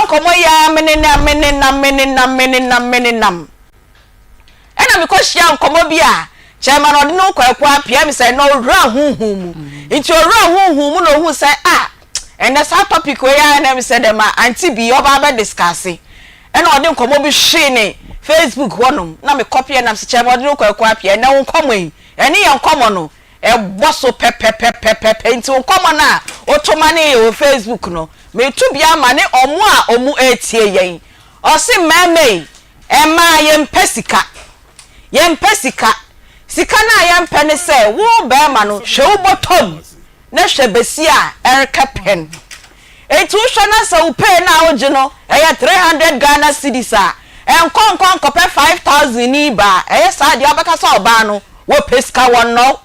nkɔmmɔ yi ara menenam, menenam, menenam, menenam, menenam. Ɛna mekɔhyia nkɔmmɔ bi a chairman ɔde no Kwaku Appiah me sɛ na ɔwura honhom mu. Nti ɔwura honhom mu na ɔhuu sɛ ah, ɛnɛ saa topic wei ara na ɛm sɛ dɛm a auntie bi ɔba abɛ discuss. Ɛna ɔde nkɔmmɔ bi hwee ne Facebook hɔnom na me copy ɛnam sɛ chairman ɔde no Kwaku Appiah ɛnɛ wo nkɔmmɔ yi ɛne yɛn nkɔmmɔ no ɛbɔ so pɛpɛpɛpɛpɛ. Nti wo nkɔmmɔ no a woto ma ne yɛ wɔ Facebook no, meto bi ama ne ɔmo a ɔmo ɛretie yɛn. Ɔse mmarima yi, mmaa yɛmpɛ sika, yɛmpɛ sika. Sika no a yɛmpɛ ne sɛ wo barima no hwɛ wo bɔtɔm na hwɛ bɛsi a ɛrekɛ pɛn. Enti wohwɛ na sɛ wo pay no a wogye no ɛyɛ 300 Ghana cedis a, ɛnkɔ nkɔ nkɔpɛ 5,000 ni ba a, ɛyɛ saa deɛ wobɛka sɛ ɔbaa no wɔpɛ sika, wɔnnɔ wo.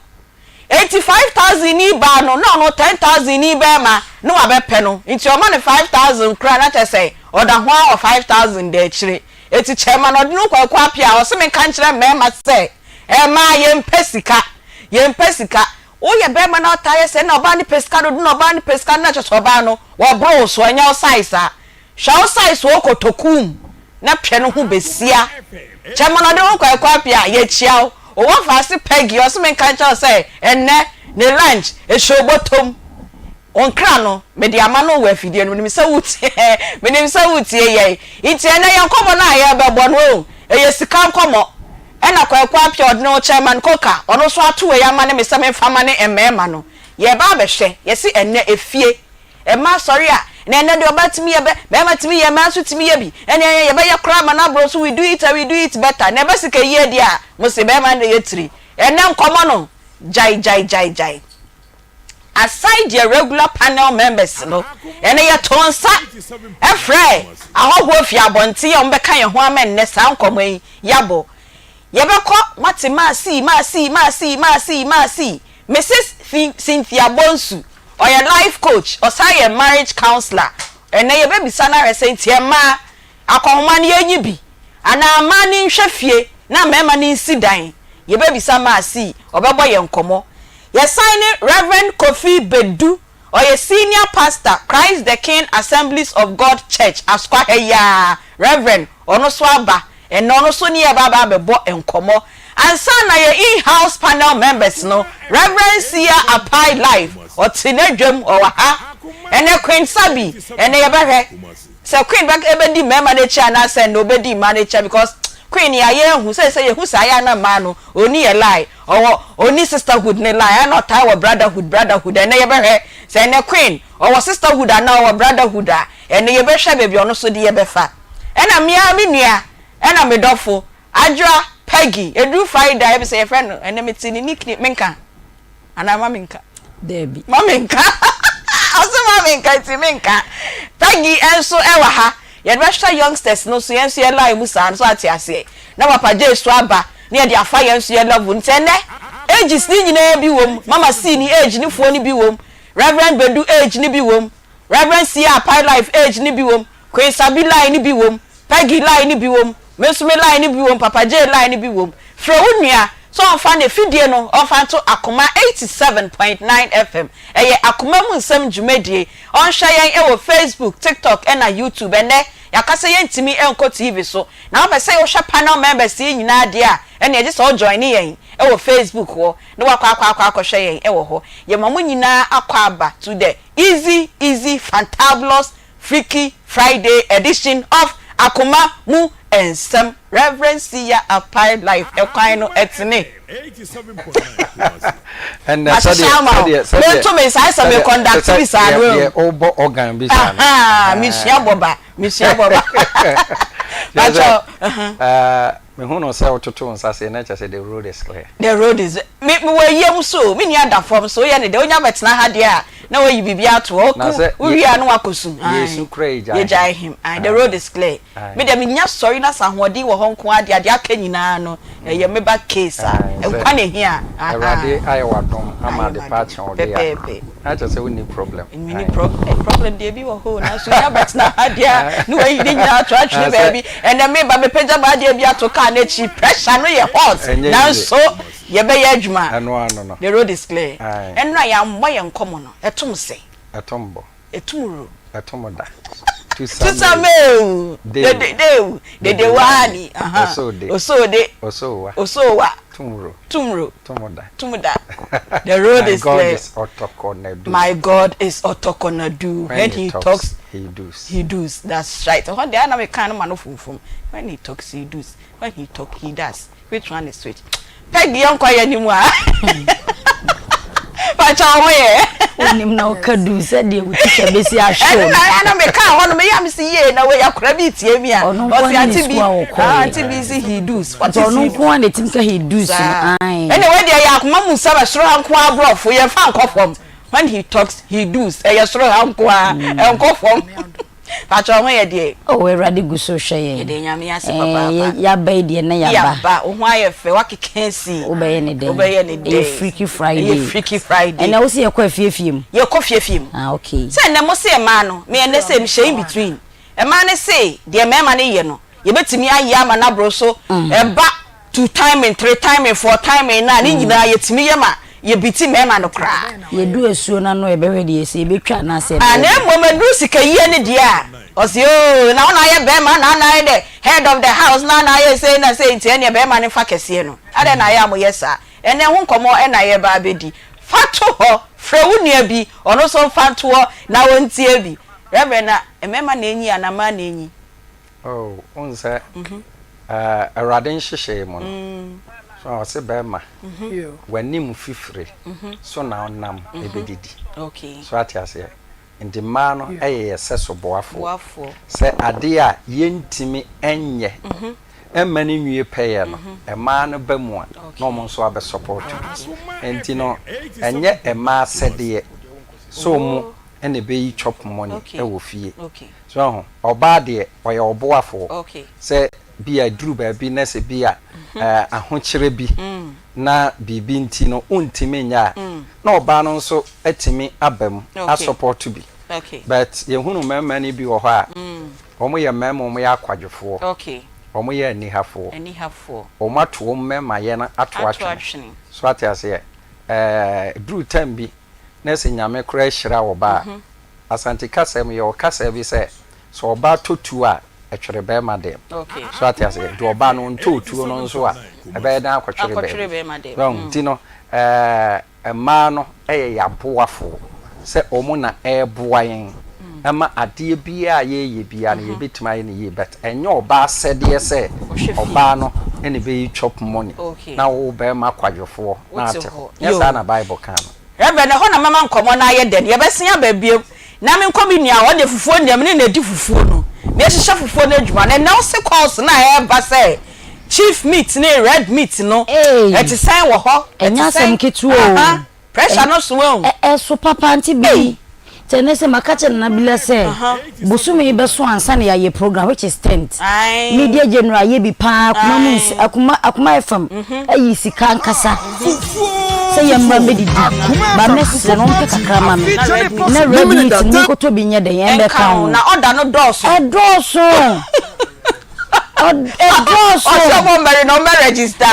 Enti 5,000 ni baa no na ɔno 10,000 ni bɛrima na wabɛpɛ no, nti ɔma no 5,000 koraa na kyerɛ sɛ ɔda ho ara wɔ 5,000 da akyire. Enti chairman Ɔdene Kwaku Appiah ɔse menka nkyerɛ mmarima sɛ mmaa yɛmpɛ sika, yɛmpɛ sika. Woyɛ barima na wotaa yɛ sɛ na ɔbaa no pɛ sika dodo na ɔbaa no pɛ sika no na kyerɛ sɛ ɔbaa no wɔboro wo so, ɛnyɛ wo size a. Hwɛ wo size wɔ kotoku mu na pɛ no ho besia. Chairman Ɔdene Kwaku Appiah yɛkyia wo. Wo wɔfaase Peggy ɔse menka nkyerɛ wo sɛ ɛnnɛ ne lunch ɛhyɛ wo bɔtɔm. Wo nkra no mede ama no wɔ afidie no menim sɛ wotie menim sɛ wotie yɛn. Nti ɛnnɛ yɛn nkɔmmɔ no a yɛrebɛbɔ no oh ɛyɛ sika nkɔmmɔ. Ɛna Kwaku Appiah ɔde ne ho Chairman Coker ɔno nso ato wei ama ne me sɛ memfa ma ne mmarima no. Yɛreba abɛhwɛ yɛse ɛnnɛ efie mmaa sɔre a na ɛnnɛ deɛ ɔbaa tumi yɛ bɛ barima tumi yɛ mmaa nso tumi yɛ bi ɛne ɛyɛ yɛbɛyɛ koraa ma no aboro so, we do it and we do it better, na ɛba sika yie deɛ a mo se barima no na ɛyɛ tiri. Ɛnnɛ nkɔmmɔ no gyae gyae gyae gyae. Aside yɛ regular panel members no, ɛnnɛ yɛtoo nsa frɛɛ ahɔhoɔ fii abɔnten a wɔbɛka yɛn ho ama nnɛ saa nkɔmmɔ yi yɛabɔ. Yɛbɛkɔ moate Maasii, Maasii, Maasii, Maasii, Maasii, Mrs. Cynthia Bonsu, ɔyɛ life coach, ɔsan yɛ marriage counsellor. Ɛnnɛ yɛbɛbisa no ahwɛ sɛ nti mmaa akɔnhoma no yɛnyi bi anaa mmaa no nhwɛ fie na mmarima no nsi dan. Yɛbɛbisa Maasii, ɔbɛbɔ yɛn nkɔmmɔ. Yɛsan ne Rev. Kofi Bedu, ɔyɛ Senior Pastor, Christ the King Assemblies of God Church, Asokwa ha yi ara. Rev. Ɔno nso aba. Ɛnnɛ ɔno nso ne yɛn reba abɛbɔ nkɔmmɔ. Ansa na yɛn in-house panel members no, Rev. Sia Apai Life, ɔte n'adwam, ɔwɔ ha. Ɛnnɛ Queen Sabi, ɛnnɛ yɛbɛhwɛ sɛ Queen bɛ bɛdi mmarima no akyi anaasɛ ɛnnɛ ɔbɛdi mmaa no akyi because Queen yɛayɛ ahu sɛ sɛ yɛhu saa yɛ a na mmaa no ɔnni yɛn line. Ɔwɔ ɔnni sisterhood ne line ɛna ɔtaa wɔ brotherhood brotherhood ɛnɛ yɛbɛhwɛ sɛ ɛnɛ queen ɔwɔ sisterhood anaa ɔwɔ brotherhood a ɛnɛ yɛbɛhwɛ baabi ɔno nso de yɛbɛfa ɛna me ara me nua ɛna me dɔfo Adwoa Peggy ɛduru Friday a ɛbisɛ yɛfrɛ no ɛnɛ mete ne nickname menka anaa ma menka. Daabi. Ma menka. Ɔse ma menka nti menka. Peggy nso ɛwɔ ha. Yɛde bɛhwɛ youngsters no nso yɛn nso yɛ line mu saa no so ate aseɛ. Na Papa Jay so aba na yɛde afa yɛn nso yɛ level. Nti ɛnɛ ages no nyinaa bi wɔ mu. Mama C ne age ne foɔ no bi wɔ mu. Reverend Bedu age no bi wɔ mu. Reverend Sia Apai Life age no bi wɔ mu. Queen Sabi line no bi wɔ mu. Peggy line no bi wɔ mu. Me nso me line no bi wɔ mu. Papa Jay line no bi wɔ mu. Frɛ wo nua sɛ ɔmfa n'afidie no ɔmfa nto Akoma 87.9 FM. Ɛyɛ Akoma mu nsɛm dwumadie. Ɔnhwɛ yɛn wɔ Facebook, TikTok ɛna YouTube. Ɛnnɛ, yɛaka sɛ yɛntumi nkɔ TV so. Na wopɛ sɛ wohwɛ panel members yi nyinaa deɛ a, ɛnneɛ gye sɛ wo joine yɛn wɔ Facebook hɔ na woakɔ akɔ akɔ akɔhwɛ yɛn wɔ hɔ. Yɛma mo nyinaa akwaaba to the Easy Easy Fantabulous Freaky Friday edition of Akoma Mu Nsɛm. Rev. Siya Apai Life ɛkwan no ɛtene. Ɛnna Mahyehyɛ sɛdeɛ ama wo. sɛdeɛ sɛdeɛ Mento me nsa ayɛ sɛ me sɛdeɛ conduct sɛ bi saa deɛ no deɛ wahu. wobɔ organ bi saa no. Ahaa, mesua bɔba, mesua bɔba. Kyerɛ sɛ Pakyɛ, uh-huh. ɛɛ mehu no sɛ wototo wo nsa sei na kyerɛ sɛ the road is clear. The road is me mewɔ ayie mu so o, me nua da fam so woyɛ ne dɛ wonya bɛtena ha deɛ a na wayi biribi ato hɔ, Na woku sɛ wowie yɛ a na wakɔ su. Ae, yɛsu koraa yɛgyae yɛgyae him. him. Ae, the Ae road is clear. ae. Me deɛ menya sɔre na sɛ ahoɔden wɔ hɔ nko ara deɛ a, deɛ aka nyinaa no ɛyɛ me ba case a, Ae sɛ nkwa na ɛhia. Ahaa. Awurade ayɛ w'adom ama Ayɛ ade pa m'adom akye wo de a, pɛpɛɛpɛ. na kyerɛ sɛ wonni problem. Menni Ae. pro eh, problem deɛ bi wɔ hɔ o, nanso wonya bɛtena ha deɛ a ne wayi ne nyinaa ato atwene Sɛ baabi. Ɛnnɛ meba mepagya m'adeɛ bi ato car no akyi, pressure no yɛ hot, ɛnyɛ easy. nanso yɛbɛyɛ adwuma. Ɛno ano no. The road is clear. Ae. Ɛnnora yɛammɔ yɛn nkɔmmɔ no, ɛtom sɛ? Ɛtom bɔ. Ɛtom wuro. Ɛtom da. Tusameu, Deu, Dedewani, Osode, Osowa, Osowa, Tumro, Tumro, Tumuda. Tumuda. The road My is God clear. is Otokonadu. My God is Otokonadu. When he talks, he does. He does. That's right. Ɛhɔ deɛ ana meka no ma no funfun. When he talks, he does. When he talk, he does. Which one is which? Peggy yɛn kɔ yɛn anim a. Fakyɛ ɔho yɛ. Onim na ɔka du sɛdeɛ wo tikya bɛsi ahwɛ Ɛno na ɛna meka hɔ no meyɛ me si yie na wei akora bi tie mi a. Ɔno nko Ɔsi ara ne ante bi. sukuu a ɔkɔeɛ. Ah, ante bi si he does. What Nti is ɔno he nko ara na ɛtumi ka he does no. Saa. Ae. Ɛna wei deɛ yɛ akoma mu nsɛm ɛsoro ha nko ara aborɔfo yɛmfa nkɔ fam. When he talks, he does. Ɛyɛ soro ha nko ara, ɛnkɔ fam. Pakyɛ wo ho yɛ deɛ? Oh Awurade gu so hwɛ yɛn. Yɛda Nyame ase Eh, papaapa. yaba yi deɛ na yaba. Yaba, wo ho ayɛ fɛ, wakeka asi. Wobɛyɛ ne dɛn? Wobɛyɛ ne dɛn? Ɛyɛ Freaky Friday. Ɛyɛ Freaky Friday. Ɛnɛ wo se yɛkɔ afiefie mu? Yɛkɔ fiefie mu. Ah okay. Sɛ ɛnɛ mo se mmaa no, me ɛnɛ sɛ mehyɛ in between. Mmaa no se deɛ mmarima no yɛ no, yɛbɛtumi ayɛ ama no aboro so. Ɛba Two timing, three timing, four timing no a, ne nyinaa yɛtumi yɛ ma yɛbiti mmarima no koraa. Yɛdu asuo no ano a, yɛbɛhwɛ deɛ sɛ yɛbɛtwa anaasɛ Ah, yɛbɛyɛ na dɛn. mmom ɛduru sikayie no deɛ a, ɔse oo, na wo na ayɛ barima, na wo na ayɛ the head of the house, na wo na ayɛ sei na sei, nti ɛnneɛ barima no mfa kɛseɛ no. Adɛn na ayɛ a moyɛ saa? Ɛnnɛ ho nkɔmmɔ na yɛreba abɛdi. Fa to hɔ, frɛ wo nua bi, ɔno nso mfa nto hɔ na ɔntie bi. Reverend, na mmarima na ɛnyi anaa mmaa na ɛnyi? Oh, wohu sɛ Awurade nhyehyɛe mu no, so ɔse bɛrima, w'anim fifire so na ɔnam ɛbɛdidi. So ate aseɛ? Nti mmaa no yɛ yɛ sɛso boafoɔ. Sɛ adeɛ a yɛntumi nyɛ mma no nwie pɛyɛ no, mmaa no ba mu a, na wɔn nso abɛsɔpɔto bi. Nti no, ɛnyɛ mmaa asɛdeɛ sɛ wɔn na ɛbɛyi chop money wɔ fie. So wahu? Ɔbaa deɛ, ɔyɛ ɔboafoɔ. Sɛ bi a ɛduru baabi na sɛ bi a ahokyerɛ bi na biribi nti no wontumi nyɛ a, na ɔbaa no nso atumi aba mu asɔpɔto bi. But yɛhunu mmarima no bi wɔ hɔ a, wɔyɛ mmarima a wɔyɛ akwadwofoɔ, wɔyɛ anihafoɔ, wɔato wɔn mmarimayɛ no ato atwene. So wate aseɛ? Ɛduru time bi na sɛ Nyame koraa hyira ɔbaa a, Asante kasa mu yɛwɔ kasa bi sɛ, sɛ ɔbaa tɔ tuo a, ɛtwere bɛɛma dɛm. So ate aseɛ? Nti ɔbaa no ɔntɔɔ tuo no nso a, ɛbɛyɛ dɛn akɔtwere baabi? So wahu? Nti no, ɛɛ mmaa no yɛ yɛn aboafoɔ sɛ wɔn na ɛreboa yɛn ma adeɛ biara a yɛreyɛ biara no yɛbɛtumi ayɛ no yie but ɛnyɛ ɔbaa asɛdeɛ sɛ ɔbaa no na ɛbɛyi chop money na wo barima kwadwofoɔ na ate hɔ. Nyɛ saa na Bible ka no. Reverend, ɛhɔ na mɛma nkɔmmɔ no ayɛ dɛ no. Yɛbɛsen aba bio na menkɔ me nua hɔ, ɔno deɛ fufuo nni, me ne no adi fufuo no, na yɛhyehyɛ fufuo no adwuma no. Ɛnnɛ wo se calls no a ɛreba sɛ chief meat ne red meat no, Ei! ɛte sɛn wɔ hɔ? Ɛnyɛ Ɛte asɛm sɛn? ketewa o. Aha, pressure no so wahu. Ɛso papa nti bi. Nti ɛnɛ sɛ maka kyerɛ Nana Bila sɛ bosome yi bɛso ansa na yɛayɛ program which is tenth. Media general ayɛ bi paa akoma mu nsi akoma akoma FM ayi sika ankasa sɛ yɛmmra mmɛdidi ba mɛsrɛ no ɔmpɛ kakra ma me na red meat no menkɔtɔ bi nyɛ dɛn ɛmbɛka ho. Na ɔda no dɔɔso. Ɛdɔɔso. Ɛdɔɔso. Ɔsɛ ɔmɔ mmɛre na ɔmmɛ register.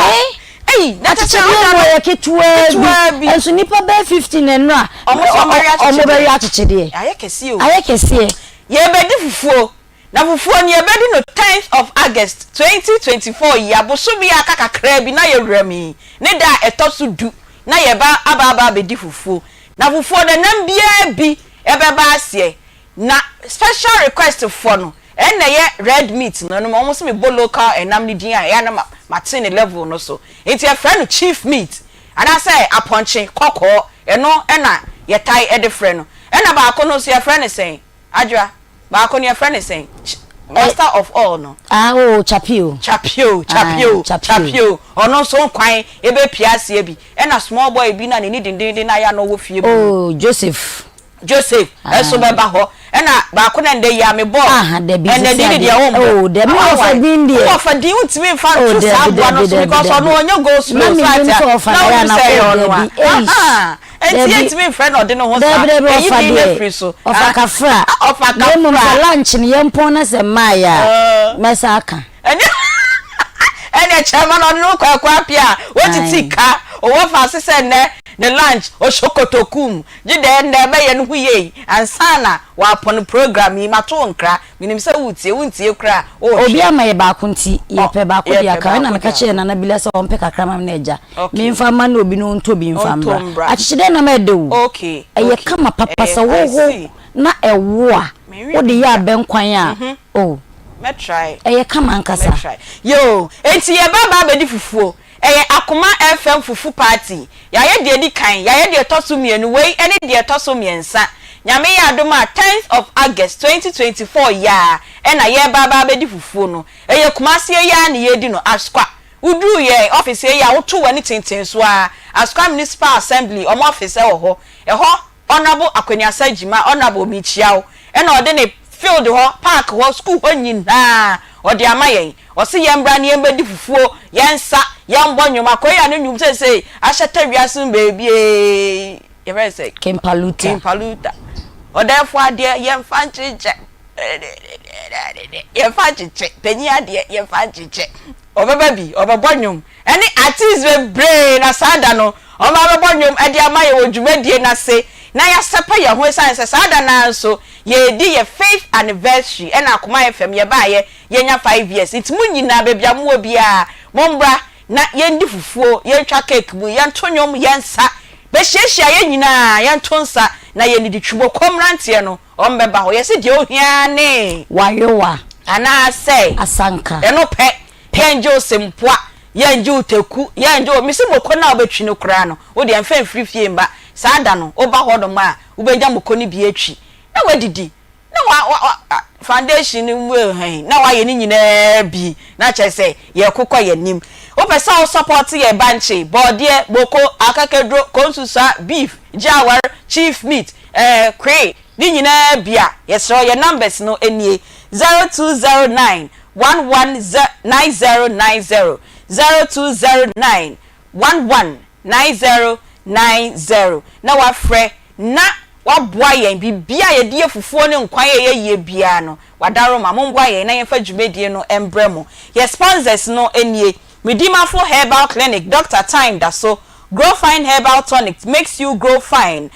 Ei, na kyɛ sɛ Akyekyedeɛ ɔda mu no ɛyɛ ketewaa ketewaa bi bi. nso nnipa bɛyɛ 15 na nnora Ɔmo nso ɔmo bɛwe ɔmo bɛwe akyekyedeɛ. akyekyedeɛ. Ayɛ kɛseɛ o. Ayɛ kɛseɛ. Yɛrebɛdi fufuo, na fufuo no yɛbɛdi no tenth of August, 2024 yi, abosome yi a aka kakraa bi na yɛwura mu yi, ne da a ɛtɔ so du na yɛreba aba aba abɛdi fufuo. Na fufuo no ɛnam biara bi ɛbɛba aseɛ. Na special request foɔ no ɛna ɛyɛ red meat no ɛno wɔn se me bɔ local ɛnam no din a ɛyɛ a na mate ne level no so nti yɛfrɛ no chief meat anaasɛ apɔnkye kɔkɔɔ ɛno ɛna yɛtae ɛde frɛ no ɛna baako no nso yɛfrɛ no sɛn Adwoa baako no yɛfrɛ no sɛn master of all no. Ah oh chapio. Chapio chapio chapio ɔno nso nkwan ɛbɛpia aseɛ bi ɛna small boy bi na n'ani dendenden na ayɛ a na ɔwɔ fie mu no. Oh Joseph. Joseph nso bɛba hɔ. Ɛna baako na ndɛ yi a mebɔɔ Aha dabi ɛnɛ sisi din adeɛ deɛ wombɔ. oh dabi me ɔfa din deɛ. Wo ɔfa din wontumi mfa Oh nto saa dabi aboa no dabi so dabi because ɔno dabi. ɔnyɛ go slow Na so menim ate sɛ a ɔfa na na yɛ wonim ana sɛ ɛyɛ oh ɔno a. dabi eish Ahaa nti dabi. yɛntumi mfrɛ no ɔde ne ho Dabi saa. dabi Yɛyi ɔfa din no deɛ afiri so. ɔfa kafra. Ɔfa Na mmom kafra. sɛ lunch no yɛmpɔn na sɛ mmaeɛ a mɛsa aka. Ɛnyɛ ɛnɛ kyɛma no ɔne no kɔ ɛkɔ apia a wotiti Ae. ka ɔwɔ fa ase sɛ nnɛ. Ne lunch ɔhyɛ kotoku mu. Gye dɛ ndɛ ɛbɛyɛ no ho yie ansa na wɔapɔn program yi. Mato wo nkra. Menim sɛ woretie. Wontie koraa a, Obi worehwɛ. ama yɛ baako nti Ɔ, yɛpɛ baako de yɛpɛ aka ho. Ɛna baako meka de kyerɛɛ aka Nana Bila sɛ ɔmpɛ kakra ma me na agya Okay. memfa mma na obi na ɔntɔ bi mfa Ɔntɔ mbra. mbra. Akyekyedeɛ nam ɛdɛ o. Okay, Ɛyɛ okay. kama papa. Ɛyɛ, Sɛ I woho see. na ɛwo a, Menwee wode bi yɛ da. abɛnkwan a, oh, Mɛ try. ɛyɛ kama ankasa. Mɛ try. Yoo, enti yɛba aba abɛdi fufuo. Ɛyɛ Akoma FM fufu party. Yɛayɛ deɛ ɛdi kan, yɛayɛ deɛ ɛtɔ so mmienu, wei ne deɛ ɛtɔ so mmiɛnsa. Nyame yɛ adom a, tenth of August, 2024 yi ara na yɛreba aba abɛdi fufuo no. Ɛyɛ Kumasi yi ara na yɛredi no, Asukwa. Woduru yɛn office yi a, woto w'ani tenten so ara, Asukwa Municipal Assembly, wɔn office wɔ hɔ. Ɛhɔ Honourable Akwaniasa Gyimah, Honourable mekyia wo, ɛna ɔde ne field hɔ, park hɔ, school hɔ nyinaa ɔde ama yɛn. Ɔse yɛn mbra na yɛn bɛdi fufuo, yɛn nsa, yɛn bɔ nnwom. Akoya no nnwom seesei ahyɛtɛ wiase mu baabiee, yɛfrɛ no sɛn? Kimpaluta. Kimpaluta. Ɔdɛɛfoɔ adeɛ yɛnfa nkyekyɛ, yɛnfa nkyekyɛ, panyin adeɛ yɛnfa nkyekyɛ. Ɔbɛba bi, ɔbɛbɔ nnwom ne artiste bebree na saa da no wɔn abɛbɔ nnwom de ama yɛn wɔ dwumadie no ase na yɛasɛpɛ yɛn ho ɛsiane sɛ saa da no ara nso yɛredi yɛn fifth anniversary ɛna Akoma FM yɛbaeɛ yɛanya five years nti mo nyinaa baabi a mowɔ biara mommra na yɛndi fufuo, yɛntwa cake mu, yɛnto nnwom, yɛnsa, bɛhyiahyia yɛn nyinaa yɛnto nsa na yɛnnidi. Twumokɔ mmeranteɛ no Wɔbɛba hɔ. Yɛse deɛ ohia ara ne. Wayowa. Anaasɛ. Asanka. Ɛno pɛ. Yɛngye wo sempoa, yɛngye wo taku, yɛngye wo, mese moko no a wobɛtwi no koraa no, wo deɛ mfa mfiri fie mma. Saa da no, woba hɔnom a, wobɛnya moko no bi atwi, na woadidi, na wa, wa, wa, foundation no mu hɛn, na woayɛ ne nyinaa bi, na kyerɛ sɛ yɛrekokɔ yɛn anim. Wopɛ sɛ wo support yɛn bankye, bɔɔdeɛ, moko, akakaduro, konsusua, beef, gyeawar, chief meat, Eh kwee ne nyinaa bi a yɛsrɛ wo yɛ numbers no nie 0209 11 9090 0209 11 9090 na wafrɛ na waboa yɛn biribiara a yɛde yɛ fufuo ne nkwan a ɛyɛ yie biara no wadaroma momboa yɛn na yɛmfa dwumadie no mbrɛ mo yɛ sponsors no nie Medimafo Herbal Clinic Doctor Time da so Grow Fine Herbal Tonic makes you grow fine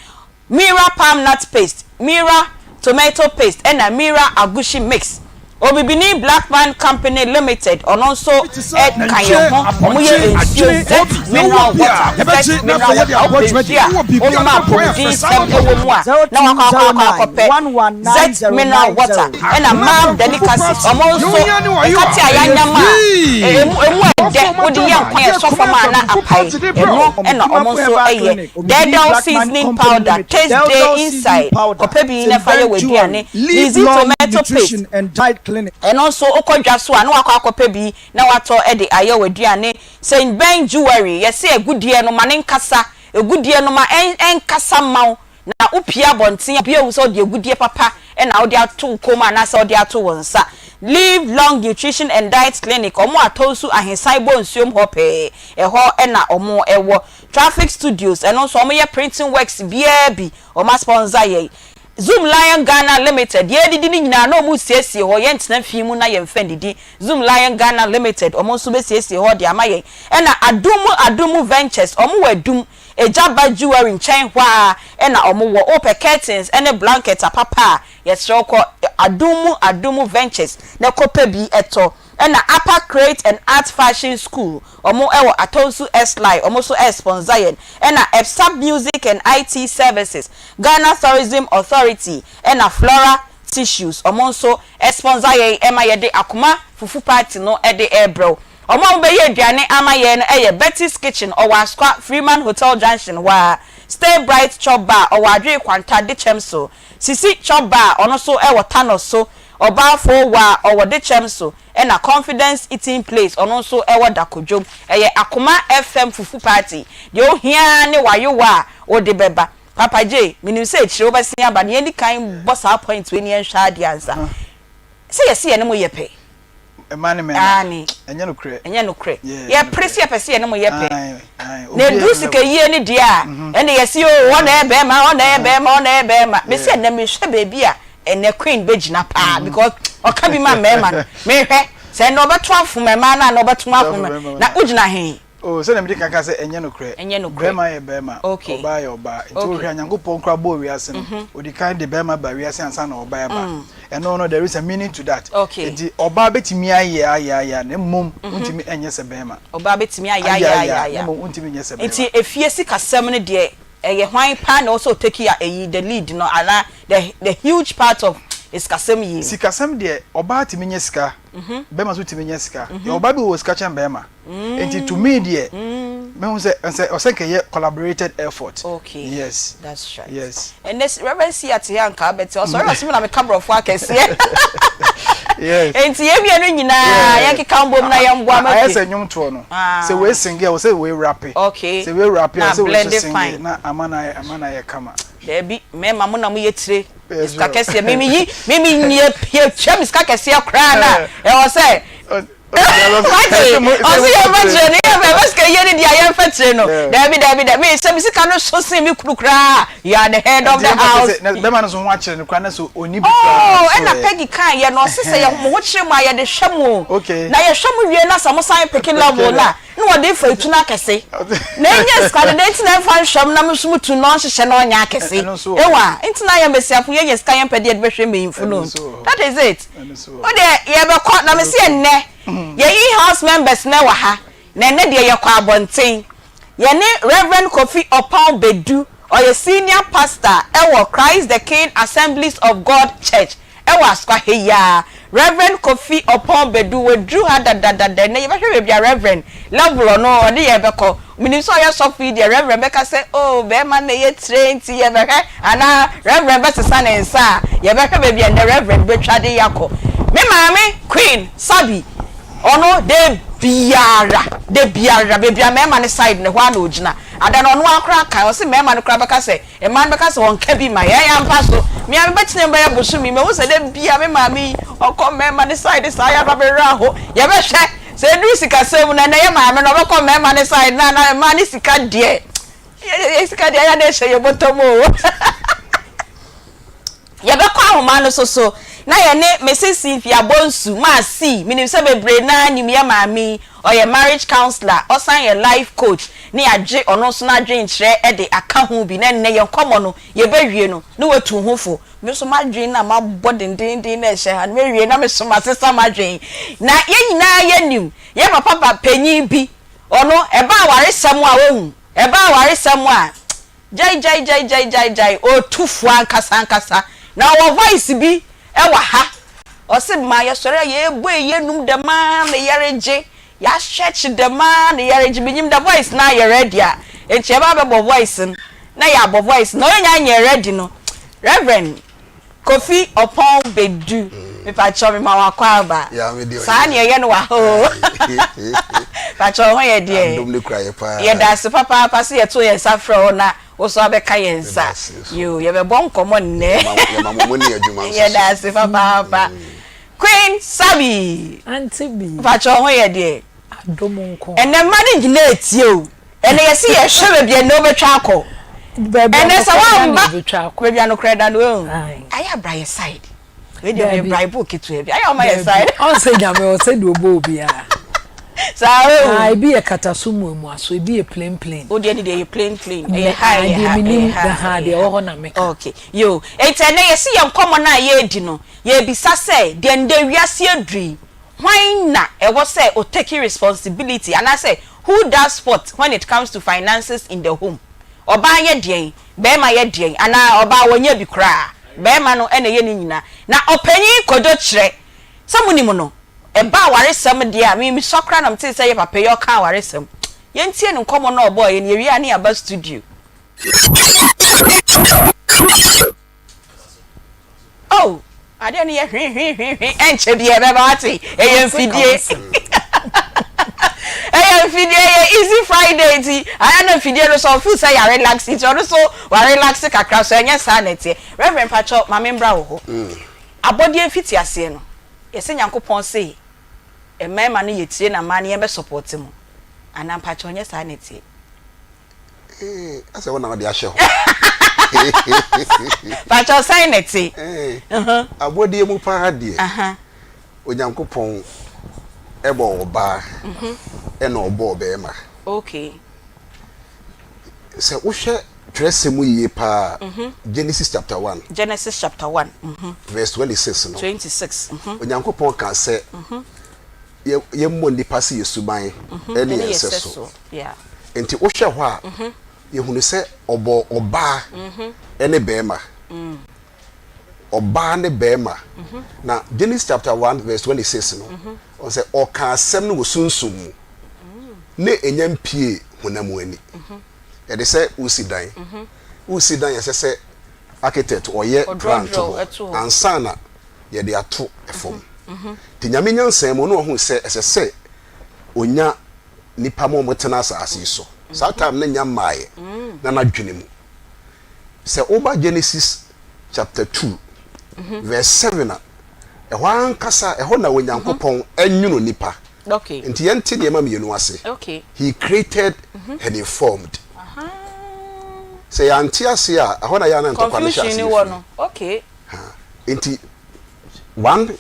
Mira palm nut paste, Mira tomato paste ɛna Mira agushi mix. Obibini Blackman Company Limited ɔno nso ka yɛn ho, wɔn yɛ nsuo Zest mineral water, Zest mineral water, wopɛ nsuo a wonom a apɔmuden sɛm wɔ mu a na wakɔ akɔ akɔ akɔpɛ Zest mineral water ɛna Mab Delicacies wɔn nso nkate a yɛanyam a emu emu ɛdɛ wode yɛ nkwan a ɛsɔ fam a na apae ɛno ɛna wɔn nso yɛ. Dɛɛdɛw seasoning powder, taste dey inside, kɔpɛ bi na fa yɛ w'aduane, Lizzy tomato paste, ɛno nso wokɔ dwa so a na wakɔ akɔpɛ bi na watɔ de ayɛ w'aduane, Saint Ben Jewelry, yɛse agudeɛ no ma no nkasa, agudeɛ no ma ɛnkasa mma wo na wopue abɔnten a obiara hu sɛ wode agudeɛ papa na wode ato wo kɔn mu anaasɛ wode ato wo nsa. Live Long Nutrition and Diet Clinic, wɔn atɔ nsu Ahesan Bonsuom hɔ pɛɛ, ɛhɔ na wɔwɔ. Traffic Studios, ɛno nso wɔyɛ printing works biara bi, wɔn asponsor yɛn. Zoom Lion Ghana Limited, yɛredidi no nyinaa na wɔresiesie hɔ, yɛntena fi mu na yɛmfa nnidi. Zoom Lion Ghana Limited, wɔn nso bɛsiesie hɔ de ama yɛn. Ɛna Adum Adum Ventures, wɔn wɔ Adum, Agya Ba Jewelry nkyɛn hɔ ara na wɔn wɔ. Wopɛ curtains ne blanket apapa a, yɛsrɛ wo kɔ Adum Adum Ventures na kɔpɛ bi tɔ. Ɛna Upper Crate and Art Fashion School, ɔmo wɔ Atonsu S-Line, ɔmo nso ɛɛsponsor yɛn. Ɛna Epsap Music and IT Services, Ghana Tourism Authority, ɛna Flora Tissues, ɔmo nso ɛsponsor yɛn ɛma yɛde Akoma Fufu Party no ɛde ɛɛbrɛ wo. Ɔmo a ɔmo bɛyɛ aduane ama yɛn no ɛyɛ Betty's Kitchen, ɔwɔ Asokwa, Freeman Hotel Junction hɔ ara, Stay Bright Chop Bar, ɔwɔ Adwee Kwanta, Dekyɛm so, Sisi Chop Bar, ɔno nso ɛwɔ Thanos so, Ɔbaa Fowaa ɔwɔ Dekyɛm so ɛna Confidence Eating Place ɔno nso ɛwɔ Dakodwom. Ɛyɛ Akoma FM Fufu Party. Deɛ ohia ara ne w'ayowa a wode bɛba. Papa Jay, menim sɛ akyire wobɛsen aba na yɛnni kan bɔ saa point wei na yɛnhwɛ adeɛ ansa. Sɛ yɛse yɛne mo yɛ pɛ. Mmaa ne mmarima. Aane. Ɛnyɛ nokorɛ. Ɛnyɛ nokorɛ. Yeah, Yɛpere sɛ yɛpɛ sɛ yɛne mo yɛ pɛ. Ae, ae. Na ɛduru sikayie no deɛ a, ɛnde yɛse oo, ɔna ɛyɛ bɛrima, ɔna ɛyɛ bɛrima, ɔna ɛyɛ bɛrima. Mese ɛnnɛ mehwɛ baabi a ɛnnɛ Queen bɛgyina paa because ɔka bi ma mmarima no. Mehwɛ sɛ ɛnnɛ ɔbɛto afom mmaa no anaa ɔbɛto afom. Na wogyina he? Oh, sɛdeɛ mede kan ka sɛ ɛnyɛ nokorɛ. Ɛnyɛ nokorɛ. Barima yɛ barima, Okay. ɔbaa yɛ ɔbaa. Nti Okay. wohwɛ a Nyankopɔn koraa bɔɔ wiase no, ɔdi kan de barima ba wiase ansa na ɔbaa ba. Ɛno no there is a meaning to that. Okay. Nti ɔbaa bɛtumi ayɛ ayɛ ayɛ a na mmom wontumi nyɛ sɛ barima. Ɔbaa bɛtumi ayɛ Ayɛ ayɛ ayɛ ayɛ a ayɛ na a. mmom wontumi nyɛ sɛ barima. Nti efie sikasɛm no deɛ ɛyɛ hwan paa na ɛwɔ sɛ ɔtake a ɛyi the lead no anaa the the huge part of sikasɛm yie no? Sikasɛm deɛ ɔbaa tumi nya sika, barima nso tumi nya sika. Yɛwɔ ɔbaa bi wɔ sika kyɛn barima. Nti to me deɛ mehu sɛ ɛsɛ ɔsɛ nka ɛyɛ collaborated effort. Okay. Yes. That's right. Yes. Ɛnɛ Reverend si ate ha nka abɛte ɔsɔre ɔsɛ mi na meka borɔfo akɛseɛ. Yes. Nti yɛn mmienu nyinaa yɛn keka mbom na yɛn boa ma Ayɛ sɛ nnwomtoɔ no. Ah. Sɛ wei singe a ɔsɛ wei rape. Okay. Sɛ wei rape a Na ɔsɛ wei blend nso singe fine. na ama na ayɛ ama na ayɛ kama. Daabi mmarima mo na mo yɛ tire. Yes, Sika sure. kɛseɛ mimi yi mimi yɛ yɛ twɛ mi sika kɛseɛ koraa na ɛwɔ sɛ. Wate? Ɔse yɛmfa tire no, yɛmfa yɛmfa sika yie no deɛ a yɛmfa tire no. Daabi daabi daabi, me sɛ me sika no so sen me kunu koraa, you are the head of the house. Bɛma no so ho akyerɛ no koraa na so ɔni bi koraa. Oh, ɛna Peggy kan yɛ no, ɔse sɛ yɛ mo ho kyerɛ mu a yɛde hwɛ mo o. Na yɛhwɛ mo wie na sɛ mo san peke level no a, na wɔde fa etu no akɛse. Na ɛnyɛ sika no, dɛn nti na ɛmfa nhwɛ mo na mo nso mo tu na ɔnhyehyɛ na ɔnyɛ akɛse. Ewa, nti na yɛn mmesiafo yɛnya sika yɛmpɛ de yɛde bɛhwɛ mmanyimfo no. That is it. Wo deɛ yɛbɛkɔ na mese ɛnnɛ yɛn in-house members no wɔ ha na ɛnnɛ deɛ yɛkɔ abɔnten. Yɛne Rev. Kofi Oppong Bedu, ɔyɛ senior pastor wɔ Christ the King Assemblies of God Church wɔ Asokwa ha yi ara. Rev. Kofi Oppong Bedu waduru ha dadadada, ɛnnɛ yɛbɛhwɛ baabi a Rev. Level ɔno ɔde yɛn bɛkɔ. Menim sɛ ɔyɛ sɔfo yi deɛ Reverend bɛka sɛ oh bɛɛma no na ɛyɛ tire nti yɛbɛhwɛ anaa Reverend bɛsesa ne nsa a yɛbɛhwɛ baabi a nnɛ Reverend bɛtwa de akɔ. Me maame Queen Sabi ɔno da biara da biara baabi a mmarima no side no ɛhɔ ara na ɔgyina. Ada no ɔno ara koraa kae ɔse mmarima no koraa bɛka sɛ Mmaa no bɛka sɛ wɔnka bi mma yɛn ampa so. Me ara mebɛtena mu bɛyɛ bosome yi, mahu sɛ da biara me maame yi, ɔkɔ mmarima no side saa, yɛaba me werɛ aho. Yɛbɛhwɛ, sɛ ɛduru sikasɛm mu no, ɛnnɛ yɛ maame no, ɔbɛkɔ mmarima no side no anaa mmaa no sika deɛ, yɛ sika deɛ ɛyɛ a na ɛhyɛ yɛn bɔtɔ mu o. Yɛbɛkɔ ahoma no so so na yɛne Mrs. Cynthia Bonsu, Maa C, menim sɛ bebree no ara nim yɛ maame yi, ɔyɛ marriage counsellor, ɔsan yɛ life coach, ne yɛagye ɔno nso n'adwenkyerɛ de aka ho bi na nnɛ yɛn nkɔmmɔ no yɛbɛwie no na watu ho fo. Me nso m'adwene no a mabɔ dendeenden na ɛhyɛ ha no mɛwie na me nso masesa m'adwene. Na yɛn nyinaa yɛnim yɛn papa ba panyin bi, ɔno ɛba awaresɛm a wahu, ɛba awaresɛm a Gyai gyai gyai gyai gyai gyai ɔtu fo ankasa ankasa na ɔwɔ voice bi wɔ ha ɔse ma yɛsɔre a yɛbɔ yɛnum dɛm ara na yɛregye yɛastretch dɛm ara na yɛregye menyim dɛ voice no ayɛ ready a nkyɛ yɛba abɛbɔ voice no na yɛabɔ voice no na ɔnya nyɛ ready no Reverend Kofi Ɔpɔn Bɛdu mepakyɛw mema wo akwaaba saa ne ɛyɛ no wɔ ha oo pakyɛw ho yɛ deɛ yɛda ase papaapa sɛ yɛto yɛn nsa frɛ wo na wo so abɛka yɛn nsa yoo yɛbɛbɔ nkɔmmɔ nnɛ yɛda ase papaapa Queen Sabi pakyɛw ho yɛ deɛ ɛnɛ mma no nyinaa etie o Ɛnɛ yɛse yɛhwɛ baabi a ɛnɛ wobɛtwa akɔ. Ɛnɛ sɛ woamba baabi a nokorɛ da no ehu. Ayɛ a bra yɛ side. Wei deɛ me bribe wo ketewa bi. Ayɛ a woma yɛ side. Ɔnsɛ Nyame ɔsɛ deɛ ɔbɔ obiara. Saa ehu. Ah ebi yɛ kataso muamuaso ebi yɛ plain plain. Wo deɛ ne deɛ yɛ plain plain. Ɛyɛ ha ɛyɛ ha ɛyɛ ha. Deɛ ɛwɔ hɔ na meka. Okay yoo. Enti ɛnɛ yɛse yɛn nkɔmɔ no a yɛredi no yɛrebisa sɛ deɛ ndɛ wiase aduru yi hwan na ɛwɔ sɛ o take responsibility anaasɛ Who does what when it comes to finances in the home? Ɔbaa yɛ deɛn? Barima yɛ deɛn? Anaa ɔbaa wɔnyɛ bi koraa? Barima no na ɛyɛ ne nyinaa. Na ɔpanyin Kojo kyerɛ sɛ monim no, ɛba awaresɛm deɛ a, me mesua koraa na metee sɛ yɛ papa yi ɔka awaresɛm. Yɛntie ne nkɔmmɔ no a ɔbɔeɛ no, yɛwie a ne yɛaba studio. Oh, adeɛ no yɛ hwehwehwehwe ɛnkyɛ bi ɛbɛba wate ɛyɛ mfidie ɛyɛ mfidie ɛyɛ easy friday nti ayɛ na mfidie no so ɔfeel sɛ yɛ relax nti ɔno so wa relax kakra so ɛnyɛ saa na ɛteɛ reverend pakyɛw maame mbra wɔ hɔ mm. abɔdeɛ mfiti aseɛ no yɛsɛ nyankopɔn se mmarima no yɛ tire na mmaa no yɛn bɛ support mu anaa mpakyɛw nyɛ saa na ɛteɛ Eh, asɛ wo na wode ahyɛ hɔ. Pakyɛw sɛn na ɛte? Eh, abɔdeɛ mu paa deɛ, Onyankopɔn bɔɔ ɔbaa ɛna ɔbɔɔ bɛrima. Okay. Sɛ wohwɛ twerɛsɛm mu yie paa Genesis chapter 1. Genesis chapter 1. Verse 26 no. 26. Onyankopɔn kaa sɛ yɛmmɔ nnipa sɛ yɛ suban ne yɛn nsɛso. Nti wohwɛ hɔ a yɛhunu sɛ ɔbɔɔ ɔbaa ne barima. Ɔbaa ne barima. Na Genesis chapter 1 verse 26 no, ɔn sɛ ɔka asɛm no wɔ sunsum mu ne ɛnya mpie honam ani. Ɛde sɛ wosi dan. Wosi dan ɛsɛ sɛ architect ɔyɛ plan to hɔ ansa na yɛde ato fam. Nti Nyame nyansa mu no ɔhu sɛ ɛsɛ sɛ ɔnya nipa ma wɔtena asase yi so. Saa time no nya mmaeɛ na n'adwene mu. Sɛ woba Genesis chapter 2 verse 7 a, ɛhɔ ankasa ɛhɔ na Onyankopɔn nwono nipa. Nti yɛnte nneɛma mmienu ase. He created and he formed. Sɛ yɛante ase a, ɛhɔ na yɛn a na ntɔkwa no hyɛ aseɛ firi. Nti 1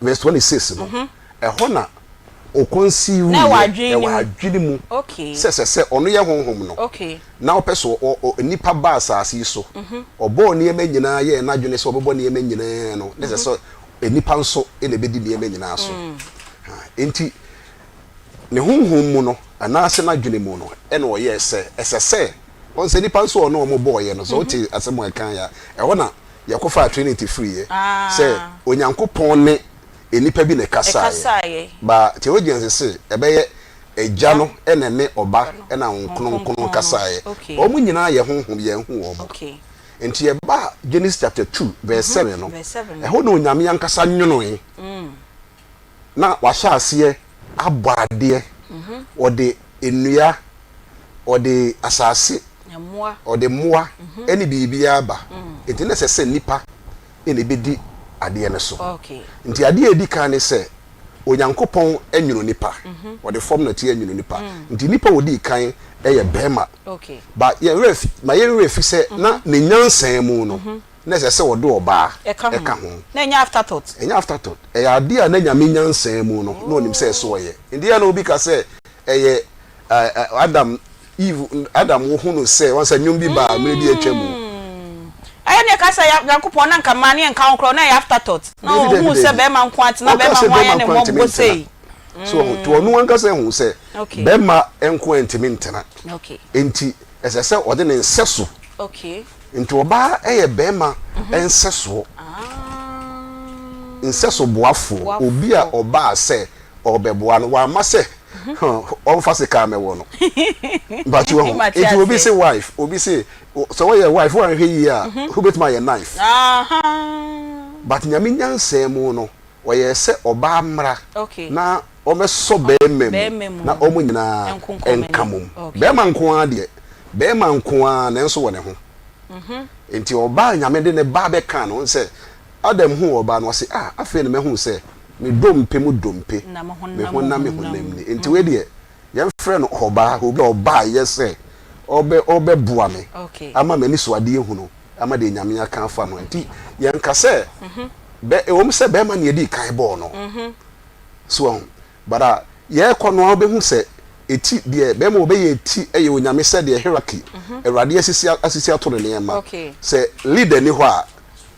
verse 26 no, ɛhɔ na ɔkɔnsiivu yɛ ɛwɔ adwene mu sɛ sɛ sɛ ɔno yɛ honhom no na ɔpɛ sɛ nnipa ba asase yi so, ɔbɔɔ nneɛma nyinaa yɛɛ n'adwene sɛ ɔbɛbɔ nneɛma nyinaa no, na ɛsɛ sɛ nnipa nso na ɛbɛdi nneɛma nyinaa so. Enti ne honhom mu no anaasɛ n'adwene mu no ɛna ɔyɛɛ sɛ ɛsɛ sɛ ɔn sɛ nnipa nso ɔne wɔn bɔɔyɛ no, sɛ wote asɛm a ɛka yɛ a, ɛhɔ na yɛkɔfaa Trinity firiiɛ sɛ Onyankopɔn ne nnipa bi na ɛkasaeɛ. Ba theologians se ɛbɛyɛ Agya no na ɛne Ɔba na Honhom Kronkron kasaeɛ. Wɔn nyinaa yɛ honhom, yɛnhu wɔn. Nti yɛba Genesis chapter 2 verse 7 no, ɛhɔ na Onyame ankasa nwonoe na wahyɛ aseɛ abɔ adeɛ. Ɔde nnua, ɔde asase, ɔde mmoa ne biribiara ba. Nti na ɛsɛ sɛ nnipa na ɛbɛdi adeɛ no so. Nti adeɛ a ɛdi kan ne sɛ, Onyankopɔn nwunu nipa. Ɔde fam nɔteɛ nwunu nipa. Nti nipa a ɔdii kan yɛ barima. Ba yɛn werɛ fi, ma yɛn werɛ fi sɛ na ne nyansa mu no, na ɛsɛ sɛ ɔde ɔbaa ɛka ho. Na ɛnyɛ afterthought. Ɛnyɛ afterthought. Ɛyɛ adeɛ a na Nyame nyansa mu no, na ɔnim sɛ ɛsɛ ɔyɛ. Nti yɛ a na obi ka sɛ ɛyɛ Adam, Eve, Adam wo hunu sɛ, wɔn sɛ nnwom bi baa mmerɛ bi atwa mu. Ɛyɛ ne ɛka sɛ Nyankopɔn na nka mmaa ne nka ho koraa na ɛyɛ afterthought. Na ɔhuu sɛ bɛrima nko ara te na bɛrima ho ayɛ ne mmɔbɔ sei. So ɔho, nti ɔno ankasa hu sɛ bɛrima nko ara ntumi ntena. Nti ɛsɛ sɛ ɔde ne nsɛso. Nti ɔbaa yɛ bɛrima nsɛsoɔ. Nsɛso boafoɔ, obi a ɔbaa sɛ ɔrebɛboa no, wamma sɛ ɔmfa sekan mmɛwɔ no. Mpakyɛ wahu? Nti obi se wife, obi se sɛ woyɛ wife woanhwɛ yie a wobɛtumi ayɛ knife. But Nyame nyansa mu no, ɔyɛɛ sɛ ɔbaa mmra na ɔmmɛsɔ bɛɛma mu na wɔn nyinaa nka mom. Bɛɛma nko ara deɛ, bɛɛma nko ara nanso wɔ ne ho. Nti ɔbaa a Nyame de ne ba bɛkaa no, wohu sɛ Adam huu ɔbaa no, ɔse, Ah, afei na mahu sɛ me dompe mu dompe, me honam me honam ni. Enti wei deɛ, yɛmfrɛ no ɔbaa, obi a ɔbaeɛ sɛ ɔbɛ, ɔbɛboa me ama m'anisoadeɛ hunu, ama deɛ Nyame aka afa no. Enti yɛnka sɛ, bɛ, ɛwom sɛ bɛrima na yɛdii kan bɔɔ no, so wahu, but a, yɛrekɔ no ara wobɛhu sɛ eti deɛ, bɛrima ɔbɛyɛ eti yɛ Onyame sɛdeɛ hierarchy, Awurade asisi, asisi ato no nneɛma. Sɛ leader nni hɔ a,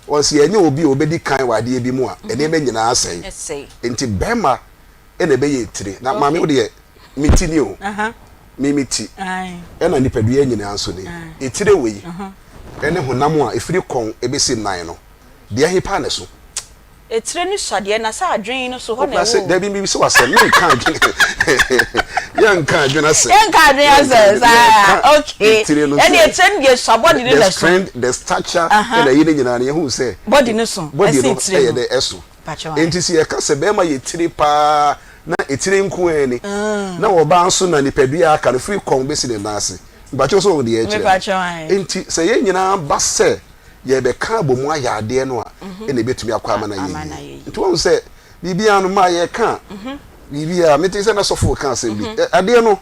Wɔn sɛ yɛnyɛ obi a obedi kan wɔ adeɛ bi mu a, nneɛma nyinaa sɛe. Nti bɛrima na ɛbɛyɛ etire. Na maame wo deɛ, me ti ni o. Me me ti. Ɛna nipadua nyinaa nso ni. Etire wei ɛne honam a ɛfiri kɔn ɛbɛsi nan no, deɛ he paa na ɛso? Etire no sua deɛ na sɛ adwene no so hɔ na ɛwɔ o. Dabi mebisa wo asɛm, menka adwene yɛnka adwene asɛm. Yɛnka adwene asɛm saa okay. Etire no ɛne etire no deɛ sua body no na ɛso. The strength, the stature ɛna ɛyi ne nyinaa no yɛhu sɛ. Body no so body no ɛyɛ dɛ ɛso. Enti sɛ yɛka sɛ bɛrima yɛ tire paa na etire nko ara ni na ɔbaa nso na nipadua aka no firi kɔn bɛsi ne nan ase. Mpakyɛw sɛ wɔn deɛ ɛkyerɛ no. Enti sɛ yɛn nyinaa ba sɛ yɛrebɛka abɔ mu ayɛ adeɛ no a, ɛna ɛbɛtumi akɔ ama no ayɛ yie. Nti woahu sɛ biribiara no maa yɛka a, biribiara, mete sɛ na sɔfo reka asɛm bi, adeɛ no,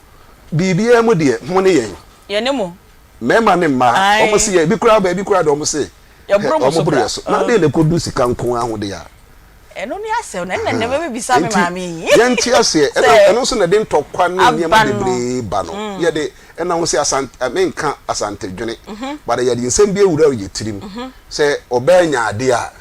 biribiara mu deɛ, mo ne yɛn. Yɛne mo. Mmarima ne mmaa, wɔn se yɛ, ebi koraa baabi koraa deɛ wɔn se, wɔn boro yɛ so. Na adeɛ na ɛkɔdu sika nko ara ho deɛ a. Ɛno ne asɛm no, ɛnna nnɛ mɛbɛbisa me Nti maame yi. yɛnte aseɛ, ɛna Sɛ ɛno nso na ɛde ntɔkwa ne nneɛma aba no. bebree ba no. Yɛde, ɛna wo sɛ Asante, menka Asantedwene, but yɛde nsɛm bi awura yɛ tirim sɛ ɔbaa nya adeɛ a,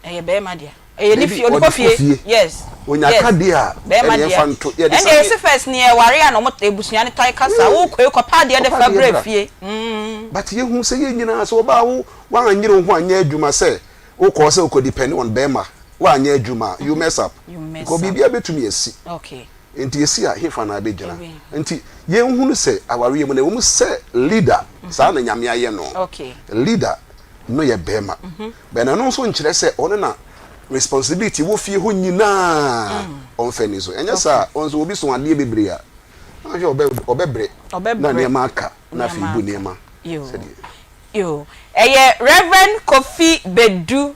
Ɛyɛ bɛrima dea. Ɛyɛ ne Dabi, fie, ɔde ɔde kɔ kɔ fie. fie. Yes. Onya Yes. ka deɛ a, Bɛrima ɛne dea. yɛmfa nto. Yɛde Ɛnde saa ɛse first ne yɛware a na ɔmo abusua no tae kasa. Wo kɔ yi kɔpɛ adeɛ de Kɔpɛ fa adeɛ brɛ bra. fie. Mm. But yɛhu sɛ yɛn nyinaa sɛ ɔbaa wo woanyere wo ho anyɛ adwuma sɛ wokɔɔ sɛ wokɔ depend on bɛrima woanyɛ adwuma a you mess up. You mess Because up. biribiara bɛtumi asi. Okay. Nti ɛsi a hefa na abɛgyina? Ɛbɛ. Nti yɛnhunu sɛ awareɛ mu no ɛwɔ mu sɛ leader saa na Nyame ayɛ no. Okay. Leader no yɛ bɛrima. But ɛno nso nkyerɛ sɛ ɔno na responsibility wɔ fie hɔ nyinaa ɔmfa ni so. Ɛnyɛ saa a, ɔno nso obi so adeɛ bebree a, ahwɛ ɔbɛ ɔbɛbrɛ na nneɛma aka na afei bu nneɛma sɛdeɛ. Yoo. Ɛyɛ Rev. Kofi Bedu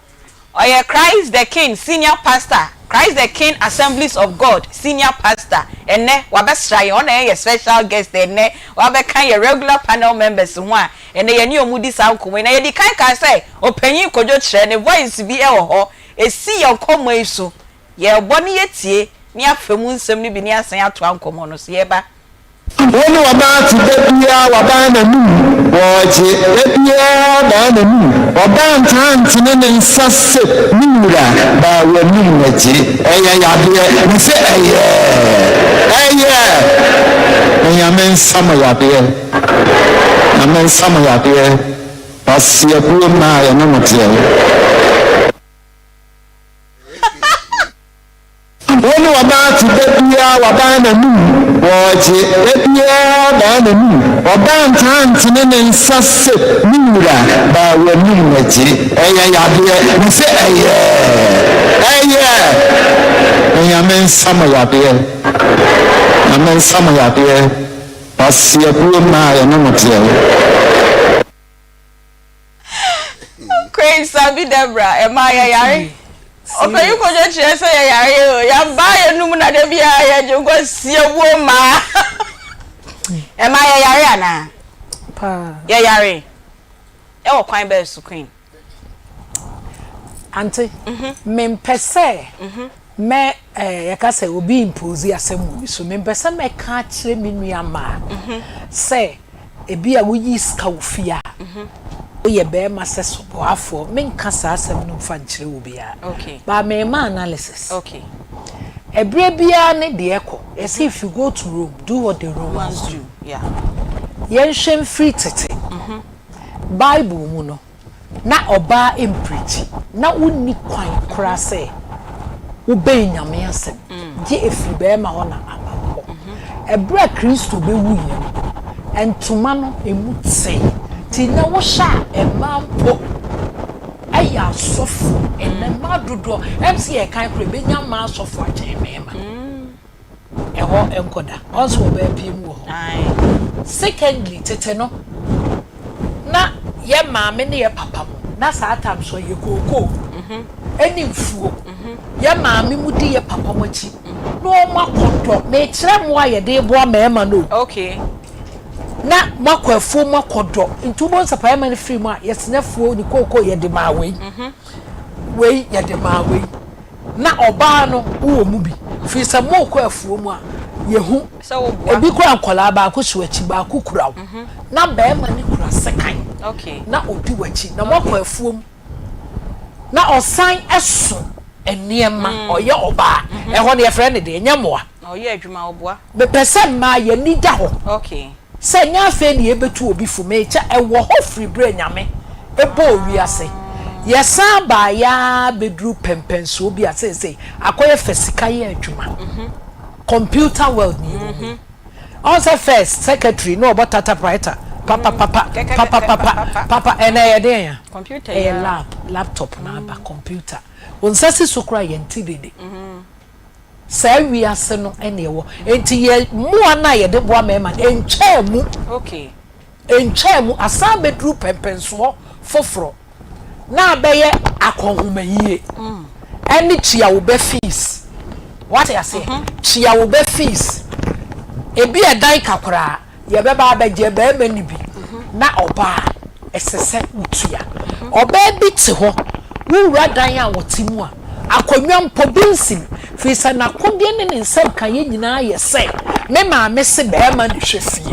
Ɔyɛ Christ the King Senior Pastor, Christ the King Assemblies of God Senior Pastor. Ɛnnɛ, wabɛsra yɛn, ɔno na ɛyɛ yɛn special guest ɛnnɛ. Wabɛka yɛn regular panel members ho a ɛnnɛ yɛne wɔn redi saa nkɔmmɔ yi. Na yɛdi kan kaa sɛ Ɔpanyin Kojo Kyerɛ, ne voice bi wɔ hɔ, ɛsi yɛn nkɔmmɔ yi so. Yɛrebɔ na yɛatie, na yɛafa mu nsɛm no bi na yɛasan atoa nkɔmmɔ no so. Yɛreba. Wo ne ɔbaa te da biaa waban n'anum wɔɔgye da biaa baa n'anum ɔbaa ntaa ntene ne nsa se me wura baa w'anum na gye ɛyɛ yadeɛ me se ɛyɛɛ ɛyɛɛ Onyame nsa mo yadeɛ Nyame nsa mo yadeɛ Kwaseabuo mmaa yɛne mo teɛ. Wo ne ɔbaa te da biaa waban n'anum wɔɔgye da biaa baa n'anum ɔbaa ntaa ntene ne nsa se me wura baa w'anum na gye ɛyɛ yadeɛ me se ɛyɛɛ ɛyɛɛ Onyame nsa mo yadeɛ Nyame nsa mo yadeɛ Kwaseabuo mmaa yɛne mo teɛ. Queen Sabi Debra, ɛmaa yɛyare. Ɔpanyin Kojo kyerɛ sɛ yɛyare o, yɛabaa yɛnum na da biara yɛgye nkwa siawuo mmaa. Ɛmaa yɛyare anaa? Paa. Yɛyare. Ɛwɔ kwan bɛn so Queen? Ante, mempɛ sɛ mɛ eh, yɛka sɛ obi impose asɛm wɔ me so. Mempɛ sɛ mɛka akyerɛ me nua mmaa sɛ ebi a woyi sika wɔ fie a, woyɛ barima sɛ soboafoɔ. Menka saa asɛm no mfa nkyerɛ obiara. But mema analysis. Ɛberɛ biara ne deɛ ɛkɔ. Yɛse if you go to Rome, do what the Romans do. Yɛnhwɛ mfiri tete. Bible mu no, na ɔbaa mprikyi, na wonni kwan koraa sɛ wobɛn Nyame asɛm, gye ɛfiri barima hɔ na aba wo hɔ. Ɛberɛ a Kristo bɛwuiɛ no, ntoma no ɛmu tee, nti nnɛ wohwɛ a mmaa mpo yɛ asɔfoɔ, ɛnnɛ mmaa dodoɔ, ɛm sɛ yɛkan koraa yɛbɛnya mmaa asɔfoɔ akyɛn mmarima. Ɛhɔ nkɔ da. Ɔn sɛ ɔbaa pie mu wɔ hɔ. Secondly, tete no, na yɛ maame ne yɛ papa mo, na saa time so ɛyɛ kookoo ɛne mfuo. Yɛ maame mo di yɛ papa mo akyi na wɔn akɔ dɔ. Mekyerɛ mmoa a yɛde boa mmarima no o. Na mo akɔ afuo mo akɔ dɔ. Nti wobɛhu sɛ barima no firi mu a, yɛsene afuo ne kookoo yɛde maa wei. Wei yɛde maa wei. Na ɔbaa no wowɔ mu bi firi sɛ morekɔ afuo mu a yɛhu ebi koraa nkwadaa baako si w'akyi baako kura wo na barima no kura sekan na ɔdi w'akyi na moakɔ afuo mu na ɔsan so nneɛma ɔyɛ ɔbaa ɛhɔ no yɛfrɛ no deɛ nyɛ mmoa. Mepɛ sɛ mmaa yɛn ani da hɔ sɛ ɛnyɛ afei na yɛbɛtu obi fo, mekyɛ ɛwɔ hɔ firi berɛ a Nyame bɔɔ wiase. Yɛsan baeɛ ara bɛduru pɛmpɛnsoɔ bi a seesei akɔyɛ fa sika yɛ adwuma, computer world na yɛwɔ mu yi. Ɔhu sɛ first secretary na ɔbɔ typewriter papapapa papapapa papa, ɛnɛ ɛyɛ deɛn a? Ɛyɛ lap, laptop na aba, computer. Wo nsa si so koraa yɛnte dede. Saa wiase no na ɛwɔ. Enti yɛ mmoa no a yɛde boa mmarima no, ɛntwaa mu. Ɛntwaa mu. Asan abɛduru pɛmpɛnsoɔ foforɔ na abɛyɛ akɔnhomayie ɛne tua wo bɛ fees. Wate aseɛ? Tua wo bɛ fees. Ebi ɛdan ka koraa. Yɛbɛba abɛgye barima no bi na ɔbaa a, ɛsɛ sɛ wotua. Ɔbaa bi te hɔ, wo wura dan a ɔte mu a, Akonnwa mpo, bi nsi mu, firi sɛ n'akodeɛ ne ne nsam kaeɛ nyinaa yɛ sɛ, Me maame se barima na ɛhwɛ fie.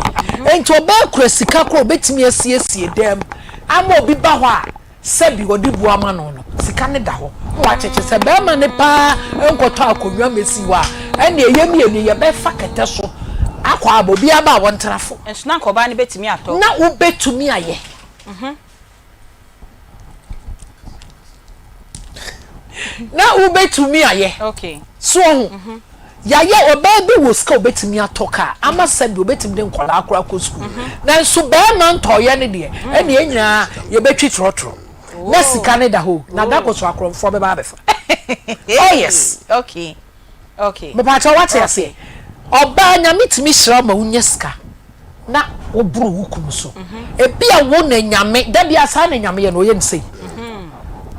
Enti ɔbaa kura sika koraa a ɔbɛtumi asiesie dan mu ama obi ba hɔ a, sɛbi ɔde bu ama no no, sika no da hɔ na wakyekye. Sɛ barima no paa nkɔtɔ akonnwa mmɛsi hɔ a, ɛnneɛ yɛn mmienu yɛbɛfa kɛtɛ so akɔ aba, obiara ba a wɔntena fam. Nso na anka ɔbaa no bɛtumi atɔ. Na wobɛtumi ayɛ. Na wobɛtumi ayɛ. Okay. So ɔho. Mhm. Yɛayɛ ɔbaa bi wɔ sika obɛtumi atɔ kaa ama sɛbi obɛtumi de nkwadaa koraa kɔ sukuu. Mhm. Nanso bɛrima ntɔɔyɛ no deɛ mm. ɛne yɛn nyinaa yɛbɛtwi trɔtrɔ. Na oh. sika ne da hɔ na da kɔ so akorɔmfoɔ bɛba abɛfa. Oh yes. Okay. Okay. Mepaakyɛ wate aseɛ. Ɔbaa nyame tumi hyira ma wonya sika. na woboro wo kunu so. Ebia wo na Nyame, da biara saa na Nyame yɛ no, ɔyɛ no sei.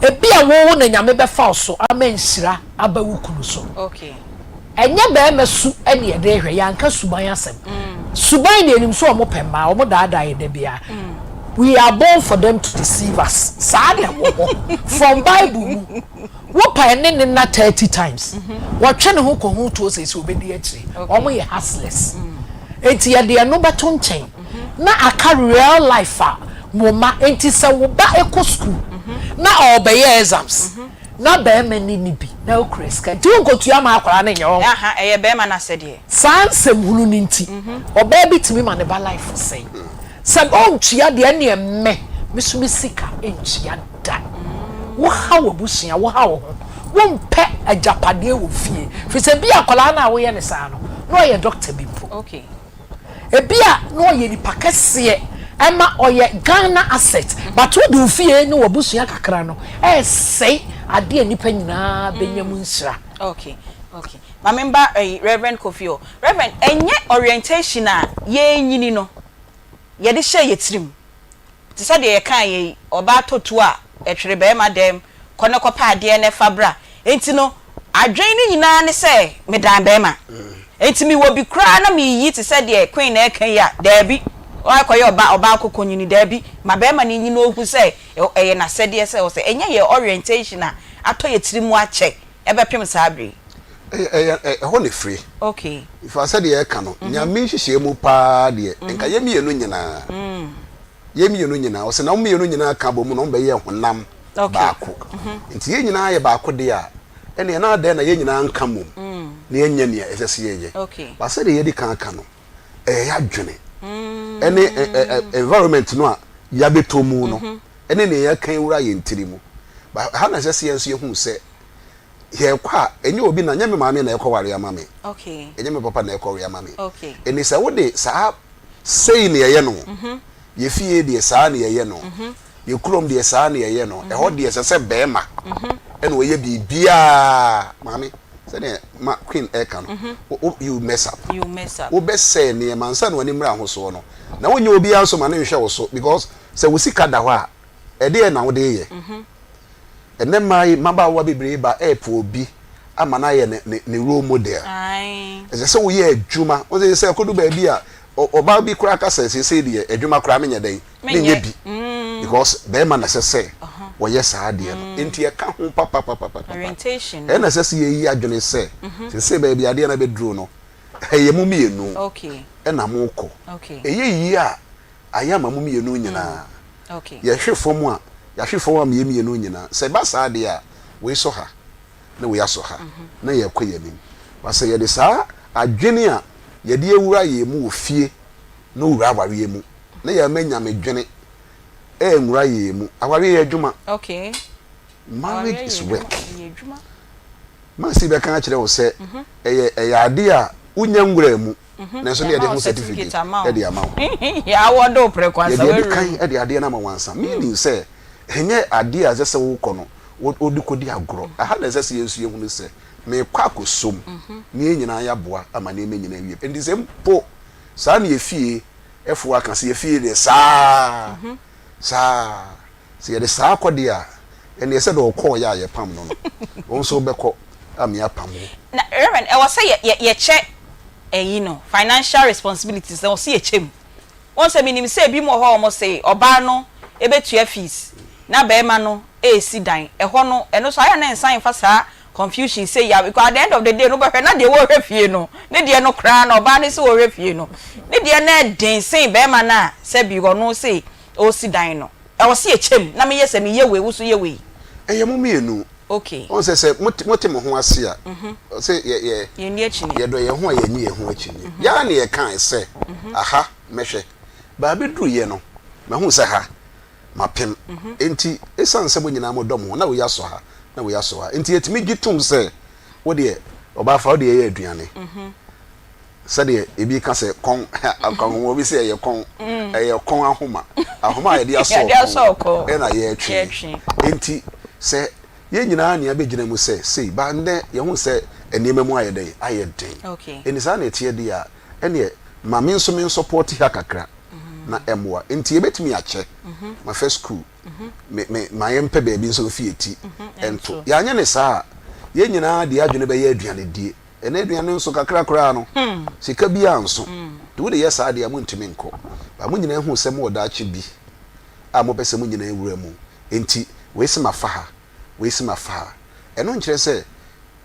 Ebia wo wo na Nyame bɛfa wo so ama nhyira aba wo kunu so. Ɛnyɛ bɛrima su na yɛde rehwɛ, yɛanka suban asɛm. Suban deɛ yɛnim sɛ wɔn pɛ mmaa, wɔn daadaa yɛn da biara. We are born for them to deceive us. Saa na ɛwɔ hɔ from Bible mu. Wo pae ne ne nna 30 times. Wɔtwe ne ho kɔ ho tuo sɛ sɛ obedi akyire. Wɔn yɛ hustlers. Enti yɛde ɛno bɛto nkyɛn na aka real life a mo mma. Enti sɛ wo ba kɔ school na ɔrebɛyɛ exams na barima ni ne bi na okura sika nti wonkotua ma akwadaa no nyɛ wɔn. Aha, ɛyɛ barima no asɛdeɛ. Saa nsɛmhunu no nti ɔbaa bi tumi ma ne ba life sɛe. Sɛ ɔntua deɛ ɛneɛ me, me nso me sika ntua da. Woha w'abusua, woha wo ho, wompɛ agyapadeɛ wɔ fie. Firi sɛ ebia akwadaa no a woyɛ no saa no, na ɔyɛ doctor bi mpo. Ebia na ɔyɛ nipa kɛseɛ ɛma ɔyɛ Ghana asset. But wode wo fie ne w'abusua kakra no ɛresɛe adeɛ a nnipa nyinaa bɛnya mu nhyira. Okay, okay. Ma memba ɛyi Reverend Kofi hɔ. Reverend, ɛnyɛ orientation a yɛrenyini no yɛde hyɛɛ yɛn tirim. Te sɛ deɛ yɛkaeɛ yi, ɔbaa tɔ tuo a, ɛtwere barima dɛm, kɔ na kɔpɛ adeɛ na fa bra. Enti no, adwene no nyinaa ne sɛ medan barima. Enti mewɔ bi koraa na mereyi te sɛ deɛ Queen reka yi a, daabi, woakɔyɛ ɔbaa, ɔbaa kɔkɔnyini, daabi. Ma barima no nyi na ɔnhu sɛ ɛyɛ n'asɛdeɛ sɛ ɔsɛ. Ɛnyɛ yɛn orientation a atɔ yɛn tirim akyɛ ɛbɛpem saa bere yi. Ɛyɛ ɛyɛ ɛhɔ na ɛfiri. Okay. Fa sɛdeɛ ɛka no, Nyame nhyehyɛɛ mu paa deɛ, nka yɛn mmienu nyinaa, yɛn mmienu nyinaa, ɔsɛ na wɔn mmienu nyinaa ka bɔ mu na wɔn bɛyɛ honam baako. Nti yɛn nyinaa yɛ baako deɛ a, ɛnneɛ na adɛn na yɛn nyinaa nka mmom na yɛnyɛ nea ɛsɛ sɛ yɛyɛ. Ba sɛdeɛ yɛadi kan aka no, ɛyɛ yɛadwene ɛne environment no a yɛabɛtɔ mu no ɛne nea yɛaka awura yɛn tiri mu. Ba ha na ɛsɛ sɛ yɛn nso yɛhu sɛ yɛrekɔ a, ɛnyɛ obi na, ɛnyɛ me maame na ɛrekɔware ama me, ɛnyɛ me papa na ɛrekɔware ama me. Ɛnti sɛ wode saa sei na yɛyɛ no, yɛ fie deɛ saa na yɛyɛ no, yɛ kurom deɛ saa na yɛyɛ no, ɛhɔ deɛ ɛsɛ sɛ bɛrima ɛna ɔyɛ biribiara. Maame, sɛdeɛ ma Queen ɛreka no, you mess up. Wobɛsɛe nneɛma ansa na w'ani mmra ho soɔ no, na wonyɛ obiara nso ma ne nhwɛ wo so because sɛ wo sika da hɔ a, ɛdeɛn na wode reyɛ? Ɛnnɛ mmaa yi, mmabaawa bebree ba ɛrepɛ obi ama no ayɛ ne ne ne role model. Ɛsɛ sɛ woyɛ adwuma. Wo sɛ sɛ ɛkɔdu baabi a ɔbaa bi koraa ka sɛ seesei deɛ adwuma koraa menyɛ dɛn menyɛ bi because bɛrima na ɛsɛ sɛ wɔyɛ saa adeɛ no. Nti ɛka ho papapapapapa. Ɛna ɛsɛ sɛ yɛyi adwene sɛ seesei baabi adeɛ no abɛduru no ɛyɛ mo mmienu ɛna mokɔ. Ɛyɛ yie a ayɛ ama mo mmienu nyinaa. Yɛhwe fam a, yɛahwe fam ama yɛn mmienu nyinaa. Sɛ ɛba saa deɛ a, wei sɔ ha na wei asɔ ha na yɛrekɔ yɛn anim. But sɛ yɛde saa adwene a yɛde awura yɛn mu wɔ fie no wura awareɛ mu na yɛamma nyamedwene anwura yɛn mu, awareɛ yɛ adwuma. Marriage is work. Mercy bɛka akyerɛ wo sɛ ɛyɛ ɛyɛ adeɛ a wonya nwuraa mu. nanso ne yɛde ho certificate de ama wo. Yɛde adi kan de adeɛ no ama wo ansa. Meaning sɛ ɛnyɛ adeɛ a ɛsɛ sɛ wokɔ no wode kɔdi agorɔ. Ɛha na ɛsɛ sɛ yɛn nso yɛhunu sɛ merekɔ akɔsom na yɛn nyinaa yɛaboa ama nneɛma nyinaa awie. Enti sɛ mpo saa na yɛn fie foɔ aka sɛ yɛn fie deɛ saa saa. Sɛ yɛde saa kɔ deɛ a, ɛnneɛ sɛdeɛ ɔkɔeɛ a yɛpam no no, wo nso wobɛkɔ ama yɛapam wo. Na Reverend, ɛwɔ sɛ yɛ yɛ yɛkyɛ ɛyi no, financial responsibilities no, ɛwɔ sɛ yɛkyɛ mu. Wohu sɛ menim sɛ ebinom wɔ hɔ a wɔse ɔbaa no bɛtua fees na barima no resi dan. Ɛhɔ no, ɛno nso ayɛ a na nsan mfa saa. confusion sei a because at the end of the day no wobɛhwɛ na deɛ wɔrehwɛ fie no ne deɛ no koraa no ɔbaa no sɛ ɔrehwɛ fie no ne deɛ no ɛden sen bɛrima no a sɛbi ɔno se ɔresi dan no ɛwɔ sɛ yɛkyɛ mu na meyɛ sɛ meyɛ wei wo so yɛ wei. Ɛyɛ mo mmienu. Okay. Wohu sɛ sɛ mote mote mo ho ase a sɛ yɛ yɛ Yɛnni akyinnye. yɛdɔ yɛn ho a yɛnnye yɛn ho akyinnye. Yɛn ara na yɛkae sɛ aha mɛhwɛ. Baabi duruiɛ no mahu sɛ ha mapem. Enti esiane sɛ mo nyinaa modɔ mo ho, na wei asɔ ha, na wei asɔ ha nti, yɛtumi gye tom sɛ, Wo deɛ, ɔbaa fa wo deɛ yɛ aduane. Sɛdeɛ ebi ka sɛ kɔn, akɔnhoma, obi sɛ ɛyɛ kɔn, ɛyɛ kɔn ahoma. Ahoma a yɛde asɔ kɔn ɛna yɛretwe. Enti sɛ yɛn nyinaa na yɛabɛgyina mu sɛ sei, ba nnɛ yɛhu sɛ nneɛma mu ayɛ dɛn? Ayɛ den. Enti saa na ɛteɛ deɛ a, ɛnneɛ ma me nso mensɔpɔɔte ha kakra. na ɛmmoa. Nti yɛbɛtumi akyɛ, mafa sukuu, me, me, ma yɛmpɛ baabi nso mfi yɛ ti nto. Yɛanyɛ ne saa a, yɛn nyinaa de yɛn adwene bɛyɛ aduanedie. Ɛnɛ aduane nso kakra koraa no, sika biara nso. Nti wode yɛ saa deɛ a, montumi nkɔ. But mo nyinaa hu sɛ mowɔ daakye bi a mopɛ sɛ mo nyinaa wura mu. Nti wei se mafa ha, wei se mafa ha. Ɛno nkyerɛ sɛ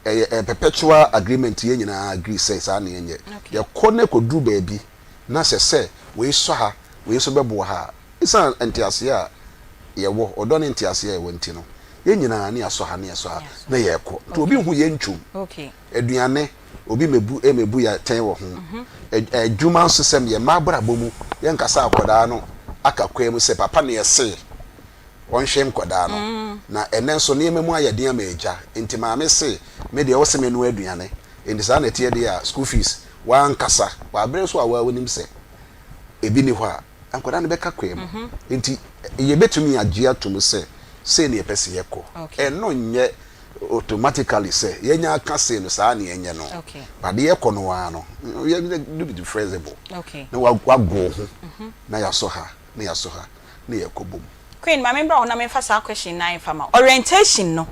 ɛyɛ perpetual agreement yɛn nyinaa agree sɛ saa na yɛnyɛ. Yɛkɔ na ɛkɔduru baabi na sɛ sɛ wei sɔ ha, wei nso bɛboa ha a, esiane nteaseɛ a yɛwɔ, ɔdɔ ne nteaseɛ a yɛwɔ nti no, yɛn nyinaa ne yɛasɔ ha ne yɛsɔ ha na yɛrekɔ. Nti obi nhu yɛn ntwom. Aduane, obi mmɛbu mmɛbu yɛn atɛn wɔ ho. Adwuma nso sɛm, yɛn mma abrabɔ mu, yɛnka sɛ akwadaa no aka kwan mu sɛ papa na ɛse ɔnhwɛ nkwadaa no. Na ɛnnɛ nso nneɛma mu ayɛ den ama agya, nti maame se me deɛ wose mennoa aduane, nti saa na ɛteɛ deɛ a, school fees, W'ankasa, wɔ abere nso a woa wonim sɛ ebi nni hɔ a, nkwadaa no bɛka kwan mu. Nti yɛbɛtumi agye atom sɛ sei na yɛpɛ sɛ yɛkɔ. Ɛno nyɛ automatically sɛ yɛanya aka sei no saa na yɛnyɛ no. But deɛ yɛkɔ no ara no, yɛ be flexible. Na wago wo ho na yɛasɔ ha na yɛasɔ ha na yɛkɔ bom. Queen, ma me mbra hɔ na menfa saa question no ara mfa ma wo. Orientation no,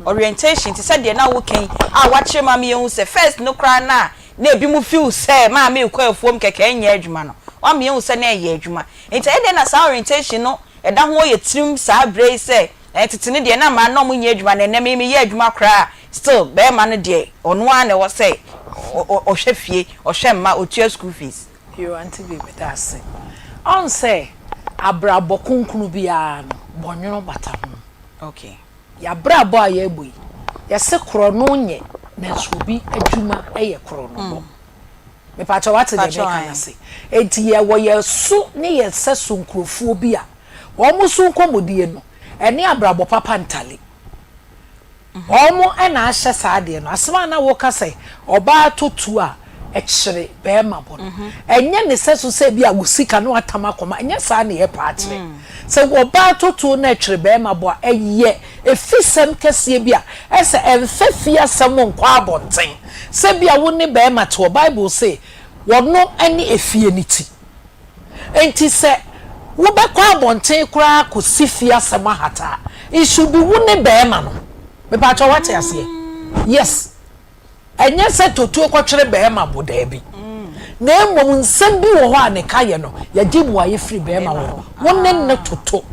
orientation te sɛ deɛ na woka yi a woakyerɛ mu ama yɛahu sɛ first no koraa no a na ebinom feel sɛ maame rekɔ afuom kɛkɛ ɛnyɛ adwuma no, woama yɛahu sɛ na ɛyɛ adwuma. Nti ɛyɛ dɛn na saa orientation no ɛda ho wɔ yɛ tirim saa berɛ yi sɛ ɛɛ tete no deɛ na mmaa no na wɔnyɛ adwuma na ɛnnɛ me meyɛ adwuma koraa a still barima no deɛ ɔno ara na ɛwɔ sɛ ɔhwɛ fie, ɔhwɛ mma, ɔtua school fees. Yoo auntie Bee meda ase. Ɔn sɛ abrabɔ kronkron biara no bɔnwono bata ho. Okay. Y'abrabɔ a yɛbɔ yi, yɛse korɔno nyɛ nanso obi adwuma yɛ korɔnobɔ. Mepakyɛw wate deɛ meka no ase? Enti yɛwɔ yɛn so ne yɛn sɛso nkurofoɔ bi a wɔn so nkɔmmɔdie no ɛne abrabɔ papa ntale. Wɔn na ahyɛ saa adeɛ no. Asɛm a na woka sɛ ɔbaa tɔ tuo a ɛkyere barima bɔ no, ɛnyɛ ne sɛ so sɛ ebia wo sika na watam akɔma, ɛnyɛ saa na yɛpɛ akyerɛ. Sɛ ɔbaa tɔ tuo na ɛkyere barima bɔ a, ɛyɛ efisɛm kɛseɛ bi a ɛsɛ ɛmfa fie asɛm nkɔ abɔnten. Sɛ ebia wo ne barima te hɔ, Bible se ɔno ne efie no ti. Enti sɛ wobɛkɔ abɔnten koraa akɔsi fie asɛm ahata a, it should be wo ne barima no. Mepakyɛw woate aseɛ? Yes. Ɛnyɛ sɛ totuo kɔtwere barima bo, daabi. Na mmom nsɛm bi wɔ hɔ a ne ka yɛ no, yɛgye mmuaeɛ firi barima hɔ. Wo ne no toto.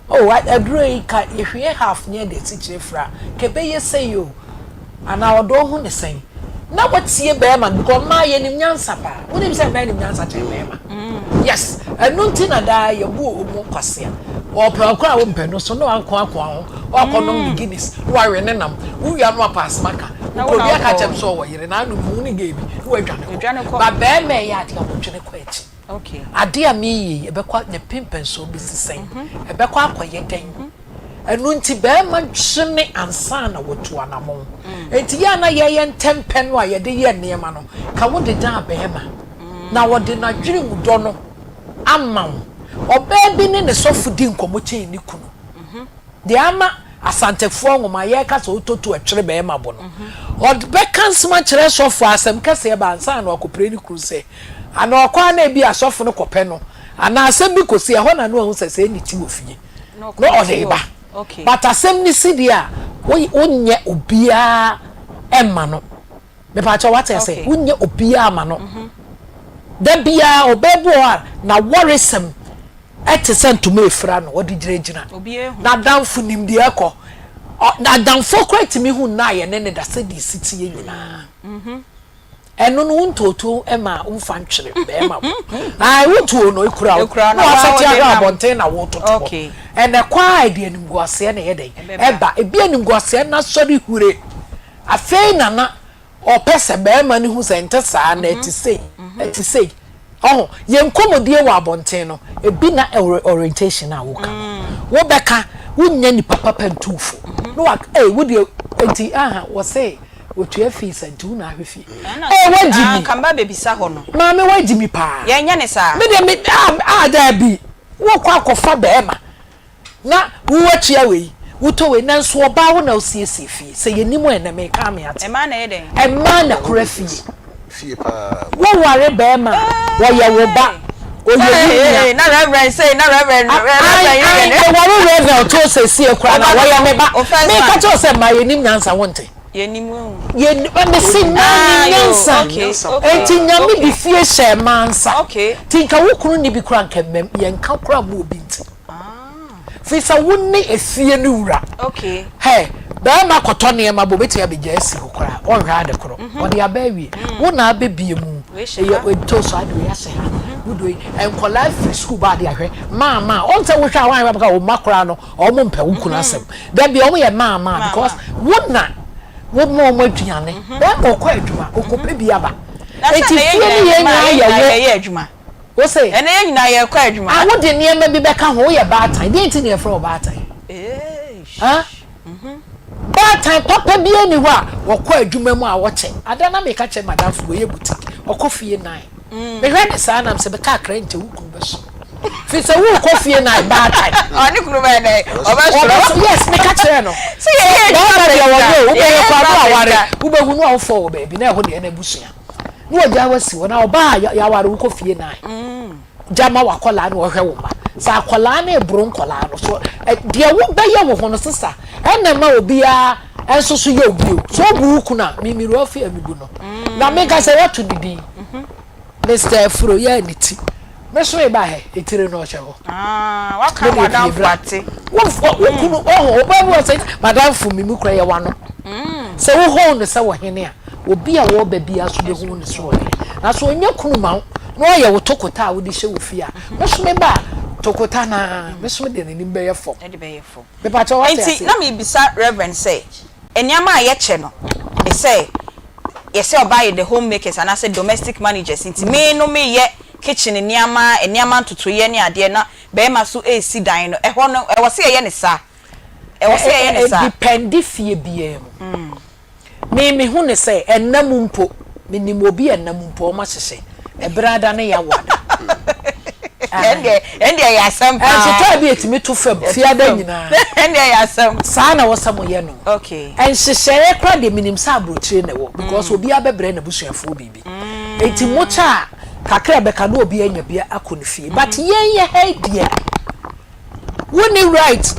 Oh, aduro yi, ka yɛhwie half ne yɛde asikyire fra a, ka ɛbɛyɛ sei o. Anaa ɔdɔ ho ne sɛn? Na watie bɛɛma no because mmaa yɛnim nyansa paa. Wonim sɛ mmaa nim nyansa kyɛn bɛɛma? Yes, ɛno nti na daa yɛbu wɔn nkwasea. Ɔpɛ ɔkɔ a wompɛ no so na wankoakoa ho, wakɔnom ne Guinness na wawe ne nam. Wowia no wapa asɛm aka. Wopɛ obi aka kyerɛ me sɛ ɔwɔ yere na ano mu ne gay bi na wadwane kɔ. Ba bɛɛma ɛyɛ adeɛ a wɔdwene kɔ akyi. Adeɛ a mereyɛ yi ɛbɛkɔ ne pempɛnsoɔ bɛsi sɛn? Ɛbɛkɔ akɔyɛ dɛn? Ɛno nti barima dwene ansa na watu anamɔn. Enti yɛ a na yɛyɛ ntɛmpɛ no a yɛde yɛ nneɛma no, ka wode dan barima na ɔde n'adwene mu dɔ no ama wo. Ɔbaa bi ne ne sɔfo di nkɔmmɔ kyɛn ne kunu. Deɛ ama Asantefoɔ nwoma a yɛreka sɛ ɔtɔ tu ɛtwere barima bo no, ɔbɛka nsɛm akyerɛ sɔfo a asɛm kɛseɛ ba ansa na wakɔpire ne kunu sɛ, anaa ɔkɔ a na ebi a sɔfo no kɔpɛ no, anaa asɛm bi kɔsi ɛhɔ na no ahu sɛ sɛɛ ne ti wɔ fie. Na ɔde reba. But asɛm no si deɛ a, wonyɛ obiara mma no. Mepaakyɛw wate ase? Wonyɛ obiara mma no. Da biara ɔbaa bi wɔ hɔ a, n'awaresɛm te sɛ ntoma efura no, ɔde gyinagyina. N'adamfo nim deɛ ɛkɔ. Adamfoɔ koraa tumi hu nna a yɛne no da sɛdeɛ ɛsi teɛ nyinaa. Ɛno no wo ntootuo ma womfa ntwere bɛrima bo. Ae wo tuo no ekura wo na wasɛte ahwɛ abɔnten na wototo hɔ. Ɛnɛ kɔ a ɛde animguaseɛ na ɛyɛ dɛn ɛba. Ebi animguaseɛ no asɔre hure. Afei na na ɔpɛ sɛ barima no hu sɛ ɛnte saa na ɛte sei, ɛte sei. Ɔho, yɛn nkɔmmɔdie wɔ abɔnten no, ebi na orientation a woka no. Wobɛka, wonnya nipa papa ntu wo fo. Na wa, ei, wo deɛ, nti, aha, wɔse wɔtua fees a, nti wo na ahwɛ fie. Ei, woagye mi. Anka mba bɛbisa hɔ no. Maame, woagye mi paa. Yɛnyɛ ne saa. Me deɛ, me, ah, ah, daabi. Wokɔ akɔfa barima. Na wo atua wei, wotɔ wei, nanso ɔbaa wo na wosiesie fie. Sɛ yɛnim a ɛnɛ meka ame ate. Mmaa na ɛyɛ dɛn? Mmaa na kura fie. Fie paa. Woware bɛrima a, ɔyɛ wo ba, ɔyɛ wo nua. Na reverend sei, na reverend, reverend yɛ dɛn? Meware reverend ɔtoo sesie koraa na wɔyɛ me ba. Meka kyerɛ wo sɛ mmaa yɛnim nyansa wonte? Yɛnim o. Yɛnim, mese mmaa nim nyansa. Enti Nyame de fie hyɛɛ mmaa nsa. Nti nka wo kunu nni bi koraa nka mmam, yɛnka koraa mma obi nte. Firi sɛ wo ne efie no wura. Hɛ, barima kɔtɔ nneɛma ba, obetumi abegya asi hɔ koraa, ɔnhwɛ ade koro. Ɔde aba awie. Wo na abɛbie mu. Ɛyɛ ntoosi ade wei ahyɛ ha. Wode wei, nkwadaa firi sukuu ba ade ahwɛ. Maa maa, ɔn sɛ wohwɛ a woanhwɛ bɛka wo mma koraa no, wɔn mpɛ wo kunu asɛm. Da bi wɔn yɛ maa maa because wo na wo ma wɔn aduane. Barima ɔkɔ adwuma, ɔkɔpɛ bi aba. Enti fie no yɛn nyinaa yɛ wo. Wo se. Ɛnɛ yɛn nyinaa yɛrekɔ adwuma. Ah, wode nneɛma bi bɛka ho, woyɛ baatan. Deɛn nti na yɛfrɛ wo baatan? Ah? Baatan papa biara nni hɔ a wɔkɔ adwuma mu a wɔkyɛ. Ada na meka kyerɛ madamfo bi, ɔyɛ boutique, ɔkɔ fie nine. Mehwɛ no saa na mesɛ bɛka akra nkyɛ wo kunu bɛso. Firi sɛ worekɔ fie nine, baatan. Ɔne kunu bɛyɛ dɛn? Ɔbɛsoro. Yes, meka kyerɛ no. Sɛ yɛyɛ adwuma Bɛrima deɛ wɔnyɛ o, wobɛyɛ koraa na waware, wobɛhu no a wofɔ wɔ baabi na ɛhɔ deɛ n'abusua. na wagya wo asi hɔ na ɔbaa a yɛaware wo kɔ fie na gya ma wakɔlaa na ɔhwɛ wo mma sɛ akɔlaa no eboro nkɔlaa no so deɛ wobɛyɛ wo ho no sesa ɛna ma obiara nso so yɛ obi o so obu wo kunu a mimiru afi a mibu no na meka sɛ wato ne din Mr. Afuro yɛ ne ti Me so eba hɛ, etire no ɔhyɛ hɔ. Ah, waka w'adamfo ate. Wo wo kunu ɔho ɔbaa bi wɔ sɛ madamfo mi mu kura yɛ wano. Sɛ wo hoo no sɛ ɔhene a, obi a wɔba bi aso bɛ hu no sɛ ɔhene. Na so ɔnyɛ kunu ma wo na ɔyɛ wo tokota a wode hyɛ wo fie a, me so me ba a, tokota no ara, me so me de n'anim bɛyɛ fam. Ɛde bɛyɛ fam. Mepakyɛw wate Enti aseɛ? na mebisa Reverend sɛ, nneɛma a yɛkyɛ no, sɛ yɛsɛ ɔbaa yɛ the home makers anaasɛ domestic managers nti me no meyɛ kitchen nneɛma, nneɛma ntotoeɛ ne adeɛ na barima nso resi dan no, ɛhɔ no ɛwɔ sɛ yɛyɛ no saa? Ɛwɔ sɛ yɛyɛ no saa? Ɛdepɛnde fie biara mu. Me mehu no sɛ ɛnna mu mpo, menim obi a ɛnna mu mpo wɔahyehyɛ, ɛberɛ ada ne yawo ada. Ɛndeɛ ɛndeɛ ɛyɛ asɛm paa. Ɛnso tɔɔ bi ɛtumi to fam fiada nyinaa. Ɛndeɛ ɛyɛ asɛm. Saa na ɛwɔ sɛ moyɛ no. Okay. Nhyehyɛeɛ koraa deɛ menim sɛ aburokyire na ɛwɔ because obiara bɛbrɛ n'abusuafoɔ biribi. Enti mokyɛ a kakra a ɛbɛka na obiara anya bi akɔ ne fie. But yɛn yɛ ha yi deɛ wonni right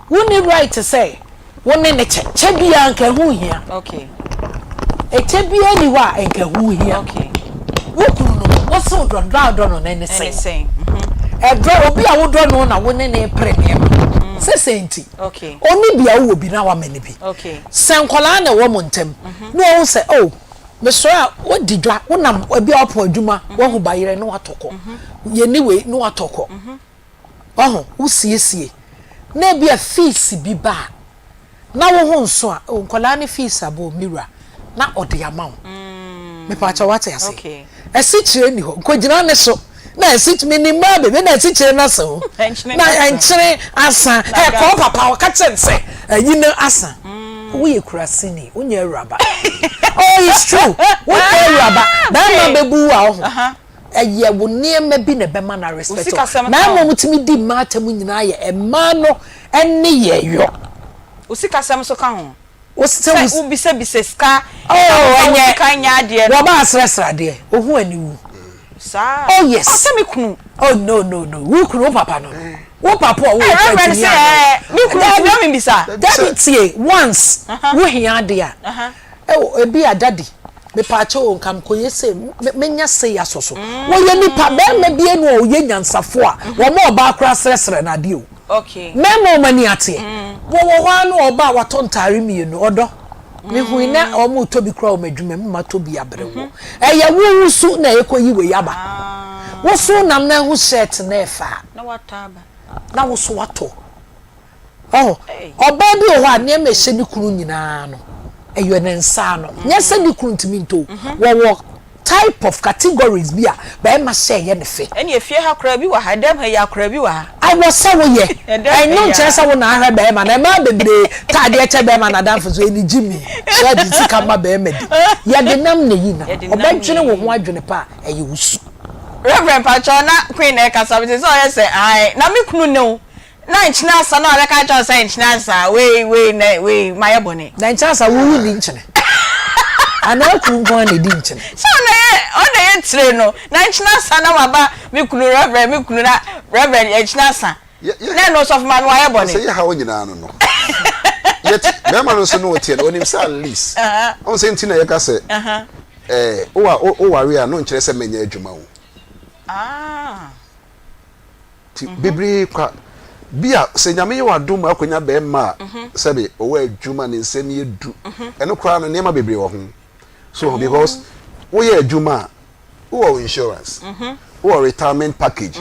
wonni right sɛ wo ne no kyɛ. Kyɛ biara nka ɛho nhia. Ɛkyɛ biara nni hɔ a nka ɛho hia. Wo kunu no, wo se wodɔ no, dɔ a wodɔ no no ɛne sɛn? Ɛdɔ, obi a wodɔ no na wo ne no repere nneɛma. Sɛ sɛn nti? Ɔnni bi a wowɔ bi na wama no bi. Sɛ nkwadaa na ɛwɔ mo ntam na wahu sɛ oh, mesɔre a wodi dwa, wonam ebi a wapɔn adwuma, wahu bayerɛ na watɔ kɔ. Yɛnni wei na watɔ kɔ. Wahu, wosiesie. Na ebia fees bi ba a, na wo ho nso a, oh, nkwadaa no fees aba o, me wura, na ɔde ama wo. Mepaakyɛw wate ase? Asikyire nni hɔ, nkɔgyina ne so. Na asikyire, menim mmaa bebree, na asikyire no asa o. Na nkyene asa. Ɛ, kɔɔ papa hɔ, ka kyerɛ no sɛ, ayi no asa. Woyɛ kuraseni, wonyɛ awuraba. Oh, it's true. Wonyɛ awuraba. Barima bɛbu wo a, ɔho. Ɛyɛ wo nneɛma bi na ɛbɛma no arespect wo. Mmarima a wɔtumi di mmaa atam nyinaa yɛ mmaa no nneyɛeɛ. Wo sikasɛm nso ka ho? Sɛ wobisabisa sika na wofa wo sika nyɛ adeɛ no. Wɔba asrɛsrɛ adeɛ, ohu aniwu. Saa? Oh yes. Oh sɛ me kunu. Oh no no no, wo kunu, wo papa no no. Wo papa a ɔwɔ wo kura tumi anyɛ wo. Me kunu tumi ɔmembisa. Dabi tie, once wo hia adeɛ a, Oh ebia daddy mepaakyɛw o nka mekɔyɛ sei menya sei asɔ so. Wɔyɛ nipa, bɛrima bi enu a ɔyɛ nyansafo a wɔma ɔbaa koraa srɛsrɛ no adeɛ o. Mmarima a wɔn ani ateɛ. Wɔwɔ hɔ ara na ɔba a watɔ ntaare mmienu. Ɔdɔ, mehui na wɔretɔ bi koraa wɔ m'adwuma mu, matɔ bi abrɛ wo. Ɛyɛ wo wo su na ɛrekɔyi wei aba. Wo so nam na ahu shirt na ɛfɛ a, na wo so watɔ. Ɔho, ɔbaa bi wɔ hɔ a nneɛma a ɛhyɛ ne kunu nyinaa no, ɛyɛ ne nsa ano. Nyɛ sɛ ne kunu ntumi ntɔ o. Wɔwɔ type of categories bi a barima hyɛ ɛyɛ no fɛ. Ɛne efie ha koraa bi wɔ ha, ɛdɛm ha yi akora bi wɔ ha. Ɛwɔ sɛ woyɛ. Ɛno nkyerɛ sɛ wo na ahwɛ barima no. Mmaa bebree tɔ adeɛ kyɛ barima no adamfo so, ɛni gye me, so ɛde sika ma barima di. Yɛde nam na ɛyi nam. Ɔbɛdwene wo ho adwene pa a, ɛyɛ wo su. Reverend pakyɛw na Queen na ɛkasa mete sɛ ɔyɛ sɛ ae na me kunu ne wo Na nkyene asa na wabɛka akyerɛ wo sɛ nkyene asa wei wei nɛ wei mayɛ bɔne. Na nkyene asa wo wonni nkyene anaa wo kunu nko ara na edi nkyene. Sɛ ɔna yɛ ɔna yɛ tire no na nkyene asa na waba me kunu reverend me kunu na reverend nkyene asa na ɛno ɔsɔfo maame wayɛ bɔne. Sɛ yɛ haw nyinaa no no yet bɛrima no nso no ɔteɛ no onim sɛ at least ɔn sɛ nti na yɛka sɛ ɛɛ wo woware a no nkyerɛ sɛ mɛnyɛ adwuma o. Ah. Nti bebree kwa. Bi a sɛ Nyame yɛ w'adom ma akonya bɛɛma a sɛbe ɔwɔ adwuma ne nsɛm yɛ du ɛno koraa no nneɛma bebree wɔ ho so ho because woyɛ adwuma a wowɔ insurance wowɔ retirement package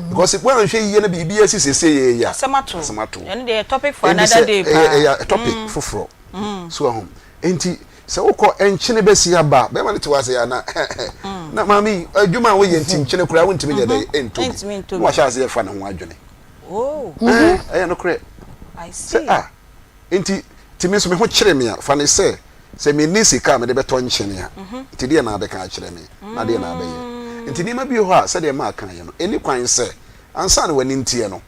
because woanhwɛ yie na biribi asi sese yɛ yɛ a asɛm ato asɛm ato ɛno deɛ topic for another day paa ɛyɛ topic foforɔ so ho nti Sɛ wokɔ nkyene bɛsi aba a, bɛrima no te wo ase a na na maame yi adwuma a woyɛ nti nkyene koraa wontumi nyɛ dɛn ntɔ bi. Na wahyɛ aseɛ fa ne ho adwene. Ɛɛ ɛyɛ nokorɛ. Sɛ a nti nti me nso me ho kyere me a fa ne sɛ sɛ menni sika a mede bɛtɔ nkyene a nti deɛ na abɛka akyerɛ me na deɛ na abɛyɛ. Nti nneɛma bi wɔ hɔ a sɛdeɛ maa kaeɛ no ɛnni kwan sɛ ansa na w'ani nteɛ no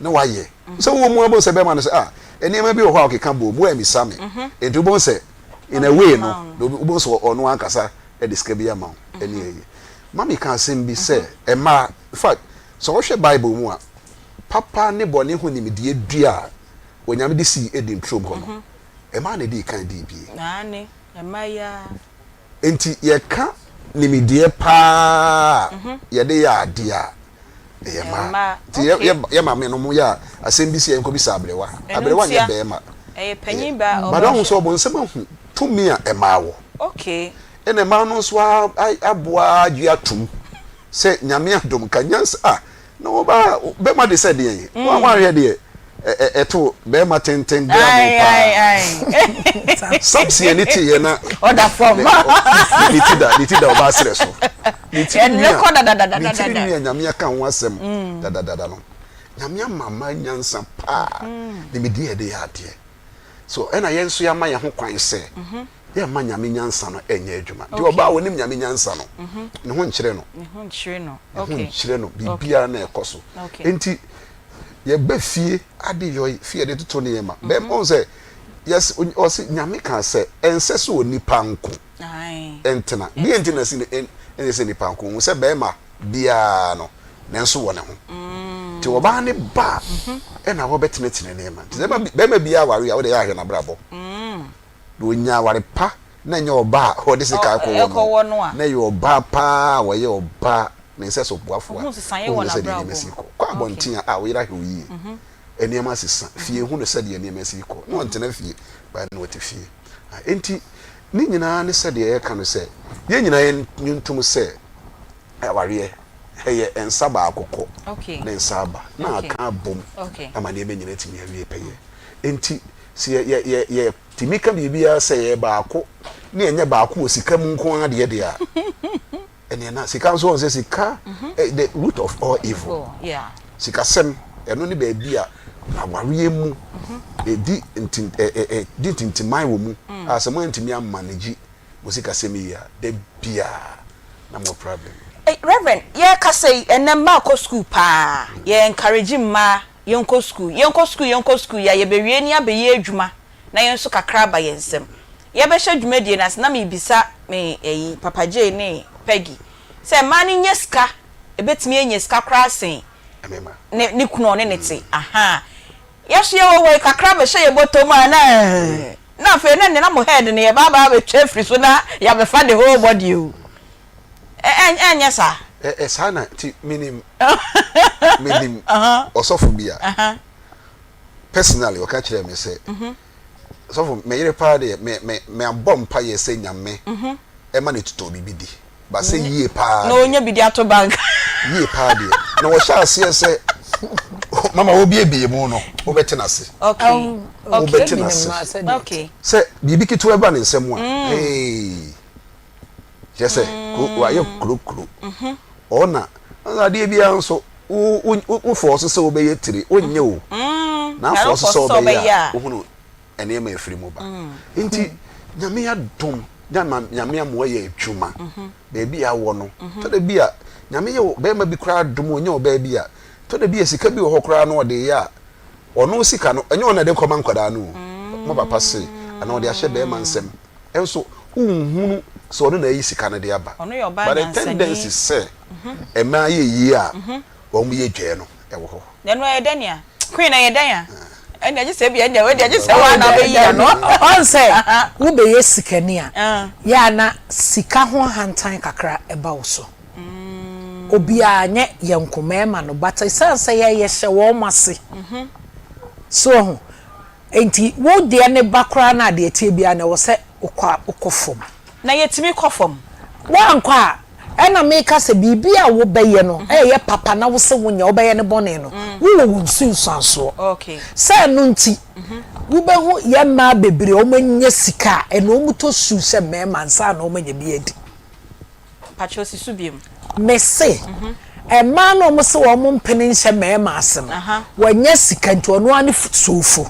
na wayɛ. Sɛ wowɔ mu a wobɛhu sɛ bɛrima no sɛ ah nneɛma bi wɔ hɔ a ɔkeka bom woammisa me. Nti wobɛhu sɛ in a way no wobɛhu sɛ ɔno ankasa de sika bi ama wo ɛne ayi. Mummy ka asɛm bi sɛ mmaa in fact sɛ wohwɛ Bible mu a papa ne bɔne ho nimdeɛ dua a Onyame de sii Eden turom hɔ no mmaa na ɛdii kan dii bie. Enti yɛka nimdeɛ paa a yɛde yɛ adeɛ a, ɛyɛ mmaa. Nti yɛ maame no yɛ a asɛm bi si a yɛnkɔbisa aberewa. Aberewa nyɛ bɛrima. But wahu sɛ ɔbonsam ahu tumi a mmaa wɔ. Ɛna mmaa no nso aboa agye atom sɛ Nyame adom nka nyansa a Na ɔbaa bɛma de sɛ deɛn? Mm. Woanhwɛ deɛ ɛto bɛrima tenten bra mu paa. Samson ani teeɛ na ɔda fam. Ne ti da ne ti da ɔbaa serɛ so. Ne tiri nwi a ne tiri nwi a Nyame aka ho asɛm mm. dadadada no. Nyame ama mmaa nyansa paa. Mm. Ne medi ɛde yɛ adeɛ. So ɛna yɛn nso yɛama yɛn ho kwan sɛ mhm. Yɛmma Nyame nyansa no nyɛ adwuma. Nti ɔbaa a ɔnim Nyame nyansa no, ne ho nkyere no. Ne ho nkyere no. Ne ho nkyere no. Biribiara na ɛkɔ so. Nti yɛba fie ade yɔe, fie yɛde toto nneɛma. Bɛm ɔn sɛ yɛs ɔse Nyame kaa sɛ ɛnsɛ sɛ onipa nko ntena. Deɛ nti na si no ɛnsɛ sɛ nipa nko. Hu sɛ bɛrima biara no nanso wɔ ne ho. Nti ɔbaa ne ba a ɛna wɔbɛtenetene nneɛma. Nti sɛ bɛrima biara ware a wode yɛ ahwɛ n'abrabɔ. Na ɔnya aware pa na ɛnyɛ ɔbaa a ɔde sika rekɔwɔ no na ɛyɛ ɔbaa paa a ɔyɛ ɔbaa ne nsɛso boafo a wohu no sɛdeɛ nneɛma si kɔ. Kɔ abɔnten a, a wo yere ahwɛ wo yie. Nneɛma asesa. Fie hu no sɛdeɛ nneɛma si kɔ. Na ɔntena fie, but na ɔte fie. Enti ne nyinaa ne sɛdeɛ yɛka no sɛ yɛn nyinaa yɛn ntom sɛ awareɛ ɛyɛ nsa baako kɔ ne nsa aba na aka abom ama nneɛma nyinaa atumi awie pɛyɛ. Enti Sɛ yɛ, yɛ, yɛ, yɛtumi ka biribiara sɛ yɛyɛ baako ne yɛnyɛ baako wɔ sika mu nko ara deɛ deɛ a, ɛneɛ na sika nso wɔn sɛ sika, mhm. eh, the root of all evil. Sikasɛm, ɛno ne baabi a awareɛ mu mhm. ɛdi ntin, ɛ, ɛ, ɛ, di ntintiman wɔ mu mm. a sɛ moantumi amanegyi mo sikasɛm yie a, da biara na mo problem. Hey, Reverend, yɛrekasa yi, ɛnɛ mmaa kɔ sukuu paa, yɛ encourage mmaa Yɛnkɔ sukuu, yɛnkɔ sukuu, yɛnkɔ sukuu yi a, yɛbɛwie ne abɛyɛ adwuma na yɛn nso kakra aba yɛn nsam. Yɛbɛhyɛ dwumadie no ase na merebisa me ayi, Papa Jay ne Peggy sɛ mmaa no nya sika, ɛbɛtumi anya sika koraa sen ne ne kunu a ɔne no te. Ahaa. Yɛn nso yɛwɔ wei kakra bɛhyɛ yɛn bɔtɔ mu a na na afei na na mo head no yɛba aba abɛtwa afiri so na yɛabɛfa the whole body o. Ɛ ɛ ɛnyɛ saa? Ɛ ɛ saa na nti menim menim ɔsɔfo bi a personally ɔka kyerɛɛ me sɛ sɔfo me yere paa deɛ me me me abɔ mpa yɛ sɛ nyame ɛma ne tutɔ biribi di ba sɛ yie paa na onya bi de ato bank yie paa deɛ na wɔhyɛ aseɛ sɛ mama wobiebie mu no wobɛte n'ase okay wobɛte n'ase sɛ biribi ketewa ba ne nsam a hey Kyerɛ sɛ, wayɛ kurokuro. Ɔna adeɛ biara nso wo wo fɔɔso sɛ wobɛyɛ tire wonyɛ o. Na afɔɔso sɛ wobɛyɛ a wohunu nneɛma ɛfiri mu ba. Nti Nyame adom Nyame amoa yɛ adwuma baabi a wɔ no. Tɔ da bi a Nyame yɛ bɛrima bi koraa adom ɔnya ɔbaa bi a tɔ da bi a sika bi wɔ hɔ koraa na ɔde yɛ a ɔno sika no ɛnyɛ ɔno na ɛde kɔma nkwadaa no o. Mo papa se anaa ɔde ahyɛ bɛrima nsam. Nso wonhunu sɛ ɔno na ayi sika no de aba. Ɔno yɛ ɔbaa But the nyansani. tendency sɛ mmaa yɛ yie a wɔn yɛ dwɛɛ no ɛwɔ hɔ. Na ɛno ɛyɛ dɛn a? Queen ɛyɛ dɛn a? Ɛnna gye sɛ ebia ɛnna wei deɛ gye sɛ woa na wobɛyi ano. Ɔn sɛ wobɛyɛ sikani a, yɛ a na sika ho ahantan kakra ɛba wo so. Obiara, nyɛ yɛn nko, mmarima no, but ɛsiane sɛ yɛn yɛhyɛ wɔn ase. So wahu? Enti wo deɛ no ba koraa no a, deɛ ɛteɛ biara no, ɛwɔ sɛ wokɔ a, wokɔ fam. Na yɛtumi kɔ fam. Woankɔ a, ɛna meka sɛ biribi a wobɛyɛ no ɛyɛ papa na wose wonyɛ, wobɛyɛ no bɔne no, wowɔ wo nsunsuansoɔ. Sɛ ɛno nti, wobɛhu yɛn mmaa bebree a wɔanya sika a, ɛna wɔtɔ shoe hyɛ mmarima ansa na wɔanya bi adi. Pakyɛw si so biom. Me se, mmaa no a wɔn se wɔn mpene nhyɛ mmarima ase no, wɔanya sika nti ɔno ara ne soofo,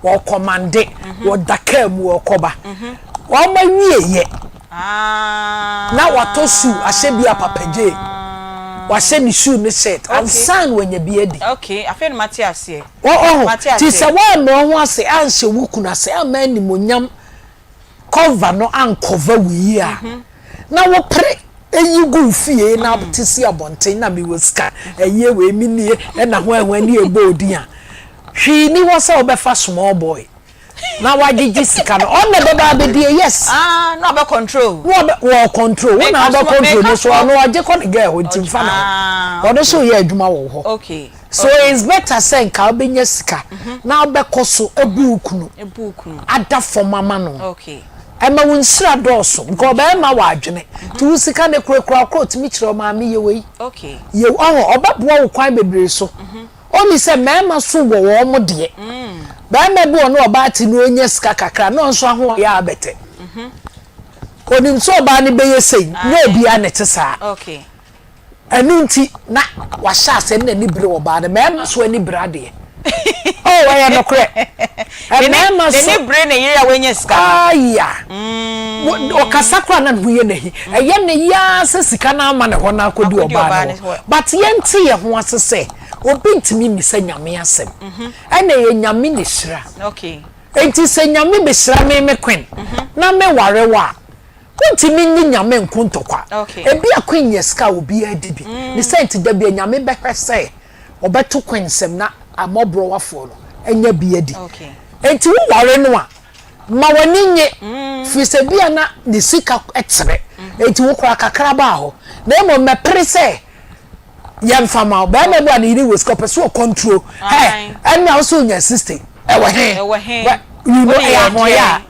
wɔkɔmande, wɔda kaa mu wɔkɔba. Wɔn awieɛ na watɔ shoe ahyɛ bi a Papa Jay, wahyɛ ne shoe ne shirt ansa na wanya bi adi. Okay, afei na mate aseɛ. Ɔho, Mate nti aseɛ. sɛ woammrɛ wo ho ase anhyɛ wo kunu ase amma animuonyam cover no ankɔva wo yie a, na wo pere yi gu wo fie na te si abɔnten na mewɔ sika, ɛyɛ wei me nie ɛna ho ɛho ɛne ɛbɔ odin a, hwee ni hɔ sɛ wobɛfa small boy na wagyegye sika no, ɔno na ɛbɛba abɛdie, yes. Ah, na ɔbɛ control. Na ɔbɛ, wɔ control, wo na wobɛ control no so, ɔno ɔgye kɔ ne girl hɔ nti nfa ne ho, ɔno nso yɛ adwuma wɔ wo hɔ. Okay. So it's better sɛ nka wobɛnya sika na wobɛkɔ so abu wo kunu ada fam ama no. Ɛma wo nhyira dɔɔso. Nka ɔbarima wɔ adwene. Nti wo sika no kurakura wo korɔ ɔtumi kyerɛ wo maame yɛ wei. Yɛ ɔho ɔbɛboa wo kwan bebree so. Only sɛ mmarima so wɔ wɔn deɛ. Barima bi wɔ ne ɔbaa te na ɔnya sika kakra na ɔnso ahoɔyɛ abɛtɛ. Onim sɛ ɔbaa no bɛyɛ sei nyɛ obiara na ɛte saa. Ɛno nti, na wahyɛ aseɛ ne n'ani bere ɔbaa no. Mmarima nso ani bere adeɛ. Oh, ɛyɛ nokorɛ. Mmarima nso. N'ani bere ne yere a wanya sika no. Aya. Mm. Ɔkasa koraa na ne ho yɛ n'ahi. Mm. Ɛyɛ ne yaa sɛ sika no ama ne hɔ na akɔdi ɔbaa no hɔ. But yɛnte yɛn ho ase sɛ obi ntumi mmisa Nyame asɛm. Mhm. Ɛna ɛyɛ Nyame na ɛhyira. Okay. Enti sɛ Nyame bɛhyira me me Queen mhm. na meware wo a, Wontumi nye Nyame nko ntɔkwa. Ebia Queen nya sika a obiara di bi. Ne saa nti da bia Nyame bɛhwɛ sɛ ɔbɛto Queen nsam na amɔborɔwafoɔ no anya bi adi. Enti wo ware no a, ma w'ani nye firi sɛ bia na ne sika kyerɛ enti wo koraa kakra baa hɔ. Na mmom mɛpere sɛ yɛmfa ma wo. Barima bi a ne yere wɔ sika ɔpɛ sɛ ɔcontrol hɛ ɛnna wo sɛ onya 60 ɛwɔ he? Ɛwɔ he? You know ɛyɛ ahoɔyɛ a.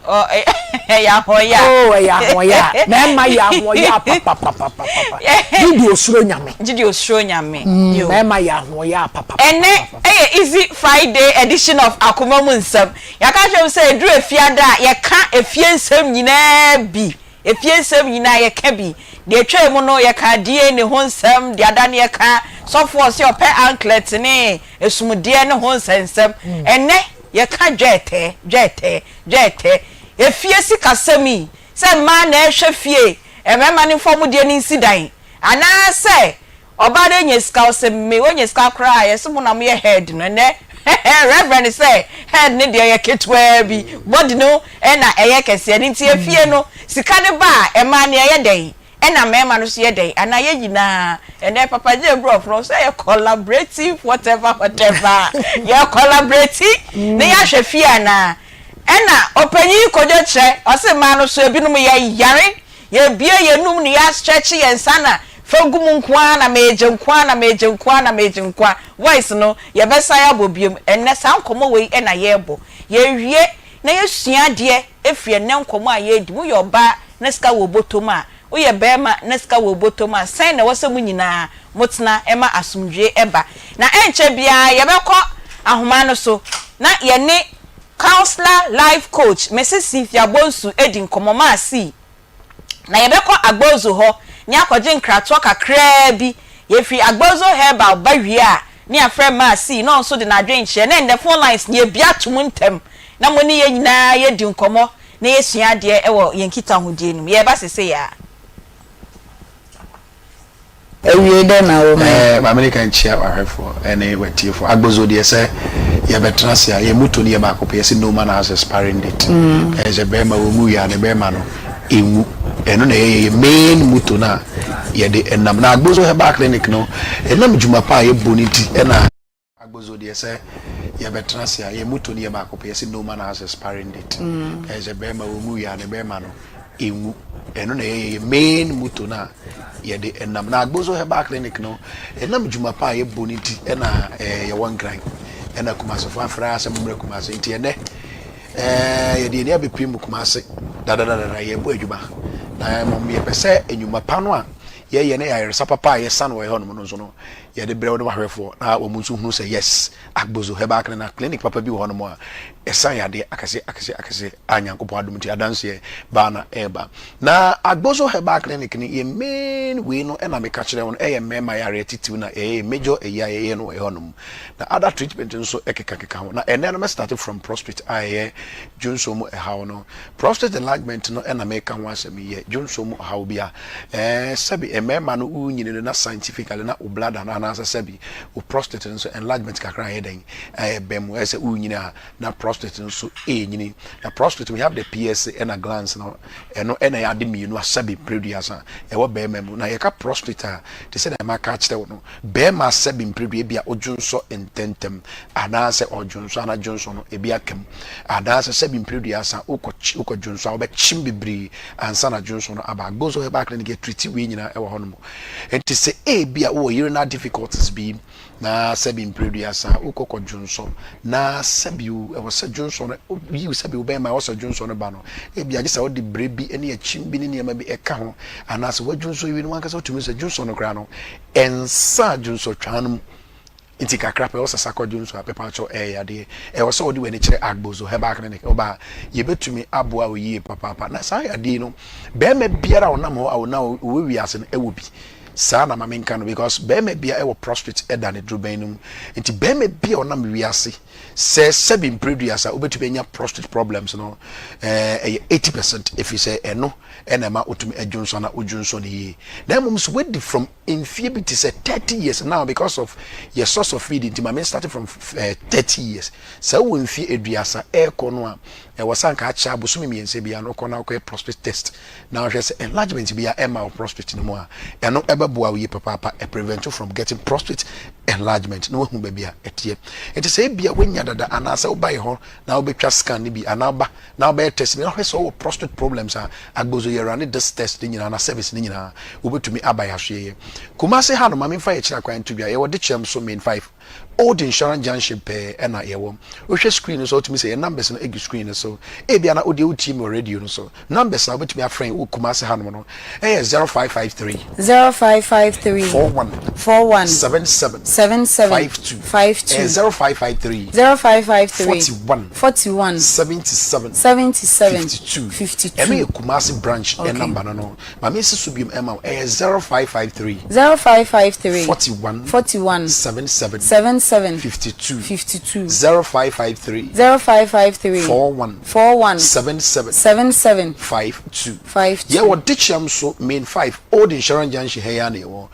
Ɛyɛ ahoɔyɛ a. Oh ɛyɛ ahoɔyɛ a. Mmarima yɛ ahoɔyɛ a papapapapa. Gye di osuro nyame. Gye di osuro nyame. Mmarima yɛ ahoɔyɛ a papapapapa. Ɛnnɛ ɛyɛ Easy Friday edition of Akoma mu Nsɛm. Yɛaka akyerɛ mo sɛ ɛduru Efiada a yɛka efie nsɛm nyinaa bi. Efie nsɛm nyinaa yɛka bi. Deɛ ɛtwaa mu no yɛkaa DNA ho nsɛm, deɛ ada no yɛka sɔfoɔ a ɔse ɔpɛ anklet ne esumdeɛ no ho nsɛnsɛm. Ɛnnɛ yɛka dwɛɛtɛɛ, dwɛɛtɛɛ, dwɛɛtɛɛ. Efie sikasɛm yi, sɛ mmaa na ɛrehwɛ fie, mmarima no mfa wɔn deɛ no nsi dan, anaasɛ Ɔbaa no anya sika ɔse me wanya sika koraa yɛse mo na moyɛ head no ɛnɛ Reverend sɛ head no deɛ ɛyɛ ketewaa bi body no na ɛyɛ kɛseɛ no nti efie no sika no ba a ɛmaa no ɛyɛ dɛn ɛna mmarima no nso yɛ dɛn anaa yɛ nyinaa ɛnɛ Papa J Brɔfo no sɛ yɛ collaborative whatever whatever yɛ collaborate na yɛahwɛ fie anaa ɛna ɔpanyin Kojo kyerɛ ɔse mmaa no so ebinom yɛ yare Yɛbue yɛn anum na yɛastretch yɛn nsa na. Fa gu mu nko ara na meregye nko ara na meregye nko ara na meregye nko ara. Voice no, yɛbɛsan abɔ biom. Ɛnnɛ, saa nkɔmmɔ wei na yɛrebɔ. Yɛrewie na yɛasua adeɛ afiri ɛnnɛ nkɔmmɔ a yɛredi. Woyɛ ɔbaa na sika wɔ wo bɔtɔ mu a, woyɛ barima na sika wɔ wo bɔtɔ mu a, sɛn na ɛwɔ sɛ mo nyinaa motena ma asomdwoeɛ ba? Na ɛnkyɛ biara yɛbɛkɔ ahoma no so na yɛne Counsellor Life Coach Mrs Cynthia Bonsu adi nkɔmmɔ. Maa C. Na yɛbɛkɔ Agbozo hɔ ne akɔgye nkratoɔ kakraa bi. Yɛfiri Agbozo Herbal ba wie a, ne yɛafrɛ Maa C na ɔnso de n'adwenkyerɛ. Na ɛnnɛ phone lines no yɛabue atom ntɛm na mo ne yɛn nyinaa yɛadi nkɔmmɔ na yɛasua adeɛ wɔ yɛn nkitahodie no mu. Yɛreba sesei ara. Awiei dɛn na woma yɛn? Ɛɛ, ma me kan nkyia w'ahwɛfoɔ ne w'atiefoɔ. Agbozo deɛ sɛ yɛbɛtena ase a, yɛn motto no yɛ baako pɛ, yɛse no man has expiring date. Ɛyɛ sɛ bɛrima ɔnwu wie a, ne bɛrima no ɛnwu. Ɛno na ɛyɛ yɛn main motto no a yɛde nam. Na Agbozo Herbal Clinic no, ɛnam dwuma pa a yɛbɔ no nti na. Agbozo deɛ sɛ yɛbɛtena ase a, yɛn motto no yɛ baako pɛ, yɛse no man has expiring date. Ɛyɛ sɛ bɛrima ɔnwu wie a, ne bɛrima no ɛnwu. Ɛno na ɛyɛ yɛn main motto no a yɛde nam. Na Agbozo Herbal Clinic no, ɛnam dwuma pa a yɛbɔ no nti ɛna yɛwɔ Nkran, ɛna Kumasefoɔ afrɛ ara sɛ mommra Kumase. Nti ɛnɛ yɛde yɛn ani abɛpue mu Kumase dadadadada, yɛrebɔ adwuma. Na mmom yɛpɛ sɛ nnwuma pa no a yɛyɛ ne ayaresa papa a yɛsa no wɔ ɛhɔnom no nso no, yɛde brɛ wo ne w'ahwɛfoɔ na wɔn nso hunu sɛ yes, Agbozo Herbal Clinic na clinic papa bi wɔ hɔnom a ɛsa yadeɛ akɛseɛ akɛseɛ akɛseɛ a Nyankopɔn adom nti adanseɛ baa na ɛreba. Na Agbozo Herbal Clinic no yɛ main wei no ɛna meka kyerɛ wo no ɛyɛ mmarima yareɛ titiw na ɛyɛ major ɛyi a yɛyɛ no wɔ ɛhɔnom. Na other treatment nso ɛkekakeka ho. Na ɛnɛ no mɛ start from prostate a ɛyɛ dwonsɔ mu ɛhaw no. Prostate enlargement no na meka ho asɛm yi yɛ dwonsɔ mu ɔhaw bi a ɛɛ sɛbi mmarima no wonyini no na scientifically na wo bladder no anaasɛ sɛbi wo prostate no nso enlargement kakra ayɛ dɛn ɛɛbɛ mu ɛsɛ wonyini a na prostate no nso ɛɛnyini na prostate we have the PSA ɛna glands no ɛno ɛna ɛyɛ ade mmienu a sɛbi mprɛduasa ɛwɔ bɛrima mu na yɛka prostate a te sɛ deɛ maka akyerɛ wo no bɛrima sɛbi mprɛdua bi a odwonsɔ ntɛntɛm anaasɛ ɔdwonsɔ anaa dwonsɔ no ebi aka mu anaasɛ sɛbi mprɛduasa wokɔ wokɔ dwonsɔ a wobɛkyem bebree ansa na dwonsɔ no aba. Agbozo Herbal Clinic yɛ treat wei nyinaa ɛwɔ hɔnom. Nti sɛ ebi a wowɔ urinal difficulties bi na sɛbi mprɛduasa wokɔ kɔ dwonsɔ na sɛbi ɛwɔ sɛ dwonsɔ no yiw sɛbi wobɛma ɛwɔ sɛ dwonsɔ no ba no ebi agye sɛ wode brɛ bi ne akyim bi ne nneɛma bi ɛka ho anaasɛ wadwonsɔ wie no wankasa wotumi sɛ dwonsɔ no koraa no ɛnsa dwonsɔtwaa no mu Nti kakra pɛ ɔsɛ sakɔ dwonso a pɛpaakyɛw ɛyɛ yadeɛ. Ɛwɔ sɛ wode w'ani kyerɛ Agbozo Herbal Clinic. Woba a, yɛbɛtumi aboa wo yie papaapa. Na saa yadeɛ yi no, barima biara a ɔnam hɔ a ɔnam ɔwɔ wiase no ɛwɔ bi. Saa na ma menka no because barima biara ɛwɔ prostate ɛda ne dorobɛn no mu. Nti barima bi a ɔnam wiase sɛ sɛbi mprɛduasa wobɛtumi anya prostate problems no ɛyɛ 80% ɛfiri sɛ ɛno ɛna ɛma wotumi ɛdwonsɔ na wodwonsɔ no yie. Na mmom sɛ wadi from mfie bi te sɛ 30 years now because of yɛ source of feed nti ma me start from 30 years sɛ wowɔ mfie aduasa ɛrekɔ no a ɛwɔ sɛ anka akyɛ abosome mmiɛnsa bi ano kɔ na wokɔyɛ prostate test na wohwɛ sɛ enlargement bi a ɛma wo prostate no mu a ɛno ɛbɛboa wo yie papaapa ɛ prevent you from getting prostate enlargement na wahu baabi a ɛteɛ nti sɛ ebia woanya dada anaasɛ woba yɛ hɔ na wobɛtwa scan no bi anaa woba na wobɛyɛ test bi na wohwɛ sɛ wowɔ prostate problems a, Agbozo yɛ runne this test ne nyinaa na service ne nyinaa wobɛtumi aba yɛ asoɛyɛ. Kumasi ha no ma memfa yɛ kyerɛ kwan nto dwa, yɛwɔ Dekyɛm so main 5 Old Insurance Junction pɛɛ ɛna yɛwɔ. Wohwɛ screen no so a wotumi sɛ yɛ numbers no egu screen no so. Ebia na wodeɛ wotie me wɔ radio no so. Numbers a wobɛtumi afrɛ yɛn wɔ Kumasi hanom no ɛyɛ 0553. 0553. 41. 41. 77. 77. 52. 52. Ɛyɛ 0553. 0553. 41. 41. 77. 77. 52. 52. Ɛno yɛ Kumasi branch Okay. number no no. Ma me nsi so biom ɛma wo. Ɛyɛ 0553. 0553. 41. 41. 77. 77. 52. 52. 0553. 0553. 41. 41. 77. 77. 52. 52. Yɛwɔ Dekyɛm so main 5 Old Insurance Junction ha yi ara na yɛwɔ.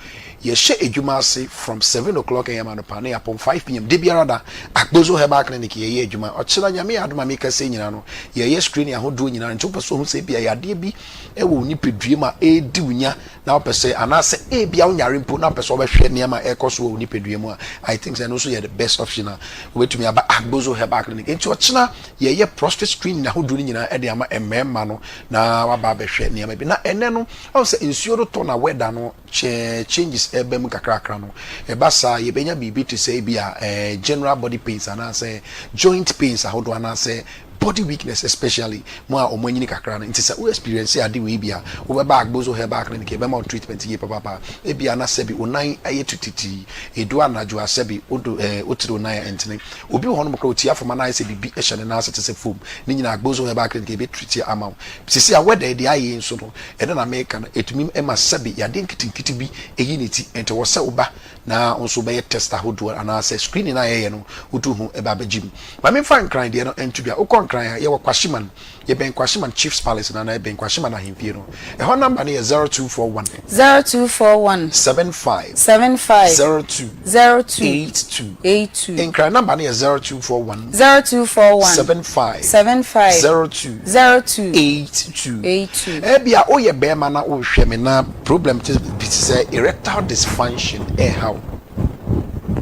Yɛhyɛ adwuma ase from 7 o'clock am anɔpa na yɛapɔn 5 pm da biara da. Agbozo Herbal Clinic yɛyɛ adwuma. Ɔkyena Nyame yɛ adom a meka sɛ nyinaa no, yɛyɛ screening ahodoɔ nyinaa. Nti wopɛ sɛ ohu sɛ ebia yadeɛ bi wɔ wo nipadua mu a ɛredi wo nya na wopɛ sɛ, anaasɛ ebia wonyare mpo na wopɛ sɛ wobɛhwɛ nneɛma a ɛrekɔ so wɔ wo nipadua mu a, I think sɛ ɛno nso yɛ the best option a wobɛtumi aba Agbozo Herbal Clinic. Nti ɔkyena yɛyɛ prostate screening ahodoɔ no nyinaa de ama mmarima no na waba abɛhwɛ nneɛma bi. Na ɛnɛ no, ɔhu sɛ nsuo no tɔ na weather no changes ɛba mu kakrakra no, ɛba saa yɛbɛnya biribi te sɛ ebi a general body pains anaasɛ joint pains ahodoɔ anaasɛ body weakness, especially mo a ɔmo anyini kakra no. Nti sɛ wo experience ade wei bi a, wobɛba Agbozo Herbal Clinic, yɛbɛma wo treatment yie papaapa. Ebi ana sɛbi wo nan ayɛ tutiti, edu anadwo a sɛbi wodo wotiri wo nan a ɛntene. Obi wɔ hɔnom koraa otia fam anaa ayɛ sɛ biribi hyɛ ne nan ase te sɛ foam ne nyinaa, Agbozo Herbal Clinic yɛbɛ treat ama wo. Sisi a weather de ayɛ nso no, ɛno na meka no, etumi ma sɛbi yadeɛ nketenkete bi eyi ne ti. Nti wɔ sɛ woba na nso bɛyɛ test ahodoɔ anaasɛ screening a yɛyɛ no, wotu ho ɛba abɛgye mu. Maame nfa Nkran deɛ no nto dwa. Wokɔ Nkran a, yɛwɔ Kwashiman, yɛbɛn Kwashiman Chiefs Palace na yɛbɛn Kwashiman ahemfie no. Ɛhɔ number no yɛ 0241 0241 75 75 02 02 82. 82. Nkran number no yɛ 0241 0241 75 75 02 02 82. 82. Ebi a woyɛ bɛrima na wohwɛ me na problem te bi te sɛ erectile dysfunction ɛɛha wo.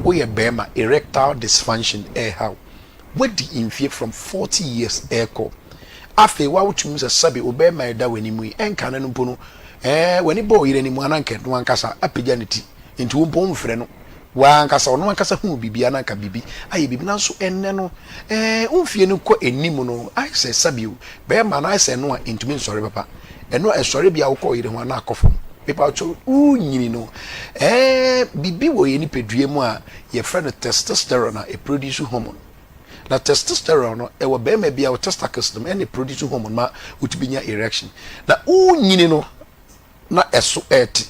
Woyɛ bɛrima, erectile dysfunction ɛɛha wo, wadi mfie from 40 years ɛɛkɔ, afei wa wotumi sɛ sɛbi wo bɛrima ɛda w'anim yi ɛnka no mpo no, w'ani bɔ ɔyere anim ana nka ɛno ankasa apagya ne ti, nti wo mpo womfrɛ no, wankasa ɔno ankasa hu biribi ananka biribi ayɛ biribi. Nanso ɛnɛ no womfie no kɔ anim no, ayɛ sɛ sɛbi o bɛrima no ayɛ sɛ ɛno a ntumi nsɔre papa, ɛno a ɛsɔre bi a wokɔ ɔyere ho ana akɔ fam. Pepa kyɛw, wonyini no, biribi wɔ yɛ nipadua mu a yɛfrɛ no testosterone a ɛproduce hormone. Na testosterone no ɛwɔ bɛrima bi a wɔ testicles no mu, ɛna produce hormone ma wotumi nya erection. Na wonyini no na ɛso ɛɛte.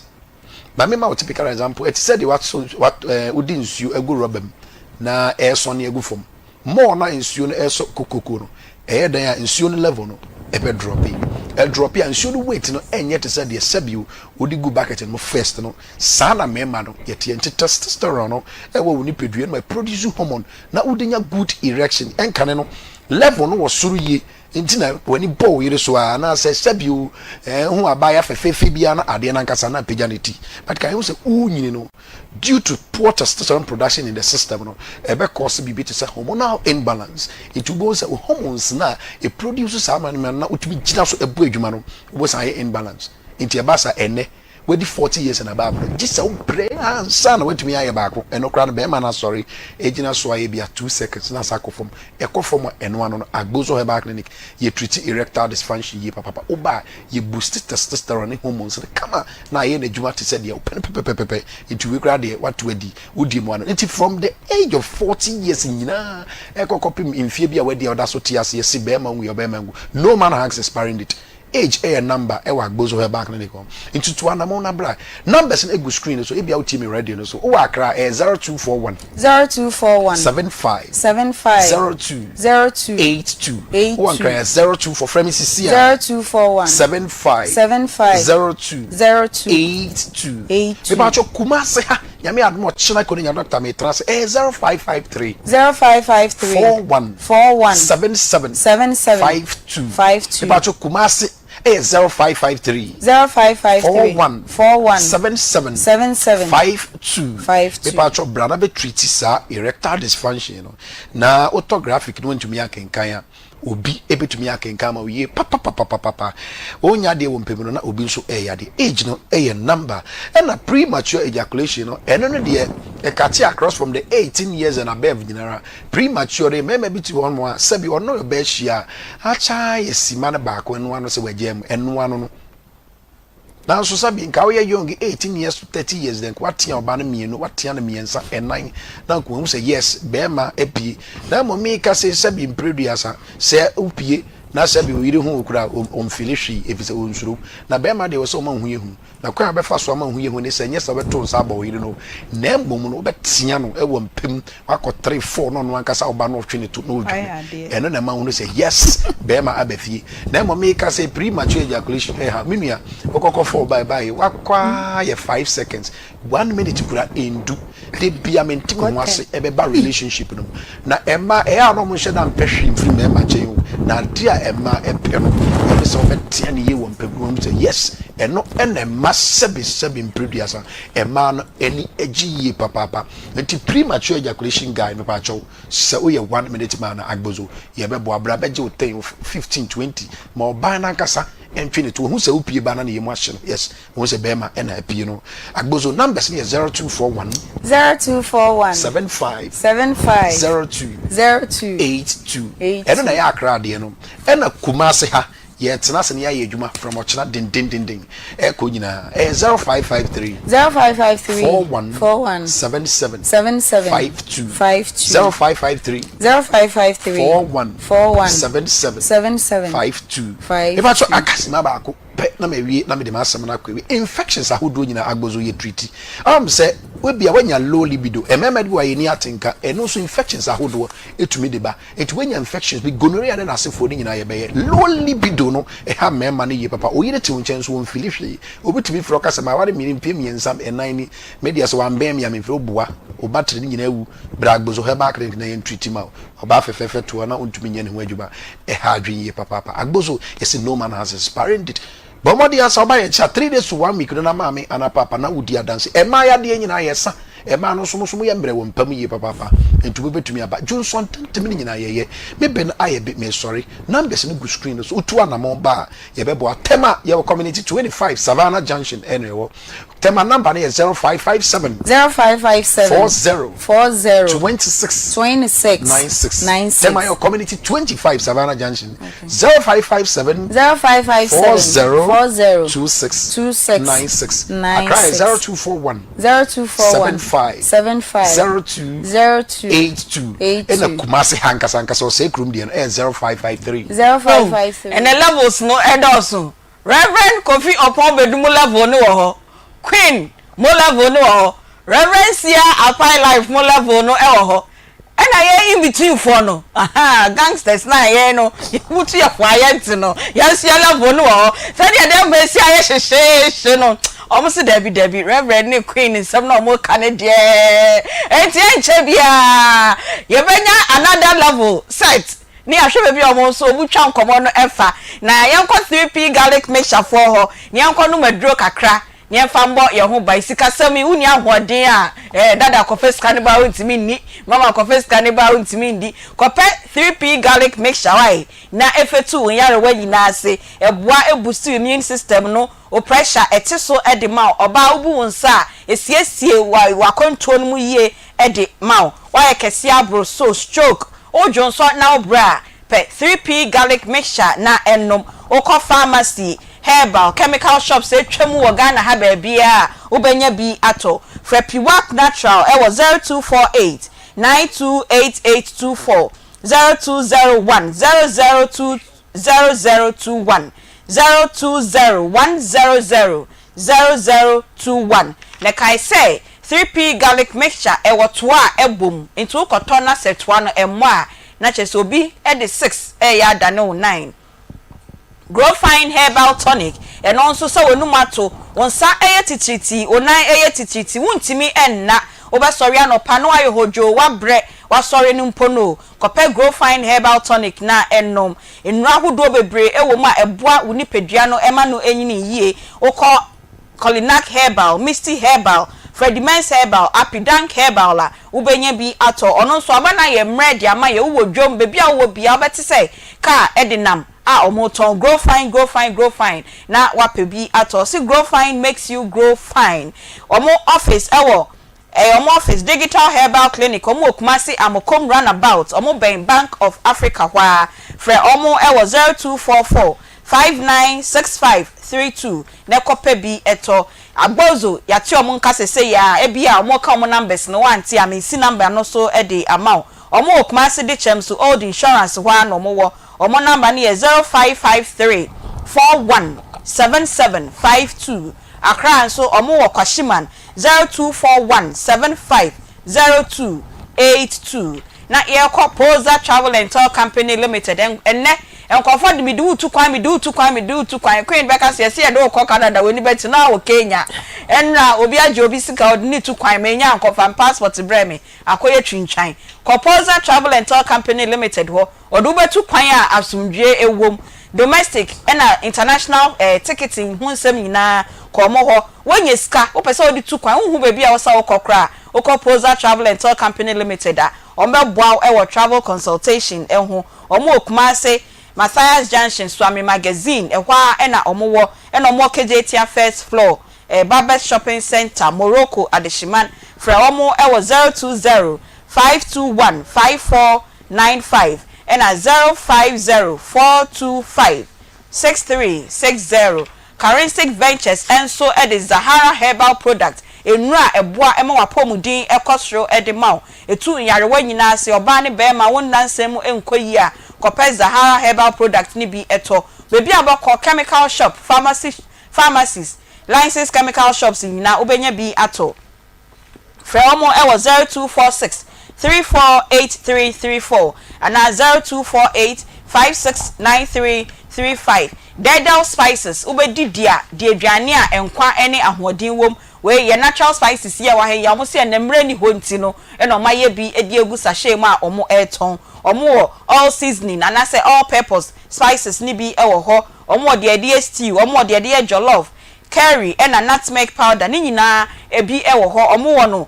Maame ma wo typical example, ɛte sɛ deɛ waso wat wodi nsuo agu rɔba mu na ɛresɔne agu fam. More na nsuo no ɛresɔ kokoko no, ɛyɛ dan a nsuo no level no ɛbɛ drop. Ɛdrop a, nsuo no weight no ɛnyɛ te sɛ deɛ sɛbio wode gu bucket no mu first no. Saa na mmarima no yɛte. Nti testosterone no ɛwɔ wo nipadua no ma produce hormone na wode nya good erection. Ɛnkane no level no wɔ soro yie, nti na w'ani bɔ wo yere so a, anaasɛ sɛbio ho abaayewa fɛfɛɛfɛ biara na adeɛ no ankasa na apagya ne ti. But kan sɛ wonyini no, due to poor testosterone production in the system no, ɛbɛ cause biribi te sɛ hormonal imbalance. Nti wobɛhu sɛ wo hormones na ɛproduce saa ma no na wotumi gyina so ɛbɔ adwuma no, wobɛhu sɛ ayɛ imbalance. Nti ɛba sa, ɛnɛ wadi 40 years and above no, gye sɛ wobrɛ ansa na woatumi ayɛ baako. Ɛno koraa no, bɛrima no asɔre ɛgyina so ayɛ bi a 2 seconds na asa akɔ fam. Ɛkɔ fam a, ɛno ano no. Agbozo Herbal Clinic yɛ treat erectile dysfunction yie papapa. Woba a, yɛ boost testosterone ne hormones no kama na ayɛ n'adwuma te sɛ deɛ wopɛ no pɛpɛpɛpɛ. Nti wei koraa deɛ, wato adi wodie mu ano. Nti from the age of 40 years nyinaa ɛkɔ kɔpem mfie bi a wadi a ɔda so te ase, yɛsi bɛrima ngu yɛ ɔbɛrima ngu. No man has expiring date. Age ɛyɛ number ɛwɔ Agbozo Herbal Clinic hɔ. Nti to anamɔ na bra. Numbers no egu screen no so. Ebi a wotie mi radio no so, wowɔ Accra, ɛyɛ 0241 0241 75 75 02 02 82. 82. Wowɔ Nkran yɛ 024, frɛ me sisi a 0241 75 75 02 02 82. 82. Mepa Kumase ha, Nyame adom, ɔkyena kɔ ne nya doctor metra se, ɛyɛ 0553 0553 41 41 77 77 52. 52. Mepa Kumase ɛyɛ 0553 0553 41 41 77 77 52. 52. Mepa atwɔ, bra na bɛ treat saa erectile dysfunction no. Na wotɔ graphic no, wontumi akenkan a, obi ebɛtumi akenkan ma wo yie papapapapapa. Wonya adeɛ wɔ mpɛ mu no na obi nso ɛyɛ adeɛ. Age no ɛyɛ number. Ɛna premature ejaculation no, ɛno no deɛ, ɛcut across from the 18 years and above nyinara. Premature no, mmarima bi te hɔ nom a sɛbi ɔno ɔbɛ ahyia a akyaa yɛ sima no baako, ɛno ano sɛ wagya mu, ɛno ano no. Nanso sɛbi nka woyɛ young, 18 years to 30 years then, watea ɔba no mmienu, watea no mmiɛnsa, ɛnan na nka wahu sɛ yes, bɛrima apue. Na mmom meka sɛ sɛbi mprɛduasa sɛ wopue. Na sɛbi wo yere hu wo koraa a, ɔmfili hwee efisɛ ɔnsuro wo. Na barima deɛ, ɛwɔ sɛ ɔma wo ho yɛ hu. Na kwan a wobɛfa so ama wo ho yɛ hu ne sɛ, ɛnyɛ sɛ wobɛto nsa abɔ wo yere no, na mmom no, wobɛtea no wɔ mpa mu, wakɔ 3, 4 na ɔno ankasa ɔba na ɔtwe ne to na ɔdwane. Ɛno na ɛma wohunu sɛ, yes, barima aba fie. Na mmom meka sɛ premature ejaculation ɛha. Me nua, wokɔkɔ 4 bae bae, wakɔ ara yɛ 5 seconds, 1 minute koraa ɛndu. Da bia mente me ho ase ɛbɛba relationship no mu. Na ɛma ɛyɛ a na ɔmo nhyɛ da mpɛ hwee mfiri mmarima nkyɛn o. Na adeɛ a ɛma ɛpɛ no ɛne sɛ ɔbɛtea ne yie wɔ mpa mu na wahu sɛ yes ɛno ɛna ɛma sɛbe sɛbe mprɛduasa ɛmaa no ani gye yie papaapa. Nti premature ejaculation guy mepaakyɛw sɛ woyɛ one minute man a Agbozo yɛbɛboa bra bɛgye wo 10 15 20 ma ɔbaa no ankasa ntwe ne to ohu sɛ wopie ba na ne yam ahye no yes Wohu sɛ bɛɛma ɛna apue no. Agbozo numbers no yɛ 0241. 0241. 75. 75. 02. 02. 82. 82. Ɛno na ɛyɛ Accra deɛ no. Ɛna Kumasi ha yɛtena ase na yɛayɛ adwuma from ɔkyena dendendenden ɛkɔ nyinaa. Ɛyɛ 0553. 0553. 41. 41. 77. 77. 52. 52. 0553. 0553. 41. 41. 77. 77. 52. 52. Mepa kyɛw akasima baako. pɛ na mawie na mede m'asɛm no akɔ awie. Infections ahodoɔ nyinaa agbozo yɛ treati. Am sɛ webia wanya low libido, mmarima bi wɔ a yɛnni atenka, ɛno nso infections ahodoɔ ɛtumi de ba. Nti wanya infections bi, gonorrhea ne n'asefoɔ no nyinaa yɛbɛyɛ. Low libido no ɛha mmarima no yie papa. Wo yere te wo nkyɛn nso ɔmfili hwee. Obi tumi frɛ wo ka sɛ maware mmienu mfeɛ mmiɛnsa nnan ni, me deɛ sɛ wambɛn me a memfiri, woboa, wo battery no nyinaa awu. Bra Agbozo Herbal Clinic na yɛn treati ma wo. Ɔbaa fɛfɛɛfɛ toa na ɔntumi nyɛ ne ho adwuma. Ɛha adwene yie papaapa. Agbozo, yɛse no man has expiring date. Bɔ mmɔden ara sɛ woba yɛn nkyɛn a, three days to one week no na maame anaa paapa na wodi adanse. Mmaa yadeɛ nyinaa yɛsa. Mmaa no nso mo nso moyɛ mmerɛ wɔ mpa mu yie papaapa. Nti mobɛtumi aba. Dwonsɔ ntɛmntɛm no nyinaa yɛyɛ. Me bɛ no ayɛ be, mesɔre. Numbers no gu screen no so. Wotu anamɔn ba a, yɛbɛboa. Tema, yɛwɔ Community 25, Savannah Junction ɛna ɛwɔ. Tema number no yɛ 0557. 0557. 40. 40. 26. 26. 96. 96. Tema yɛ Community 25 Savannah Junction. 0557. 0557. 40. 40. 26. 26. 96. 96. Accra yɛ 0241. 0241. 75. 75. 02. 02. 82. 82. Ɛna Kumasi ha ankasa ankasa ɔsɛe kurom deɛ no ɛyɛ 0553. 0553. Ɛnɛ levels no ɛdɔɔso. Rev. Kofi Oppong Bedu mo level no wɔ hɔ, Queen mo level no wɔ hɔ, Rev. Sia Apai Life mo level no wɔ hɔ, ɛna yɛn in between foɔ no, ahaa, gangsters no a yɛn no yɛbutu yɛn ho a yɛnte no, yɛn nso yɛn level no wɔ hɔ. Sɛdeɛ Denver asi ayɛ hyehyeehye no, wɔn se dabi dabi, Rev. ne Queen nsɛm no a wɔreka no deɛ, ɛnti ɛnkyɛ biara yɛbɛnya another level set. Ne yɛahwɛ baabi a wɔn nso wɔn twa nkɔmɔ no fa. Na yɛnkɔ 3P garlic mixture foɔ hɔ na yɛnkɔ nom aduro kakra na yɛnfa mbɔ yɛn ho ban. Sikasɛm yi wonni ahoɔden a eh dada kɔpɛ sika no ba a wontumi nni, mama kɔpɛ sika no ba a wontumi ndi. Kɔpɛ 3P garlic mixture wae na ɛfɛtu wo nyarewa nyinaa ase. Ɛboa ɛboost immune system no, wo pressure ɛte so de ma wo. Ɔbaa wobu wo nsa a ɛsiesie w'akwantuo no mu yie de ma wo. Woayɛ kɛseɛ aboro so, stroke, Wo dwonsɔ na wo brɛ a, pɛ 3P garlic mixture na nom. Wokɔ pharmacy, herbal, chemical shops a atwa mu wɔ Ghana ha baabiara a, wobɛnya bi atɔ. Frɛ Piwak Natural wɔ 0248 928824, 0201 002 0021, 020 100 0021. Na kae sɛ, 3P garlic mixture ɛwɔ toa a ɛbɔ mu, nti wokɔtɔ na sɛ toa no ɛmmɔ a, na kyerɛ sɛ obi de six reyɛ adane wo nine. Growfine herbal tonic, ɛno nso sɛ w'anum ato, wo nsa yɛ titiritii, wo nan yɛ titiritii, wontumi nna, wobɛsɔre anɔpa na woayɛ hodwoo, woabrɛ, woasɔre no mpo no o, kɔpɛ Growfine herbal tonic na nom. Nnuro ahodoɔ bebree wɔ mu a ɛboa wo nipadua no ma no nyini yie. Wokɔ Kolinak Herbal, Misty Herbal, Fredimens Herbal, Apidank Herbal a, wobɛnya bi atɔ. Ɔno nso aba no ayɛ mmerɛ de ama yɛn. Wowɔ dwam, baabi a wowɔ biara wobɛte sɛ kaa de nam a wɔretɔn Grow Fine, Grow Fine, Grow Fine na woapɛ bi atɔ. Ɔse Grow Fine makes you grow fine. Wɔn office wɔ Ɛyɛ wɔn office, Digital Herbal Clinic, wɔn wɔ Kumasi Amokom Runabout, wɔn bɛn Bank of Africa hɔ ara. Frɛ wɔn wɔ 0244 5965 32 na kɔ pɛ bi tɔ. Agbozo, yɛate wɔn nka sesei ara, ebia wɔreka wɔn numbers no woante a, mesi number no so de ama wo. Wɔn wɔ Kumasi Dekyɛm so Old Insurance hɔ ara na wɔn wɔ. Wɔn number no yɛ 0553 41 77 52. Accra nso wɔn wɔ Kwashiman 0241 75 02 82. Na yɛrekɔ Poza Travel and Tour Company Limited ɛnnɛ nkurɔfoɔ de mede wo tu kwan mede wo tu kwan mede wo tu kwan Queen bɛka sɛ yɛse yɛde wo kɔ Canada w'ani bɛte na wɔ Kenya ɛnnora obi agye obi sika ɔde ne tu kwan manya ankɔfa me passport brɛ me akɔyɛ twintwan kɔ Poza Travel and Tour Company Limited hɔ Wɔde wo bɛtu kwan a asomdwoeɛ wom. Domestic ɛna international eh, ticketing ho nsɛm nyinaa, kɔ wɔn hɔ. Woanya sika, wopɛ sɛ wode tu kwan, wonhu baabi a ɛwɔ sɛ wokɔ koraa a, wokɔ Poza Travel and Tour Company Limited a, wɔbɛboa wo wɔ travel consultation ho. Wɔn wɔ Kumasi, Mathias Junction, Suame Magazine, ɛhɔ ara na wɔwɔ. Ɛna wɔwɔ Kejetia First Floor, eh, Barbers Shopping Centre, Morocco, Adehyeman. Frɛ wɔn wɔ 020 521 54 95 ɛna 050 425 6360. Karinsic Ventures nso de Zahara Herbal Product, nnuro a ɛboa ma w'apɔmuden kɔ soro de ma wo. Ɛtu nyarewa nyinaa ase, ɔbaa ne barima wo nna nsɛm mu nkɔ yie a, kɔpɛ Zahara Herbal Product no bi tɔ. Baabi a wobɛkɔ, chemical shop, pharmacy, pharmacies, licensed chemical shops nyinaa wobɛnya bi atɔ. Frɛ wɔn wɔ 0246 348334 anaa 0248 569335. Dɛɛdɛw Spices, Wobɛdi di a, di aduane a nkwa ne ahoɔden wom. Wei yɛ natural spices yi a ɛwɔ ha yi a wɔse ɛnnɛ mmerɛ nni hɔ nti no na wɔayɛ bi de agu sachet mu a wɔretɔn. Wɔwɔ all seasoning anaasɛ all purpose spices no bi wɔ hɔ. Wɔwɔ deɛ yɛde yɛ stew, wɔwɔ deɛ yɛde yɛ jollof, Curry ɛna nutmeg powder ne nyinaa ebi wɔ hɔ ɔmo wɔ no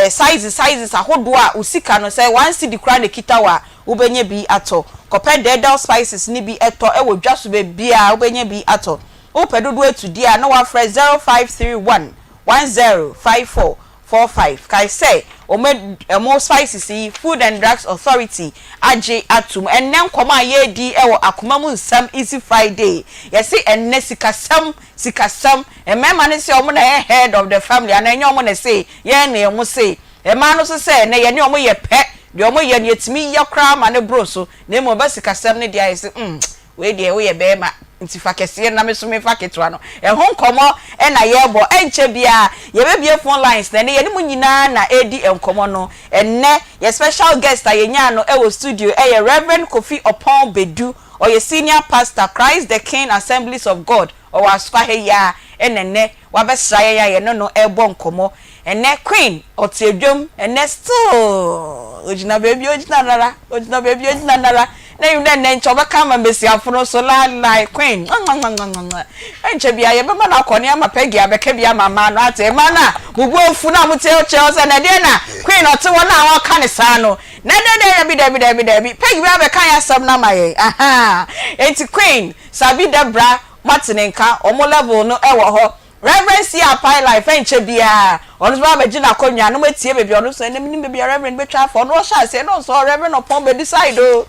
sizes sizes ahodoɔ a wo sika no sɛ one cedi koraa na ekita wo a wobɛnya bi atɔ. Kɔpɛ dɛɛdɛw spices no bi tɔ wɔ dwa so baabiara wobɛnya bi atɔ. Wopɛ dodoɔ atu deɛ a na wafrɛ 0531 1054 45. Kae sɛ wɔn wɔn spices yi Food and Drugs Authority agye atom. Ɛnnɛ nkɔmmɔ a yɛredi wɔ Akoma mu Nsɛm Easy Friday, yɛse ɛnnɛ sikasɛm, sikasɛm, mmarima no se wɔn na ɛyɛ head of the family anaa ɛnyɛ wɔn na ɛse yɛn na wɔn se. Mmaa no nso sɛ ɛnnɛ yɛne wɔn yɛ pɛ, deɛ wɔyɛ no yɛtumi yɛ koraa ma no boro so, na mmom ɛba sikasɛm no deɛ a yɛse mm. Wei deɛ woyɛ bɛɛma nti fa kɛseɛ no na me nso memfa ketewa no. Ɛho nkɔmmɔ na yɛrebɔ. Ɛnkyɛ biara yɛbɛbue phone lines na ɛnnɛ yɛne mo nyinaa na ɛredi nkɔmmɔ no. Ɛnnɛ yɛ special guest a yɛnyaa no wɔ studio yɛ Rev. Kofi Oppong Bedu. Ɔyɛ Senior Pastor, Christ the King Assemblies of God. Ɔwɔ Asokwa ha yi ara na ɛnnɛ wabɛsra yɛn a yɛne no rebɔ nkɔmmɔ. Ɛnnɛ Queen ɔte adwam ɛnnɛ still ogyina baabi a ogyina no ara, ogyina baabi a ogyina no ara. Na enyim dɛ ɛnnɛ nkyɛ ɔbɛka ama mbasiafo no so laelae Queen nwanwanwanwanwa. Ɛnkyɛ biara yɛbɛma no akɔ ne ama Peggy abɛka bi ama mmaa no ate. Mmaa no a mo bo afu no a mote kyerɛ sɛ na ɛdeɛn na Queen ɔte hɔ no a ɔreka no saa no. Na dɛ dɛ dabi dabi dabi dabi Peggy bɛba abɛka yɛn asɛm no ama yɛn ahaa. Enti Queen Sabi Debra moate ne nka, wɔn level no wɔ hɔ. Rev. C. Apae Life ɛnkyɛ biara ɔno nso bɛba abɛgye n'akonnwa na moatie baabi a ɔno nso ɛnnɛ menim baabi a Rev. bɛtwa afa ɔno ɔhyɛ aseɛ na ɔsɔ Rev. Ɔpɔn bɛdu side o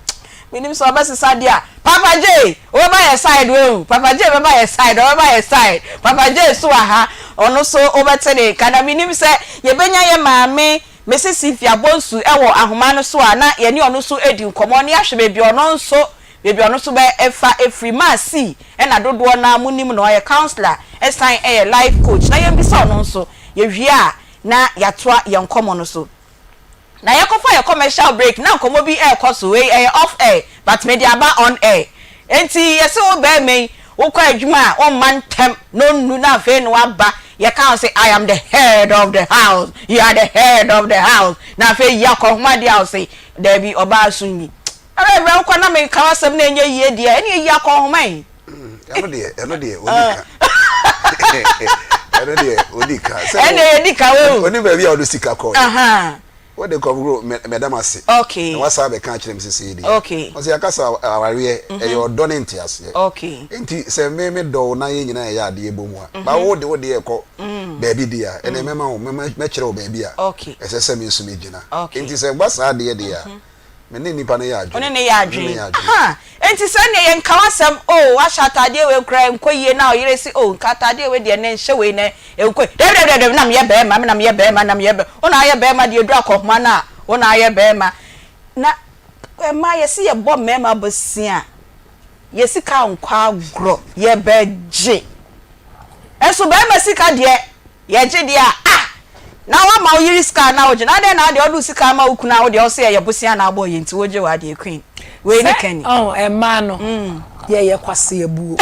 menim sɛ ɔbɛsesa deɛ a Papa J wobɛba yɛ side wahu Papa J bɛba yɛ side ɔbɛba yɛ side Papa J so wɔ ha ɔno nso wobɛte ne nka na menim sɛ yɛbɛnya yɛ maame Mrs. Cynthia Bonsu wɔ ahoma no so a na yɛne ɔno nso adi nkɔmmɔ na yɛahwɛ baabi a ɔno nso baabi a ɔno nso bɛ fa firi. Maa C na dodoɔ no ara mo nim no, ɔyɛ counsellor san yɛ life coach. Na yɛn bisa ɔno nso, yɛwie a na yɛatoa yɛn nkɔmmɔ no so. Na yɛkɔfa yɛn commercial break na nkɔmmɔ bi rekɔ so, wei ɛyɛ off air but mede aba on air. Enti yɛse wo barima yi wokɔ adwuma a womma ntɛm na ɔnnu na afei na waba, yɛka wo se I am the head of the house, you are the head of the house, na afei yi akɔnhoma deɛ a wose daabi ɔbaa so nyi. Ɛrɛ brɛ wokɔ na meka w'asɛm na ɛnyɛ yie deɛ ɛne ɛyi akɔnhoma yi. Ɛno deɛ ɛno deɛ ɔdi ka ɛno deɛ ɔdi ka sɛ ɛne yɛdi ka o ɔni baabi a ɔde sika kɔ wode kɔmkoro mɛda m ase okay na wasa abɛka akyerɛ m sisi deɛ okay ɔsɛ yɛakasa awareɛ ɛyɛ ɔdɔ ne nteaseɛ nti sɛ me me dɔ wo na yɛn nyinaa yɛyɛ adeɛ bɔ mu a ba wo de wo deɛ ɛkɔ baabi deɛ a ɛnɛ mɛma wo mɛkyerɛ wo baabi a ɛsɛ sɛ me nso megyina nti sɛ ɛba saa adeɛ deɛ a Me ne nipa no yɛ adwene. Wo ne no yɛ adwene. Aha! Enti sɛ neɛ yɛnka w'asɛm, oh, woahyɛ ataadeɛ wei koraa ɛnkɔ yie na ɔyere se, oh, nka ataadeɛ wei deɛ nnɛ nhyɛ wei na ɛnkɔ yie. Dabi, dabi, dabi, na meyɛ barima, me na meyɛ barima, na meyɛ barima. Wo na ayɛ barima deɛ ɛduru akɔhoma no a, wo na ayɛ barima. Na mmaa yɛse yɛbɔ mmarima bosea a, yɛ sika nkɔ agorɔ, yɛbɛgye. Nso barima sika deɛ, yɛgye deɛ a, ah! Na woama wo yere sika a na wogye no, adɛn na wodeɛ wode wo sika ama wo kunu a wodeɛ wose ɛyɛ bosea na wobɔɔ yɛ nti wogye w'adeɛ, Queen? Wei ne Sɛ Kenny. ɔn mmaa no, yɛyɛ kwaseabuo.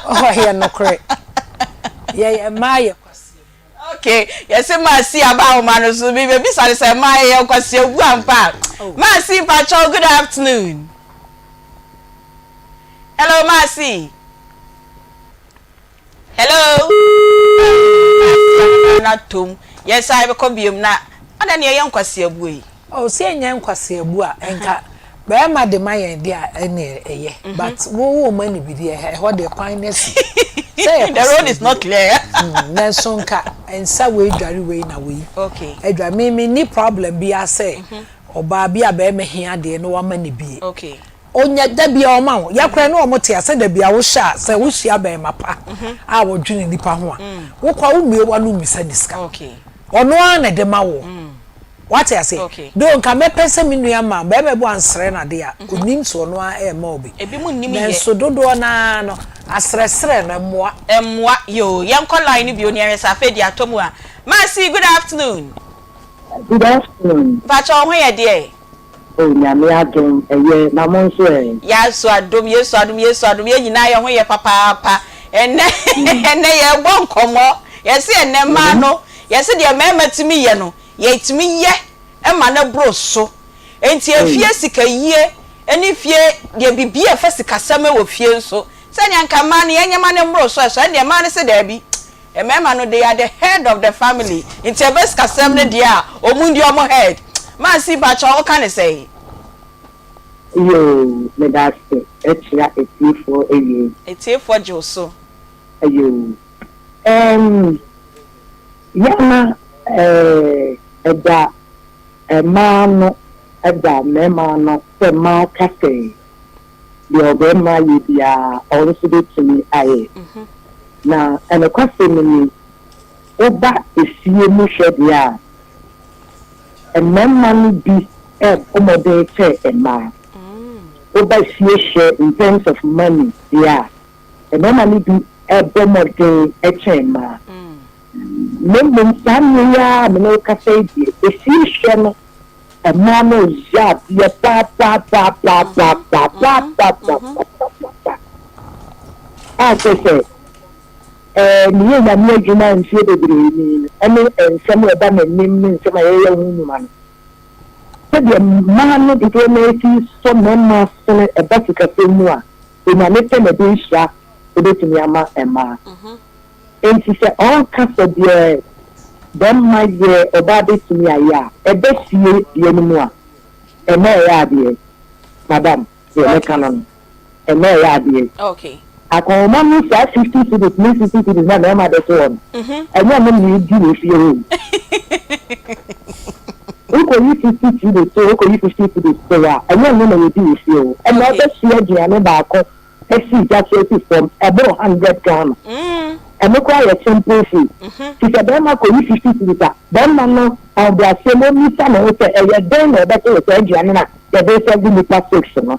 Ɔyɛ nokorɛ. Yɛyɛ mmaa yɛ kwaseabuo. Ok yɛse Mercy aba ahoma no so me bɛbisa no sɛ ma yɛyɛ nkwaseabu ampa a Mercy mpakyɛw good afternoon hello Mercy hello Mercy na tom yɛsan bɛkɔ biom na adɛn na yɛyɛ nkwaseabu yi. Oh sɛ ɛnyɛ nkwaseabu a nka bɛɛma de ma yɛn deɛ a ɛneɛ ɛyɛ but wo wo ma no bi deɛ ɛhɔ deɛ kwan no asi sɛ ɛyɛ The road is not clear. Mm, nanso nka nsa wei dware wei na wei Okay. adware me me ni problem biara sɛ ɔbaa bi a bɛɛma hia adeɛ na wama no bie Okay. onya da bia ɔma wo yɛkora ne ɔmo te ase da bia wohyɛ a sɛ wohyia bɛɛma pa a wɔdwene nipa ho a wokɔ a wommue w'ano mmisa ne sika Okay. ɔno ara na ɛde ma wo Wate aseɛ? Though nka mɛpɛ sɛ me nua ma barima bi ansrɛ no adeɛ a, ɔnim sɛ ɔno ara ɛrema wo bi. Nanso dodoɔ no ara no, asrɛsrɛ no, ɛmmoa. Ɛmmoa. Yoo, yɛnkɔ line no bio na yɛnhwɛ sɛ afei deɛ atɔ mu a. Mercy, good afternoon. Good afternoon. Mpakyɛ wo ho yɛ deɛ? Oh Nyame adom ɛyɛ, na mo nso ɛ? Yesu adom, Yesu adom, Yesu adom, yɛn nyinaa yɛn ho yɛ papaapa. Ɛnnɛ, ɛnnɛ yɛrebɔ nkɔmmɔ. Yɛse ɛnnɛ mmaa no, yɛse deɛ mmarima tumi yɛ no, Yɛtumi yɛ ma no boro so. Enti efie sikayie ne fie deɛ biribi a ɛfa sikasɛm wɔ fie nso, sɛdeɛ anka mmaa no yɛn nneɛma no mmoro so ɛso, ɛndeɛ mmaa no se daabi, mmarima no they are the head of the family, nti ɛba sikasɛm no deɛ a, wɔn ndi wɔn head. Mercy mpakyɛw woka no sɛn? Yoo medase akyira atiefoɔ awiei. Atiefoɔ gye wo so. Yoo ɛɛm Yɛ a na ɛda mmaa ano da mmarima ano sɛ mmaa ka sɛ deɛ ɔbarima yɛ biara ɔno nso bɛtumi ayɛ. Na nokwasɛm ni, woba efie mu hwɛ deɛ a, mmarima no bi rebɔ mmɔden kyɛn mmaa. Woba fie hwɛ in terms of money deɛ a, mmarima no bi rebɔ mmɔden kyɛn mmaa. Na mmom saa mmerɛ yi ara a me ne wo kasa yi deɛ, efie hwɛ no, mmaa no reyɛ adeɛ paapaapaapaapaapaapaapaapaapaa a kyerɛ sɛ ɛɛ meyɛ Nyame adwuma mfeɛ bebree ni no, ɛne nsɛm a ɛba m'anim ne nsɛm a yɛyɛ ho nnwuma no, sɛdeɛ mmaa no dodoɔ no ara si sɔ mmarima asene ɛba sikasɛm mu a, Onyame pɛ na ɛde nhyira bɛtumi ama mmaa. Enti sɛ ɔreka sɛ deɛ bɛrima yɛ ɔbaa bɛtumi ayɛ a, ɛbɛ fie deɛ no mu a, ɛnɛ ɛyɛ adeɛ. Madam, deɛ mɛka no no, ɛnɛ ɛyɛ adeɛ. Akɔnhoma no saa 50 cedis ne 60 cedis na mmarima de to hɔ no, ɛnyɛ ɛno na ɛdi wɔ fie hɔ o. Wokɔyi 50 cedis to hɔ, wokɔyi 50 cedis to hɔ a, ɛnyɛ ɛno na yɛdi wɔ fie hɔ. Ɛnna wobɛsoa aduane baako asi gya so asi fam ɛboro hundred Ghana. Ɛno koraa yɛ simple food. Nti sɛ bɛrima kɔyi 50 cedis a, bɛrima no ahobrɛaseɛ mu ɔmmisa ne ho sɛ ɛyɛ dɛn na ɔbɛte wɔ saa aduane no a yɛde resɛve nnipa six no.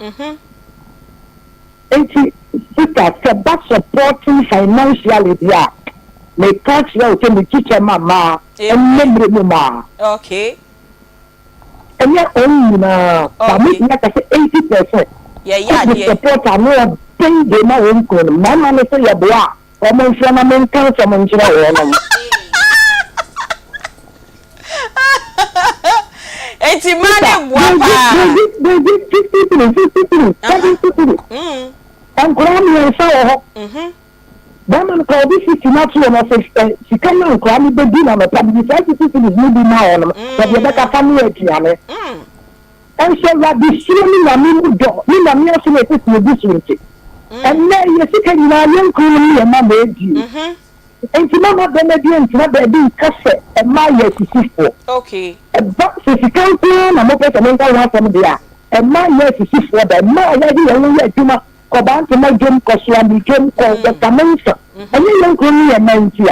Nti sister sɛ ba supporting financially deɛ a, meka akyerɛ wo sɛ metu kyɛ ma mmaa ɛnnɛ mmerɛ mu mmaa. Okay. Ɛnyɛ wɔn nyinaa, but mɛtumi aka sɛ 80 percent Yɛyɛ de adeɛ. support ano ɔden de ma wɔn kunu no. Mmarima no sɛ yɛboa a, wɔn mfrɛ na menka nsɛm nkyerɛ wɔnom. Enti mmaa Sister, no boa they give, paa. they give, they give 50 cedis, 60 cedis, 70 cedis. Nkwadaa mmiɛnsa wɔ hɔ. Bɛrima no koraa ɔde sisi no ato hɔ na ɔsɛ ɛ sika no a nkwadaa no bɛdi no anɔpa no yi saa sisi cedis no bi ma wɔn na deɛ ɛbɛka fa noa aduane. Nso Awurade suro ne Nyame mu dɔ ne Nyame asɛm a ɛsɛ sɛ yɛdi so nti, ɛnnɛ yɛ sika nyinaa yɛn kununom ne yɛn mma na ɛdi. Enti mɛma bɛrima bi antena baabi nka sɛ mmaa yɛ asisifoɔ. Ɛba sɛ sika nko ara na mopɛ sɛ menka ho asɛm deɛ a, mmaa nyɛ asisifoɔ da. Mmaa a yɛde yɛn ho yɛ adwuma Kɔ Bantama dwom, kɔ Soame dwom, kɔ Kɛsamensa. Ɛnyɛ yɛn kuro ne yɛn mma nti a.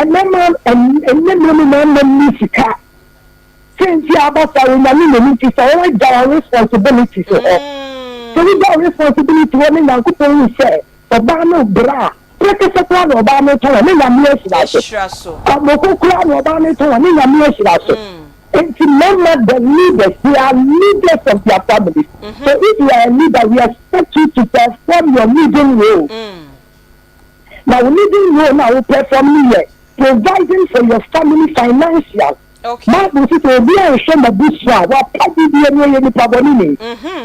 Mmarima, ɛnnɛ mmerɛ mu mmarima nni sika. Sɛ nti aba saa Onyame na nim fisɛ wagya wo responsibilities hɔ. Sɛ wogya wo responsibility hɔ na Nyankopɔn hu sɛ ɔbaa no brɛ a, prekese koraa na ɔbaa no tɔn a ne Nyame ahyira so. Amoko koraa na ɔbaa no tɔn a ne Nyame ahyira so. Nti mmarima the leaders, they are leaders of their families. So if you are a leader, we expect you to perform your leading role. Na wo leading role no a wo perform no yɛ providing for your family financial. Bible se sɛ obi anhwɛ n'abusua a, wapa gyidie no, ɔyɛ nipa bɔne ni.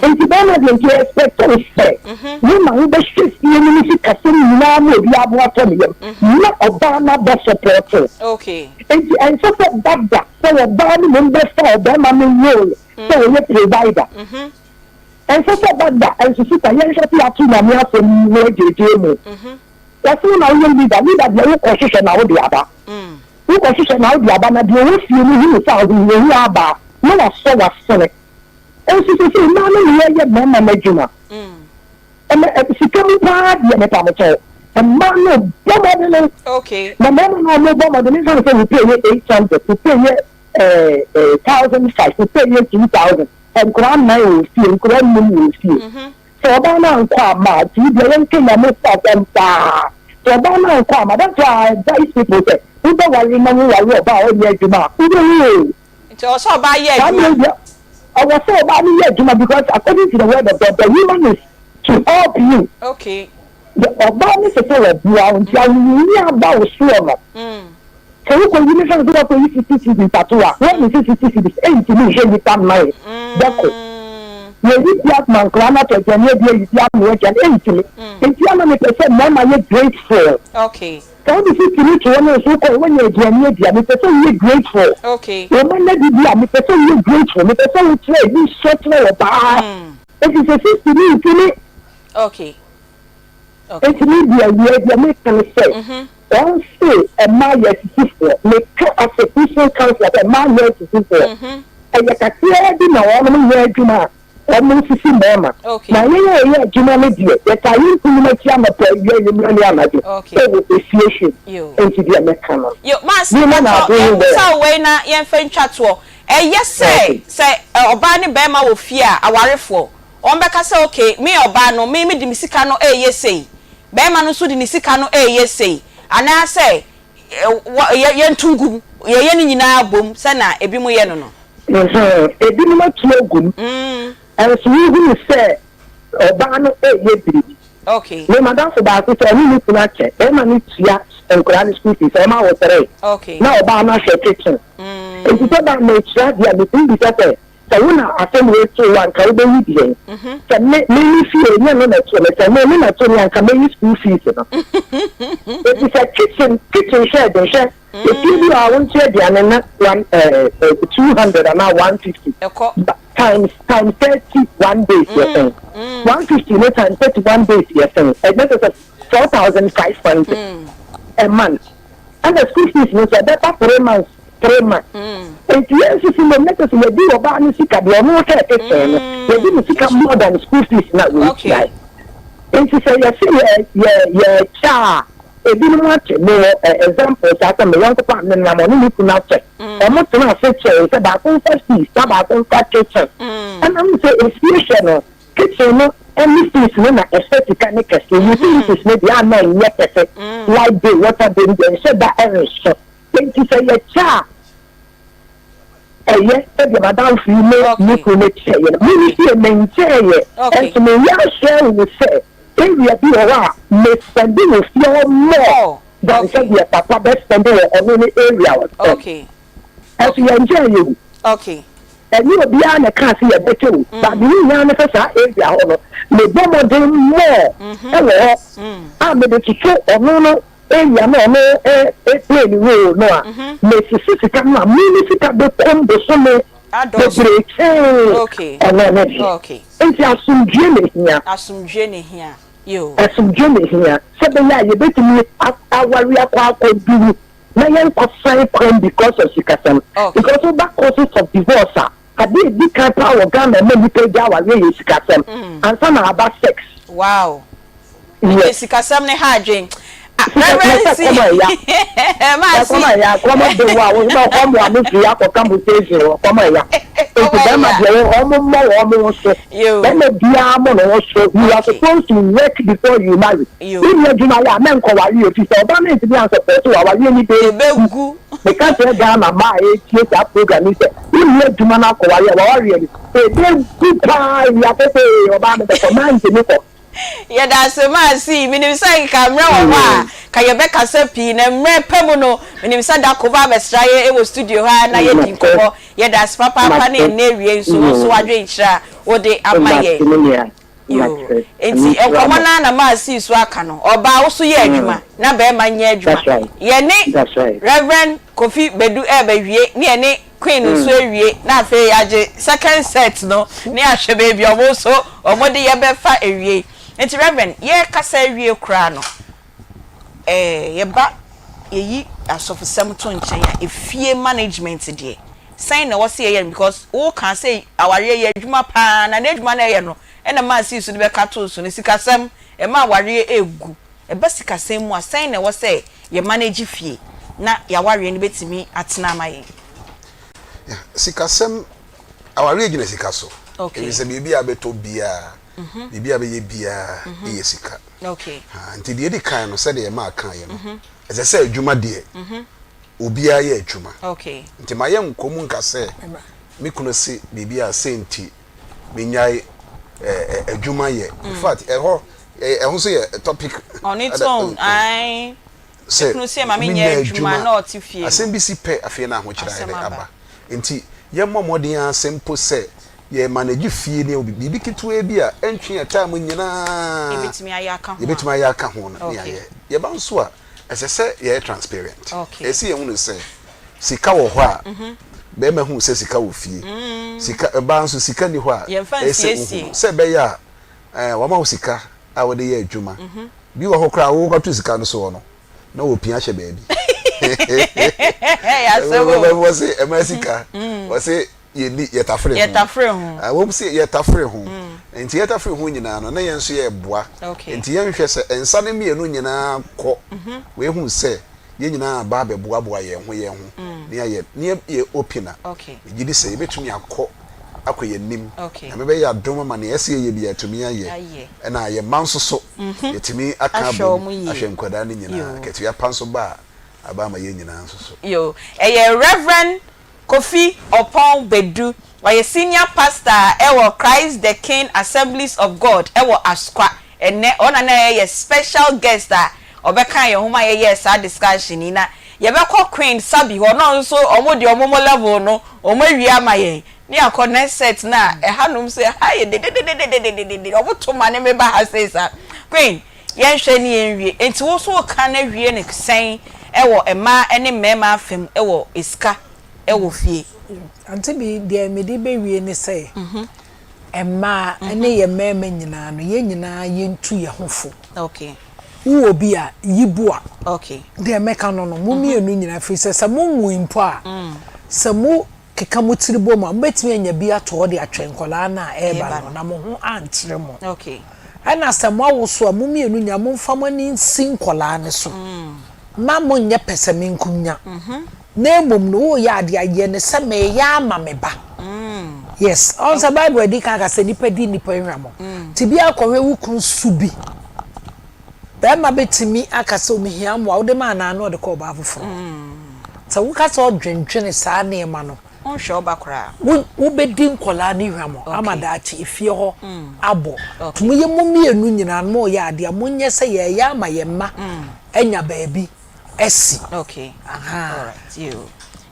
Nti bɛrima deɛ nti expect wo sɛ wo na wo bɛhwɛ fie no mu sikasɛm nyinaa ma obi abo atɔ ne yam na ɔbaa no abɛ support wo. Nti ɛnsɛ sɛ ba da sɛ ɔbaa no mmom bɛfa ɔbarima no role sɛ ɔyɛ provider. Ɛnsɛ sɛ ba da nso sista yɛnhwɛ sɛ yɛato Nyame asɛm yi ho agyaagyaa mu. Wɔse wo na woyɛ leader, leader deɛ wokɔ hwehwɛ na wode aba. Wokɔ hwehwɛ na wode aba na deɛ ɔwɔ fie no hunu sɛ ahohiahia aba a na wasɔ w'asene. Nso sesei mmaa no na yɛyɛ mmarima no adwuma. Ɛnɛ sika mu paa deɛ mepamokyɛw mmaa no bɔ mmɔdene. Na mmarima no a wɔbɔ mmɔdene mfa no sɛ wo pay yɛ 800, wo pay yɛ 1005, wo pay yɛ 2000. Nkwadaa nnan wɔ fie, nkwadaa nnum wɔ fie. Sɛ ɔbaa no ankɔ amma a, nti deɛ yɛnka Nyame so asɛm paa. Sɛ ɔbaa no ankɔ amma, that's why I advise people sɛ, wobɛware na woware ɔbaa a ɔnyɛ adwuma a, wobɛwu o. Nti ɛwɔ sɛ ɔbaa yɛ Saa adwuma. mmerɛ yi deɛ, ɛwɔ sɛ ɔbaa no yɛ adwuma because according to the word of God, the woman is to help you. Okay. The ɔbaa no sɛ sɛ ɔboa wo, nti ahohiahia aba wo soɔ no, Sɛ wokɔyi ne sane sɛ woakɔyi 60 cedis ato a, woahu sɛ 60 cedis ɛntumi nhwɛ nnipa mman dɛko. Yɛyi bi ama nkwadaa no atɔ aduane adi, ayi bi anoa aduane, ɛntumi. Nti a na mepɛ sɛ mmarima yɛ grateful. Sɛ wode 60 no to hɔ na nso wokɔe woanya aduane adi a, mepɛ sɛ woyɛ grateful. Wo mma no adidi a, mepɛ sɛ woyɛ grateful. Mepɛ sɛ wokyerɛ anisɔ kyerɛ ɔbaa. Ɛfiri sɛ 60 no ntumi. Enti me deɛ awiei deɛ meka ne sɛ, wɔn se mmaa yɛ asisifoɔ, meka as a Christian counsellor sɛ mmaa nyɛ asisifoɔ, ɛyɛ kakraa bi na wɔnom nyɛ adwuma a wɔn sisi mmarima, na yɛn a yɛyɛ adwuma no deɛ yɛtaa yɛn kununom akyi anɔpa, awia, anwummerɛ ne anadwo wɔ efie hwɛ mu, enti deɛ mɛka no Yo, Mass, women are mpakyɛw doing yɛmmisa well. wo wei na yɛmfa ntwa toɔ. Ɛyɛ sɛ sɛ ɔbaa ne barima wɔ fie a, awarefoɔ, Wɔbɛka sɛ, Okay, me ɔbaa no, me mede me sika no reyɛ sei, barima no nso de ne sika no reyɛ sei, anaasɛ wɔ, yɛ, yɛnto ngu mu, yɛyɛ ne nyinaa bom sɛnea ebinom yɛ no no. Ɛhɛn, ebinom atu agu mu, nso wohunu sɛ ɔbaa no reyɛ biribi. Okay. Me madamfo baako sɛ ɔne ne kunu akyɛ, barima no tua nkwadaa no school fees, ɔma wɔsrɛ, Okay. na ɔbaa no ahwɛ kitchen. Enti sɛ ɔbaa no mekyerɛ adeɛ a, metumi bisa sɛ, Sɛ wo na asɛm wei too wo a, anka wobɛyi deɛn? Sɛ me, me me fie, ɛnyɛ no na ɛtoo me. Sɛ me, me na ɛtoo me a, anka mɛyi school fees no. Ɛfiri sɛ kitchen, kitchen hwɛ den. Hwɛ, efie bi wɔ hɔ a wonkyɛ aduane na one, eh, eh, 200 anaa 150. Ɛkɔ. Times, times 31 days yɛ sɛn? 150 no times 31 days yɛ sɛn? Ɛnyɛ sɛ sɛ 4,500 a month. Ɛna school fees no nso ɛbɛba 3 months. 3 months. Nti yɛn nso si mmom na kyerɛ sɛ yɛdi ɔbaa no sika deɛ ɔno hwɛ kitchen no, yɛdi ne sika more than school fees na wɔtua. Nti sɛ yɛse yɛ yɛ yɛkyɛ a, ebinom akyɛ. Mewɔ ɛ example saa sɛ me yɔnko pa a menam ɔne ne kunu akyɛ. Wɔn tena ase kyɛe sɛ baako mfa fees na baako mfa kitchen. Ɛna wohu sɛ efie hwɛ no, kitchen no ɛne fees no na ɛsɛ sika ne kɛse. Utilities no deɛ a na ɛnyɛ kɛse. Light bill, water bill no deɛ ɛnhyɛ da ɛnso. Enti sɛ yɛkyɛ a, ɛyɛ sɛdeɛ m'adamfo yi ne ne kunu no kyɛeɛ no. Me me fie menkyɛeɛ, nso meyɛ ahwɛ hu sɛ area bi wɔ hɔ a me spɛnde wɔ fie hɔ more than sɛdeɛ papa bɛ spɛnde wɔ ɔno ne area hɔ. Ɛnso yɛnkyɛeɛ o. Ɛnyɛ obiara na ɛkaa sɛ yɛbɛkyɛ o, but deɛ ɛhia ne sɛ saa area hɔ no mebɔ mmɔden more wɔ hɔ a mede toto ɔno no area no a ɔno play ne role no a, mesisi sika no a, me me sika bɛkɔm bosome bebree kyɛn ɔno ne deɛ. Nti asomdwie na ɛhia. Asomdwie na ɛhia. Yoo. Asomdwie na ɛhia sɛ ɛbɛyɛ a yɛbɛtumi aware akɔ akɔduru na yɛnkɔsan kwan because of sikasɛm. Because woba causes of divorce a, adeɛ a ɛdi kan paa wɔ Ghana ɛma nnipa gya awareɛ yɛ sikasɛm ansa na aba sex. Wow. Ɛnna sikasɛm ne ha adwen. Reverend Si. Kɔm ɛya. Maasi. Kɔm ɛya. Kɔm de wo a wo sɛ kɔm wa mo firi akɔka mo station hɔ kɔm ɛya. Nti bɛrima deɛ wo wɔn mmɔ wɔn ho so. Bɛrima biara mo ne ho so. You are supposed to work before you marry. Wonni adwuma yɛ a mɛnkɔ ware yɛ fi sɛ ɔbaa no ntumi ansɔpɔto wo awareɛ ni bɛgu. Meka kyerɛ Ghana mmaa a ɛretie saa program yi sɛ wonni adwuma no akɔ ware a wawareɛ no ɛbɛgu paa awia pefee ɔbaa no bɛkɔ mmaa ntumi kɔ. Yɛda ase Mercy, menim sɛ nka mmerɛ wɔ hɔ a ka yɛbɛkasa pii na mmerɛ pa mu no menim sɛ da ko ba abɛsra yɛn wɔ studio ha na yɛadi nkɔmmɔ. Yɛda ase papaapa ne ɛnnɛ awiei nso wo nso w'adwenkyerɛ a wode ama yɛn. Yoo, enti nkɔmmɔ no ara na Mercy nso aka no, ɔbaa wo so yɛ adwuma na barima nyɛ adwuma. Yɛne Rev. Kofi Badu rebɛwie ne yɛne Queen nso awie na afei yɛagye second set no ne ahwɛ baabi a wɔn nso wɔde yɛ bɛfa awiei. Nti Rev. Yɛrekasa awie koraa no, eh, yɛba yɛyi asɔfosɛm to nkyɛn a, efie management deɛ, sɛn na ɛwɔ sɛ yɛyɛ no because wokaa sɛ awareɛ yɛ adwuma paa na n'adwuma no a ɛyɛ no ɛna maa sii so de bɛka too so no, sikasɛm ɛma awareɛ ɛgu. Ɛba sikasɛm mu a, sɛn na ɛwɔ sɛ yɛ manage fie na y'awareɛ no bɛtumi atena ama yɛn? Yeah, sikasɛm, awareɛ gyina sika so. Okay. Ɛfiri sɛ biribi a bɛtɔ biara, biribi a bɛyɛ biara yɛ sika. Okay. Ha, nti deɛ ɛdi kan no, sɛdeɛ ɛmaa kaeɛ no, ɛsɛ sɛ adwuma deɛ, obiara yɛ adwuma. Okay. Nti ma yɛnkɔ mu nka sɛ, me kunu se biribi a sei nti menyae adwuma yɛ. In fact, ɛhɔ, ɛho nso yɛ topic. On its own, ae. Sɛ Ekunu sɛ ma menyɛ adwuma na ɔte fie no. Asɛm bi si pɛ afei na ahokyere ayɛ Asɛm dɛ aba. aba. Nti yɛmmɔ mmɔden ara sɛ mpo sɛ yɛ manage fie ne biribi ketewaa bi a ɛntwe yɛn time nyinaa Yɛbɛtumi ayɛ aka ho a. yɛbɛtumi ayɛ aka ho no ne Okay. yɛayɛ. Yɛba nso a, ɛsɛ sɛ yɛyɛ transparent. Okay. Ɛsɛ sɛ yɛhunu sɛ sika wɔ hɔ a, bɛrima hu sɛ sika wɔ fie. Sika, ɔbaa nso sika nni hɔ a, Yɛmfa ɛsɛ sɛ nsiesie. wohunu. Sɛ ɛbɛyɛ a, ɛɛ, wɔama wo sika a wode yɛ adwuma. Bi wɔ hɔ koraa a wokɔto sika no soɔ no, na wɔpia hyɛ baabi. Ɛyɛ asɛm o. Wɔse ɛma sika, wɔse yɛnni, yɛtafere ho. Yɛtafere ho. Ah, wɔm se yɛtafere ho. Nti yɛtafere ho nyinaa no, na yɛn nso yɛreboa. Okay. Nti yɛnhwɛ sɛ nsa no mmienu nyinaa kɔ. Wɔahu sɛ yɛn nyinaa aba abɛboaboa yɛn ho yɛn ho na yɛayɛ, na yɛyɛ open a, Okay. megye di sɛ yɛbɛtumi akɔ akɔ yɛn anim. Okay. Nyame bɛyɛ adom ama nea ɛsɛ yɛyɛ biara yɛatumi ayɛ. Ayɛ. Ɛna yɛn mma nso so, yɛatumi aka Ahwɛ abom wɔn yie. ahwɛ nkwadaa no nyinaa. Yoo. Akatua pa nso ba a, aba ama yɛn nyinaa nso so. Yoo. Ɛyɛ Rev. Kofi Oppong Badu, ɔyɛ Senior Pastor wɔ Christ the King Assemblies of God wɔ Asokwa. Ɛnnɛ, ɔno na na ɛyɛ special guest a ɔbɛkaa yɛn ho ma yɛyɛɛ saa discussion yi. Na yɛbɛkɔ Queen Sabi hɔ, na ɔno nso wɔn deɛ wɔn level no, wɔn awie ama yɛn. Ne yɛakɔ next set no a, ɛhanom nso ɛha yɛ dededededededede, wɔto ma ne meba ha sei saa. Queen, yɛnhwɛ ne yɛnwie. Enti wo nso woka no awie no sɛn wɔ mmaa ne mmarima afa mu wɔ sika wɔ fie? Ante bi, deɛ mede bɛwie ne sɛ, mmaa ne yɛn mmarima nyinaa no, yɛn nyinaa yɛntu yɛn ho fo. Okay. Wowɔ bi a, yi boa. Okay. Deɛ mɛka no no, mo mmienu nyinaa, firi sɛ sɛ monwoe mpo a, sɛ mo keka mo tiri bom a, mobɛtumi anya bi ato hɔ de atwɛn nkwadaa no a ɛreba no, na mo ho ankyere mo. Ɛna sɛ moawo so a, mo mmienu nyinaa momfa mo ani nsi nkwadaa no so. Mma monnyɛ pɛsɛmenkominya. Na mmom no, woreyɛ adeɛ a, yɛ no sɛ mereyɛ ama me ba. Yes. Ɔn sɛ Bible adi kan aka sɛ nnipa di nnipa hwammɔ. Nti biara kɔhwɛ wo kunu su bi. Barima bɛtumi aka sɛ mehia mmoa, wode ma anaa na ɔde kɔ ɔbaa foforɔ hɔ. Sɛ woka sɛ ɔdwendwene saa nneɛma no, Wonhwɛ wo ba koraa. Wo wobɛdi nkwadaa no hwammɔ ama daakye efie hɔ abɔ. Nti moyɛ mo mmienu nyinaa no moreyɛ adeɛ a, monyɛ sɛ yɛreyɛ ama yɛn mma anya baabi asi. Okay. Ahaa. Alright, yoo.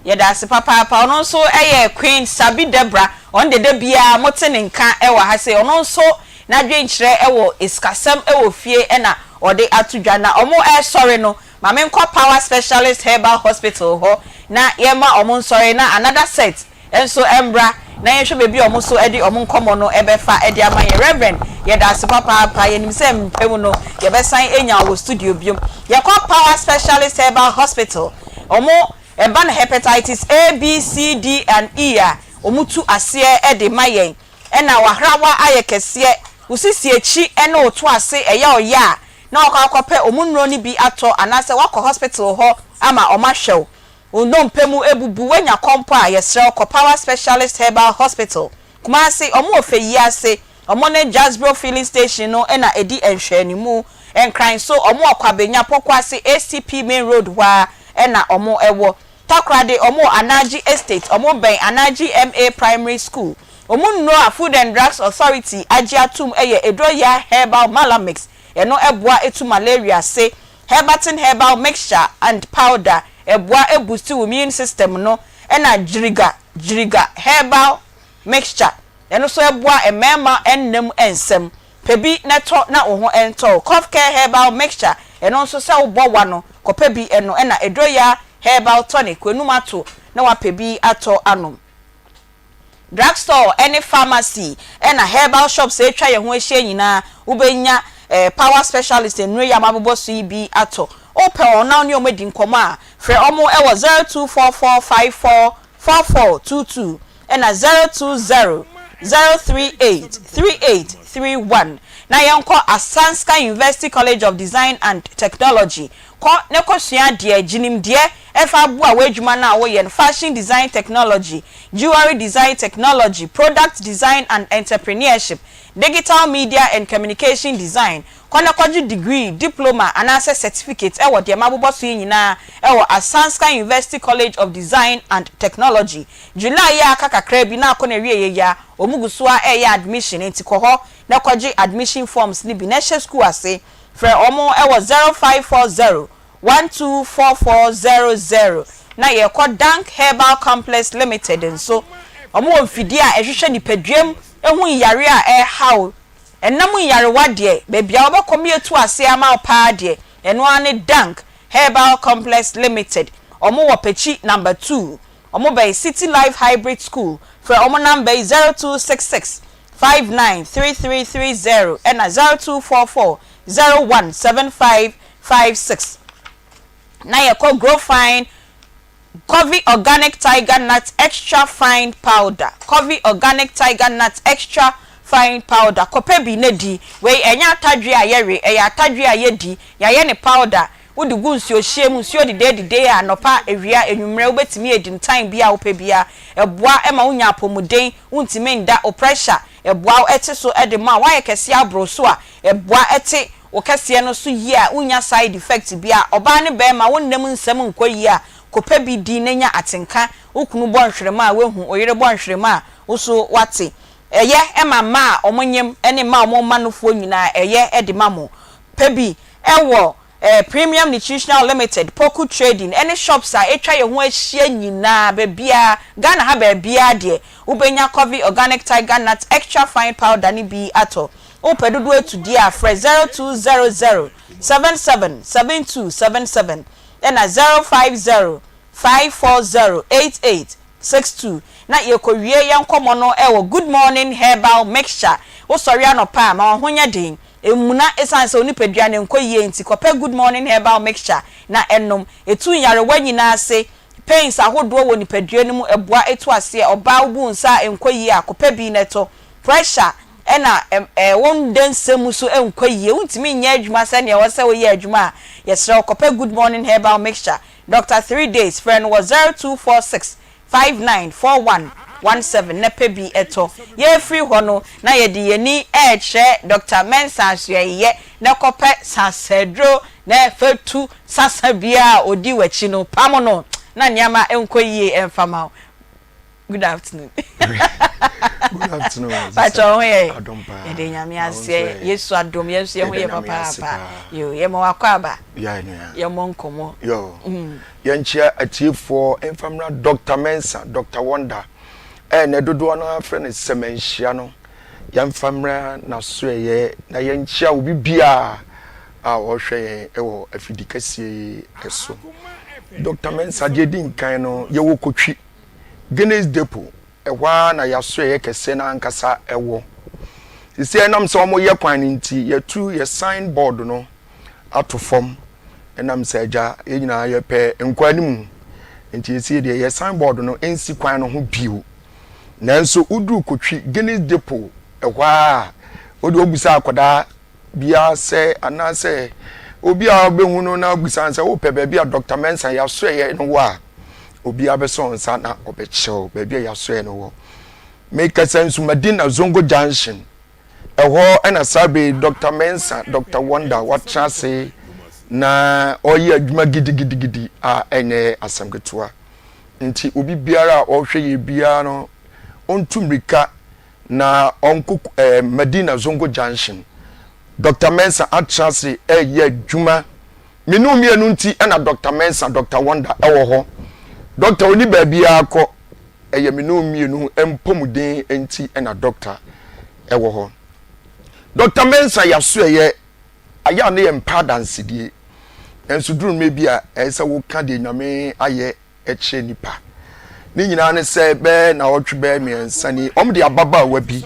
Yɛda ase papaapa. Ɔno nso yɛ Queen Sabi Debra. Ɔno deɛ da biara mote ne nka wɔ ha sei. Ɔno nso n'adwenkyerɛ wɔ esikasɛm wɔ fie na ɔde ato dwa. Na wɔresɔre no, ma menkɔ Power Specialist Herbal Hospital hɔ na yɛmma wɔn nsɔre na another set nso mmra na yɛnhwɛ baabi a wɔn nso de wɔn nkɔmmɔ no bɛfa de ama yɛn. Reverend, yɛda ase papaapa. Yɛnim sɛ mprɛ mu no, yɛbɛsan anya wo wɔ studio biom. Yɛkɔ Power Specialist Herbal Hospital. Wɔn, ɛba no Hepatitis A, B, C, D and E a, wɔtu aseɛ de ma yɛn. Ɛna w'ahrawa ayɛ kɛseɛ, wo sisi akyi ne wo to ase ɛyɛ ɔya a, na wakɔ akɔpɛ wɔn nnuro no bi atɔ anaasɛ wakɔ hospital hɔ ama wɔahwɛ wo. Wo nnompe mu abubu, woanya kɔmpɔ a, yɛsrɛ wo kɔ Power Specialist Herbal Hospital, Kumasi, wɔn wɔ Fɛyi ase, wɔn ne Jasbro Filling Station no na ɛdi nhwɛanimu. Nkran nso, wɔn wɔ Kwabenya, Pokuase, ACP Main Road hɔ ara na wɔn wɔ. Takoradi, wɔn wɔ Anagye Estate, wɔn bɛn Anagye MA Primary School. Wɔn nnuro a Food and Drugs Authority agye atom yɛ Eduro-Yaa Herbal Malamix, ɛno boa tu malaria ase, Herbatin Herbal Mixture and Powder, ɛboa boost wo immune system no, ɛna Gyiriga Gyiriga Herbal Mixture, ɛno nso boa mmarima nna mu nsɛm. Pɛ bi na tɔ na wo ho ntɔ wo. Cough Care Herbal Mixture, ɛno nso sɛ wobɔ wa no, kɔpɛ bi nom. Ɛna Edroya Herbal Tonic, w'anum ato na woapɛ bi atɔ anom. Drug store ne pharmacy ɛna herbal shops a atwa yɛn ho ahyia nyinaa, wobɛnya Power Specialist nnuro yi a mabobɔ so yi bi atɔ. Wopɛ wɔn na wo ne wɔn adi nkɔmmɔ a, frɛ wɔn wɔ 024454 4422 ɛna 020 038 3831. Na yɛnkɔ Asanska University College of Design and Technology. Kɔ na kɔsua adeɛ, gye nimdeɛ fa boa w'adwuma no a woyɛ no, Fashion Design Technology, Jewelry Design Technology, Product Design and Entrepreneurship, Digital Media and Communication Design. Kɔ na kɔgye degree, diploma anaasɛ certificate wɔ deɛ mabobɔ so yi nyinaa wɔ Asanska University College of Design and Technology. July yi a aka kakra bi na akɔ n'awieɛ yi ara, wɔn gu so ara reyɛ admission, enti kɔ hɔ na kɔgye admission forms no bi na hyɛ sukuu ase. Frɛ wɔn wɔ 0540 124400. Na yɛrekɔ Dank Herbal Complex Limited nso. Wɔwɔ mfidie a ɛhwehwɛ nipaduam ho yareɛ a ɛrehaw Ɛnna mu nyarewa deɛ, baabi a wobɛkɔ ma yɛatu aseɛ ama wo paa deɛ, ɛno ara ne Dank Herbal Complex Limited. Wɔn wɔ Pekyi Number 2. Wɔn bɛn City Life Hybrid School. Frɛ wɔn number yi 0266 593330 ɛna 0244 017556. Na yɛkɔ Growfine Covey Organic Tiger Nut Extra Fine Powder, Covey Organic Tiger Nut Extra Fine Powder, Kɔpɛ bi na di. Wei ɛnyɛ atadwe a yɛwe, ɛyɛ atadwe a yɛdi. Yɛayɛ no powder. Wode gu nsuohyeɛ mu, nsuo dedeededee a, anɔpa, awia, anwummerɛ, wobɛtumi adi no time biara a wopɛ biara. Ɛboa ma wonya apɔmuden, wontumi nda, wo pressure, ɛboa wo te so de ma wo. Woayɛ kɛseɛ aboro so a, ɛboa te wo kɛseɛ no so yie a wonnya side effect biara. Ɔbaa ne barima wo nna mu nsɛm nkɔ yie a, kɔpɛ bi di na nya atenka. Wo kunu bɔ nhwerema a woahu, wo yere bɔ nhwerema a wo nso woate. Ɛyɛ ma mmaa a wɔnyem ne mmaa a wɔmma nufoɔ nyinaa, ɛyɛ de ma mo. Pɛ bi wɔ Premium Nutritional Limited, Poku Trading ne shops a atwa yɛn ho ahyia nyinaa, baabiara, Ghana ha baabiara deɛ, wobɛnya Covey Organic Tiger Nut Extra Fine Powder no bi atɔ. Wopɛ dodoɔ atu deɛ a, frɛ 0200 77 72 77 ɛna 050 540 8862. Na yɛkɔwie yɛn nkɔmmɔ no wɔ Good Morning Herbal Mixture. Wosɔre anɔpa a, ma wo ho nyɛ den. Mmuna ɛsiane sɛ wo nipadua no nkɔ yie nti, kɔpɛ Good Morning Herbal Mixture na nom. Ɛtu nyarewa nyinaa ase, pains ahodoɔ wɔ nipadua no mu, ɛboa ɛtu aseɛ. Ɔbaa wobu wo nsa a ɛnkɔ yie a, kɔpɛ bi na tɔ. Pressure ɛna wo nda nsɛm mu so nkɔ yie, wontumi nyɛ adwuma sɛdeɛ ɛwɔ sɛ woyɛ adwuma a, yɛsrɛ wo kɔpɛ Good Morning Herbal Mixture, Doctor Three Days, frɛ no wɔ 0246 5941 17 na pɛ bi tɔ. Yɛrefiri hɔ no, na yɛde yɛn ani rekyerɛ Doctor Mensah Asoɛeɛ na kɔpɛ sasaduro na fa tu sasa biara a ɔdi w'akyi no, pam no na nneɛma nkɔ yie mfa ma wo. Good afternoon. Good afternoon. Pacho ho yɛ. Adom pa. Yɛde nyame aseɛ. Yesu adom yɛn nso yɛ ho yɛ papaapa. Yo, yɛ ma wakɔ aba. Ya nua. Yɛ mɔ nkɔmɔ. Yo. Mm. Yɛnkyia atiefoɔ mfa mmra Dr. Mensah, Dr. Wonder. Ɛɛ na dodoɔ no afrɛ no sɛmɛnhyia no. Yɛmfa mmra n'asoɛyɛ na yɛnkyia obi biara a ɔrehwɛ yɛn wɔ afidi kɛseɛ yi so. Dr. Mensah deɛ di nkan no yɛwɔ kotwi. Guinness Depot, ɛhɔ ara na yɛasoɛeɛ kɛseɛ no ankasa wɔ. Seesei ɛnam sɛ wɔyɛ kwan no nti, yɛatu yɛ sign board no ato fam. Ɛnam sɛ agya, yɛn nyinaa yɛpɛ nkɔanimu nti, seesei deɛ yɛ sign board no nsi kwan no ho bio. Nanso woduru Kotwi Guinness Depot ɛhɔ ara a, wode wobisa akwadaa. biara sɛ anaasɛ obi a wobɛhu no na wobisa no sɛ wopɛ baabi a Dr. Mensah yɛasoɛeɛ no wɔ a, obiara bɛsɔ wo nsa na ɔbɛkyerɛ wo baabi a yɛasoɛeɛ no wɔ. Mekasa nso Madina Zongo Junction, ɛhɔ na saa bere yi Dr. Mensah, Dr. Wonder watena ase na ɔreyɛ adwuma gidigidigidi a ɛnyɛ asɛm ketewa. Nti obi biara a ɔrehwɛ yɛ biara no, ɔntu mmirika na ɔnkɔ eh, Madina Zongo Junction. Dr. Mensah atena ase reyɛ adwuma. Me ne wo mmienu nti na Dr. Mensah, Dr. Wonder wɔ hɔ. Dɔkta ɔni baabiara kɔ. Ɛyɛ me ne wo mmienu mpɔmuden nti na dɔkta wɔ hɔ. Dɔkta Mensah yɛasoɛyɛ ayɛ a ne yɛ mpa adansedie. Nanso duru mmerɛ bi a ɛyɛ sɛ woka deɛ Nyame ayɛ kyerɛ nnipa. Ne nyinaa ne sɛ bɛyɛ naawɔtwe bɛyɛ mmiɛnsa ni, wɔde ababaawa bi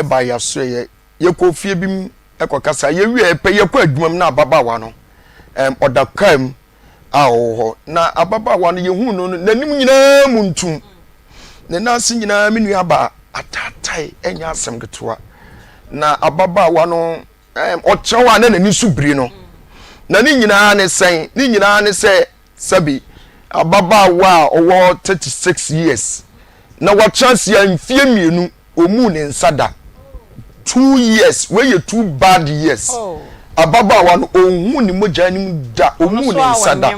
baa yɛasoɛyɛ. Yɛkɔɔ fie bi mu kɔkasa. Yɛwieɛ pɛ, yɛkɔ adwuma mu na ababaawa no, ɛm, ɔda kaa mu a ɔwɔ hɔ. Na ababaawa no, yɛhuu no no, n'anim nyinaa mu ntum. Ne nan ase nyinaa, me nuabaa, ataatae, ɛnyɛ asɛm ketewa. Na ababaawa no, ɛm, ɔkyerɛw a na n'ani so biri no. Na ne nyinaa ne sɛn? Ne nyinaa ne sɛ, sɛbi, ababaawa a ɔwɔ 36 years na watena ase a mfie mmienu ɔmuu ne nsa da. Two years, wei yɛ two bad years. Oh. Ababaawa no ɔnhuu ne mogya anim da, ɔmuu ne nsa da.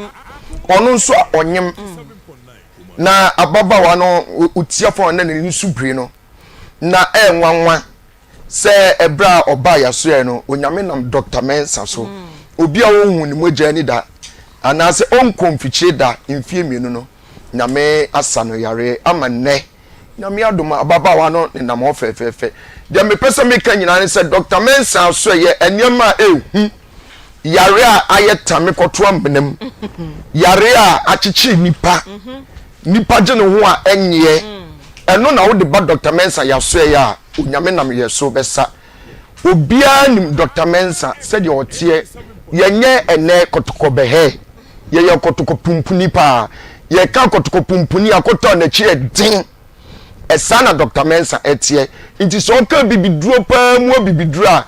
Ɔno nso a ɔnyem. Mm. Na ababaawa no ɔtia fam na n'ani so biri no. Na ɛyɛ nwanwa sɛ ɛberɛ a ɔbaa yɛasoɛɛ no, Onyame nam Dɔkta Mensah so, obi a ɔnhuu ne mogya ani da, anaasɛ ɔnkɔɔ mfikyire da mfie mmienu no, Nyame asa no yareɛ ama nnɛ. Nyame adom a, ababaawa no nenam hɔ fɛfɛɛfɛ. Deɛ mepɛ sɛ meka nyinaa ne sɛ Dɔkta Mensah asoɛeɛ, nneɛma a ɛhu, yare a ayɛ tame kɔto amena mu, yare a akyekyere nipa, nipa gye ne ho a ɛnyeɛ, ɛno na wode ba Dɔkta Mensah yɛasoɛeɛ a, Onyame nam yɛ so bɛsa. Obiara nim Dɔkta Mensah sɛdeɛ ɔteɛ, yɛnyɛ ɛnɛ kɔtɔkɔbɛhɛ, yɛyɛ kɔtɔkɔ pumpuni paa. Yɛka kɔtɔkɔ pumpuni a, kɔtɔ a n'akyi yɛ den. Ɛsaa na Dɔkta Mensah ɛteɛ. Nti sɛ ɔka abibiduro paa mu abibiduro a,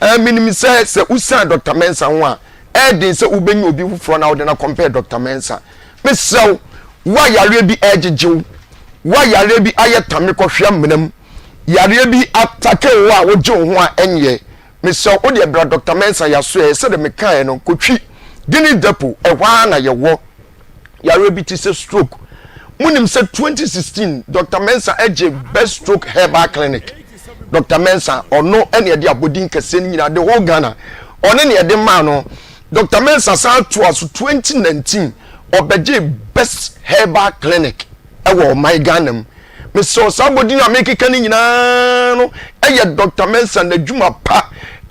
ɛɛ menim sɛ sɛ wosiane Dɔkta Mensah ho a, ɛyɛ den sɛ wobɛnya obi foforɔ na wode no akɔmpɛɛ Dɔkta Mensah. Mesrɛ wo, wo a yareɛ bi ɛregyegye wo, wo a yareɛ bi ayɛ tame kɔhwe amena mu, yareɛ bi atake wo a wogye wo ho a ɛnyɛ, mesrɛ wo, wo deɛ bra Dɔkta Mensah yɛasoɛɛ sɛdeɛ mekaeɛ no, kɔtwi Guinness Depot, ɛhɔ ara na yɛwɔ. Yareɛ bi te sɛ stroke. Monim sɛ 2016 Dɔkta Mensah gye Best Stroke Herbal Clinic. Dɔkta Mensah, ɔno ɛne ɛde abɔdin kɛseɛ no nyinaa, the whole Ghana, ɔne ne ɛde maa no. Dɔkta Mensah san toa so 2019, ɔbɛgyee Best Herbal Clinic ɛwɔ ɔman Ghana mu. Mesrɛ wo, saa abɔdin a mekeka no nyinaa no yɛ Dɔkta Mensah n'adwuma pa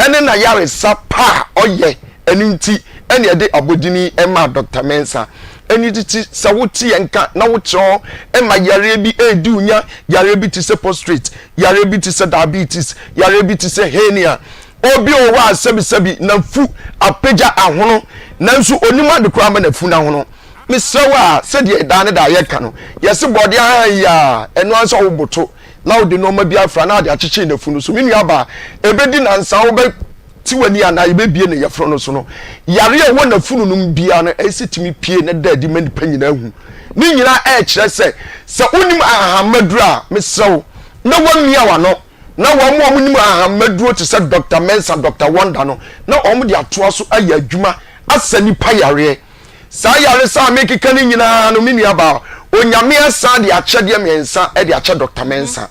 ne n'ayaresa pa a ɔyɛ, ɛno nti ɛne ɛde abɔdin yi maa Dɔkta Mensah. Ɛno nti sɛ wote yɛn nka na wokyerɛ hɔ ma yareɛ bi redi wo nya, yareɛ bi te sɛ prostrate, yareɛ bi te sɛ diabetes, yareɛ bi te sɛ hernia, obi wɔ hɔ a sɛbisɛbi n'afu apagya ahono nanso onim ade koraa ma n'afu no ahono. Mesrɛ wo a, sɛdeɛ daa ne daa yɛka no, yɛse bɔɔdeɛ ahan yi a, ɛno ara sɛ woboto na wode nnoɔma bi afra na wode akyekyere n'afunu so. Me nuabaa, ɛbɛdi nansa wobɛte w'ani anaa yɛbɛbie ne yafunu no so no, yareɛ a ɛwɔ n'afunu no mu biara no, ɛyɛ sɛ tumi pue na ɛda adi ma nnipa nyinaa hu. Ne nyinaa ɛrekyerɛ sɛ, sɛ wonim ahahammaduro a, mesrɛ wo, na woamia w'ano na wɔn a wɔnim ahahammaduro te sɛ Dɔkta Mensah, Dɔkta Wonder no, na wɔde atoa so ayɛ adwuma asa nnipa yareɛ. Saa yaresa a mekeka no nyinaa no, me nuabaa, Onyame asan de akyɛdeɛ mmiɛnsa de akyɛ Dɔkta Mensah.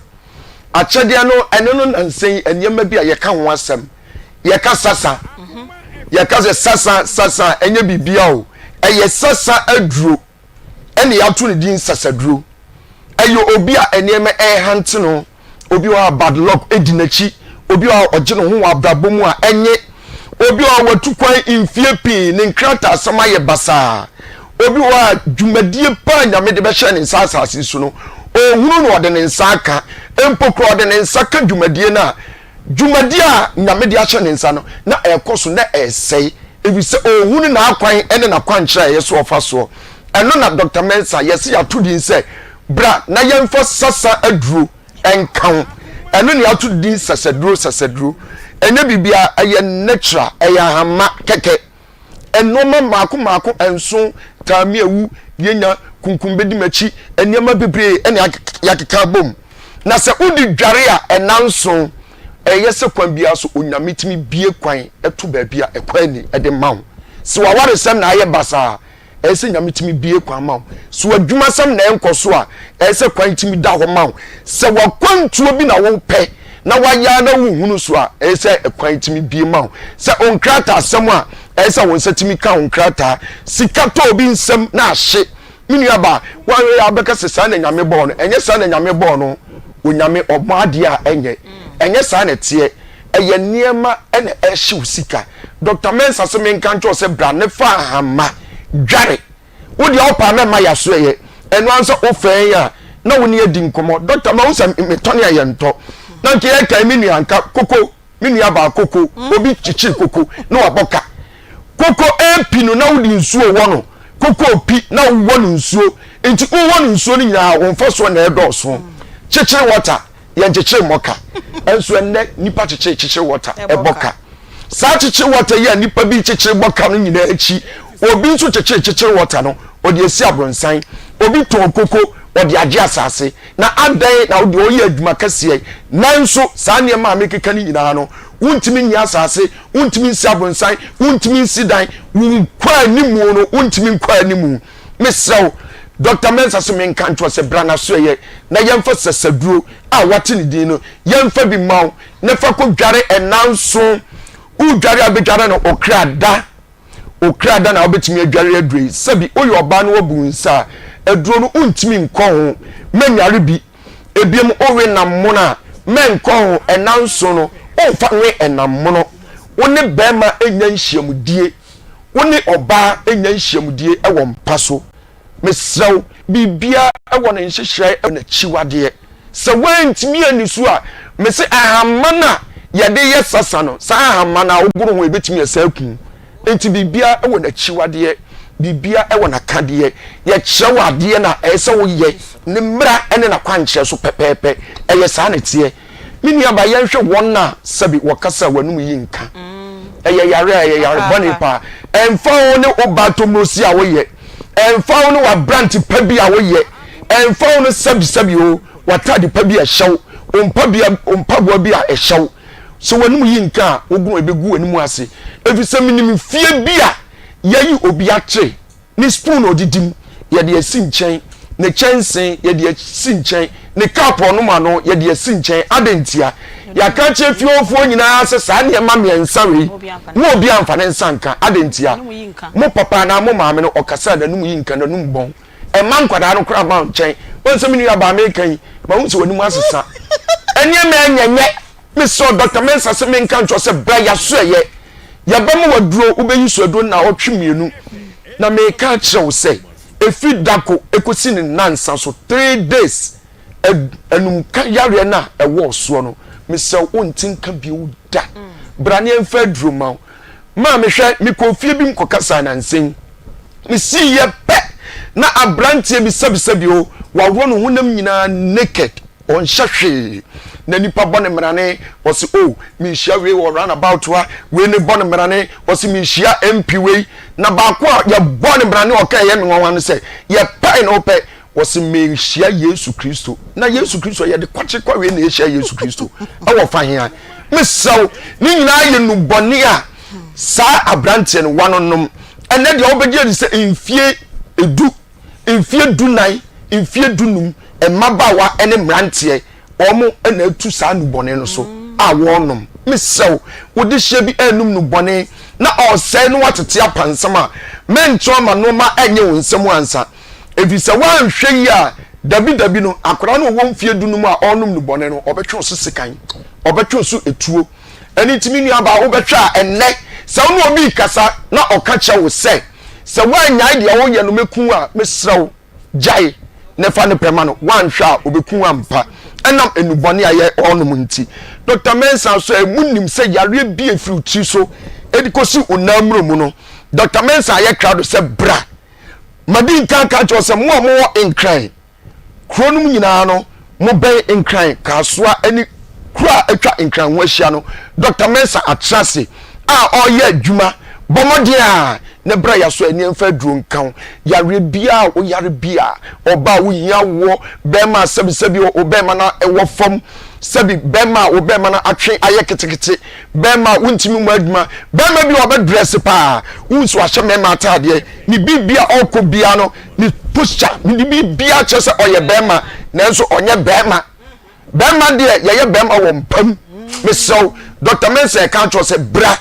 Akyɛdeɛ no, ɛno no nansa yi nneɛma bi a yɛka ho asɛm. Yɛka sasa. Yɛka sɛ sasa, sasa, ɛnyɛ biribia o. Ɛyɛ sasa aduro ɛna yɛato ne din sasaduro. Ɛyɛ obi a nneɛma ɛrehante no. Obi wɔ hɔ a bad luck di n'akyi. Obi wɔ hɔ a ɔgye ne ho wɔ abrabɔ mu a ɛnye. Obi wɔ hɔ a watu kwan mfie pii, ne nkrataasɛm ayɛ basaa. Obi wɔ hɔ a dwumadie pa a Nyame de bɛhyɛ ne nsa asase so no, ɔnhunu na ɔde ne nsa aka. Mpo koraa ɔde ne nsa ka dwumadie no a, dwumadie a Nyame de ahyɛ ne nsa no, na ɛrekɔ so na ɛresɛe. Ɛfiri sɛ ɔnhunu n'akwan ne n'akwankyerɛ a ɛyɛ sɛ ɔfa soɔ. Ɛno na Dɔkta Mensah yɛse yɛato din sɛ Bra na yɛmfa sasa aduro nka wo. Ɛno na yɛato din sasaduro sasaduro. Ɛnyɛ biribiara, ɛyɛ natural, ɛyɛ ahama kɛkɛ. Nnoɔma mmaako mmaako nson, taamiawu, yɛnya, kunkum bɛdi m'akyi, nneɛma bebree ɛna yɛakeka abom. Na sɛ wode dware a, ɛnanson, ɛyɛ sɛ kwan biara so Onyame tumi bue kwan to baabi a ɛkwan nni de ma wo. Sɛ w'awaresɛm na ayɛ basaa a, ɛyɛ sɛ Nyame tumi bue kwan ma wo. Sɛ w'adwumasɛm na ɛnkɔ so a, ɛyɛ sɛ kwan tumi da hɔ ma wo. Sɛ w'akwantuo bi na wopɛ na wayɛ ara na wonhunu so a, ɛyɛ sɛ kwan tumi bue ma wo. Sɛ wo nkrataasɛm a, ɛyɛ sɛ wo nsa tumi ka wo nkrataa. Sika tɔ obi nsam na ahye. Me nuabaa, woanhwɛ yie a wobɛka sɛ saa na Nyame bɔɔ no. Ɛnyɛ saa na Nyame bɔɔ no. Onyame ɔbɔ adeɛ a ɛnyɛ. Ɛnyɛ saa na ɛteɛ. Ɛyɛ nneɛma na ɛhye wo sika. Doctor Mensah se menka nkyerɛ wo sɛ bra ne fa ahama dware. Wo deɛ wopɛ a mɛma yɛasoɛeɛ. Ɛno ara sɛ wofɛn a na wo ne adi nkɔmmɔ. Doctor mahu sɛ metɔne a yɛntɔ. Na nka yɛkae me nua nka koko, me nua baa koko, obi kyekyere koko na wabɔ ka. Koko ɛrepi no na wode nsuo wɔ no. Koko pi na wowɔ no nsuo. Nti wowɔ no nsuo no nyinaa wo mfasoɔ na ɛredɔɔso. Kyekyere water. Yɛnkyekyere mmɔ ka. Nso ɛnnɛ nnipa kyekyere kyekyere wɔta ɛbɔ ka. Saa kyekyere wɔta yi a nnipa bi kyekyere bɔ ka no nyinaa akyi, obi nso kyekyere kyekyere wɔta no, ɔde asi abronsan. Obi tɔn koko, ɔde agye asase. Na adɛn na wo deɛ ɔyɛ adwuma kɛseɛ nanso saa nneɛma a mekeka no nyinaa no, wontumi nnye asase, wontumi nsi abronsan, wontumi nsi dan, wo nkɔ animu no, wontumi nkɔ animu. Mesrɛ wo, Dɔkta Mensah se menka nkyerɛ wo sɛ bra n'asoɛeɛ na yɛmfa sasaduro a woate ne din no, yɛmfa bi mma wo na fa kɔdware nnanson. Wodware a wobɛdware no okra da. Okra da na wobɛtumi adware aduro yi. Sɛbi woyɛ ɔbaa na woabu wo nsa a, aduro no wontumi nkɔ ho. Mɛnware bi. Ebiem wowe nam mono a, mɛnkɔ ho nnanson no, womfa nwe ɛnam mono. Wo ne barima nnya nhyiamudie. Wo ne ɔbaa nnya nhyiamudie wɔ mpa so. Mesrɛ wo, biribiara wɔ ne nhyehyɛe wɔ n'akyiwadeɛ. Sɛ woantumi anni so a, mese ahamma no a yɛde yɛ sasa no, saa ahamma no a wogoro ho a ɛbɛtumi asa aku wo. Enti biribiara wɔ n'akyiwadeɛ, biribiara wɔ n'akadeɛ. Yɛkyerɛ wo adeɛ no a, ɛyɛ sɛ woyɛ ne mmara ne n'akwankyerɛ so pɛpɛɛpɛ. Ɛyɛ saa na ɛteɛ. Me nuabaa, yɛnhwɛ wɔn a sɛbe wɔkasa a wɔn anom yi nka. Ɛyɛ yare a ɛyɛ yare bɔne paa. Ɛmfa ho ne wo ba tomurosi a woyɛ, ɛmfa ho ne w'aberante pa bi a woyɛ, ɛmfa ho ne sɛbesɛbe o, w'atade pa bi a ɛhyɛ wo, wo mpabea, wo mpaboa bi a ɛhyɛ wo. Sɛ w'anom yi nka a, wo gono ɛbɛgu w'anim ase. Efisɛ menim fie bi a yɛayi obi akyere. Ne spoon a ɔdidi mu, yɛde asi nkyɛn. Ne kyɛnsee, yɛde asi nkyɛn. Ne cup a ɔnom ano, yɛde asi nkyɛn. Adɛn ntia? Yɛaka akyerɛ fie hɔfoɔ nyinaa sɛ saa nneɛma mmiɛnsa wei, mo obiara mfa ne nsa nka. Adɛn ntia? Mo papa anaa mo maame no, ɔkasa a, n'anom yi nka, n'anom bɔn. Ɛmma nkwadaa no koraa mma wo nkyɛn. Woahu sɛ me nuabaa mereka yi, mahu sɛ w'anim asesa. Nneɛma ɛnyɛnyɛ. Mesrɛ wo Doctor Mensah sɛ menka nkyerɛ wo sɛ bra yɛasoɛyɛ yɛbɛma wo aduro wobɛyi so aduro nnawɔtwe mmienu na meka akyerɛ wo sɛ ɛfiri dako ɛkɔsi ne nnansa so three days anumka yareɛ no a ɛwɔ soɔ no mesrɛ wo wonte nka bio da bra ne yɛmfa aduro ma wo maa mehwɛ mekɔɔ fie bi mkɔkasaa nansa yi mesiiɛ pɛ na aberanteɛ bi sɛbisɛbi o waworɔ ne honam nyinaa naked Ɔnhyɛ hwee na nipa bɔ ne mmarane ɔse oh mehyia wei wɔ round about ha wei ne bɔ ne mmarane ɔse mehyia MP wei na baako a yɛbɔ ne mmarane ɔka ɛyɛ me nwanwa no sɛ yɛpɛe na ɔpɛ ɔse mehyia Yesu Kristo na Yesu Kristo yɛde kwakye kwa wei na yɛhyia Yesu Kristo ɛwɔ fa hea mesrɛ wo ne nyinaa yɛ nubɔne a saa aberanteɛ no wanonom ɛnɛ deɛ wobɛgye adi sɛ mfie edu mfeɛ dunan, mfeɛ dunum, mmabaawa ne mmeranteɛ, wɔn na atu saa nnubɔne no so a wɔrenom. Mesrɛ wo, wo dehyeɛ bi anum nnubɔne na ɔresɛe na watete apansam a, mɛnkyɛ ama nnoɔma nyɛ wo nsam ansa. Ɛfiri sɛ woanhwɛ yie a, dabi dabi no, akwadaa no a ɔwɔ mfeɛ dunum a ɔrenom nnubɔne no, ɔbɛtwe wo so sekan, ɔbɛtwe wo so etuo. Ɛno nti me nuabaa, wobɛhwɛ a ɛnnɛ, sɛ wo ne obi rekasa na ɔka kyerɛ wo sɛ, Sɛ woannyae deɛ woreyɛ no mɛku wo a, mesrɛ wo, gyae na fa ne pɛ ma no. Woanhwɛ a, ɔbɛku wo ampa ɛnam nnubɔne a yɛ ɔrenom nti. Dɔkta Mensah nso ɛ, monim sɛ yareɛ bi a ɛfiri wo tiri so de kɔsi wo nan mmuro mu no, Dɔkta Mensah ayɛ krado sɛ bra. Madi nkan aka akyerɛ wo sɛ mo a mowɔ Nkran kuro no mu nyinaa no, mobɛn Nkran, Kasoa ne. Nkuro a atwa Nkran ho ahyia no, Dɔkta Mensah atra ase a ɔreyɛ adwuma. Bɔ mmɔden a na bra yɛaso ani mfa aduro nka wo. Yareɛ biara a woyare bi a, ɔbaa a wohia awoɔ, bɛrima a sɛbisɛbi wo bɛrima no wɔ fam, sɛbi bɛrima a wo bɛrima no atwe ayɛ ketekete, bɛrima a wontumi mmɔ adwuma, bɛrima bi a ɔbɛdrɛse paa, wohu sɛ wahyɛ mmarima ataadeɛ, ne biribi a ɔrekɔ biara no, ne posture, ne biribiara kyerɛ sɛ ɔyɛ bɛrima, nanso ɔnyɛ bɛrima. Bɛrima deɛ yɛyɛ bɛrima wɔ mpam. Mesrɛ wo, Dr. Mensah ɛka akyerɛ sɛ bra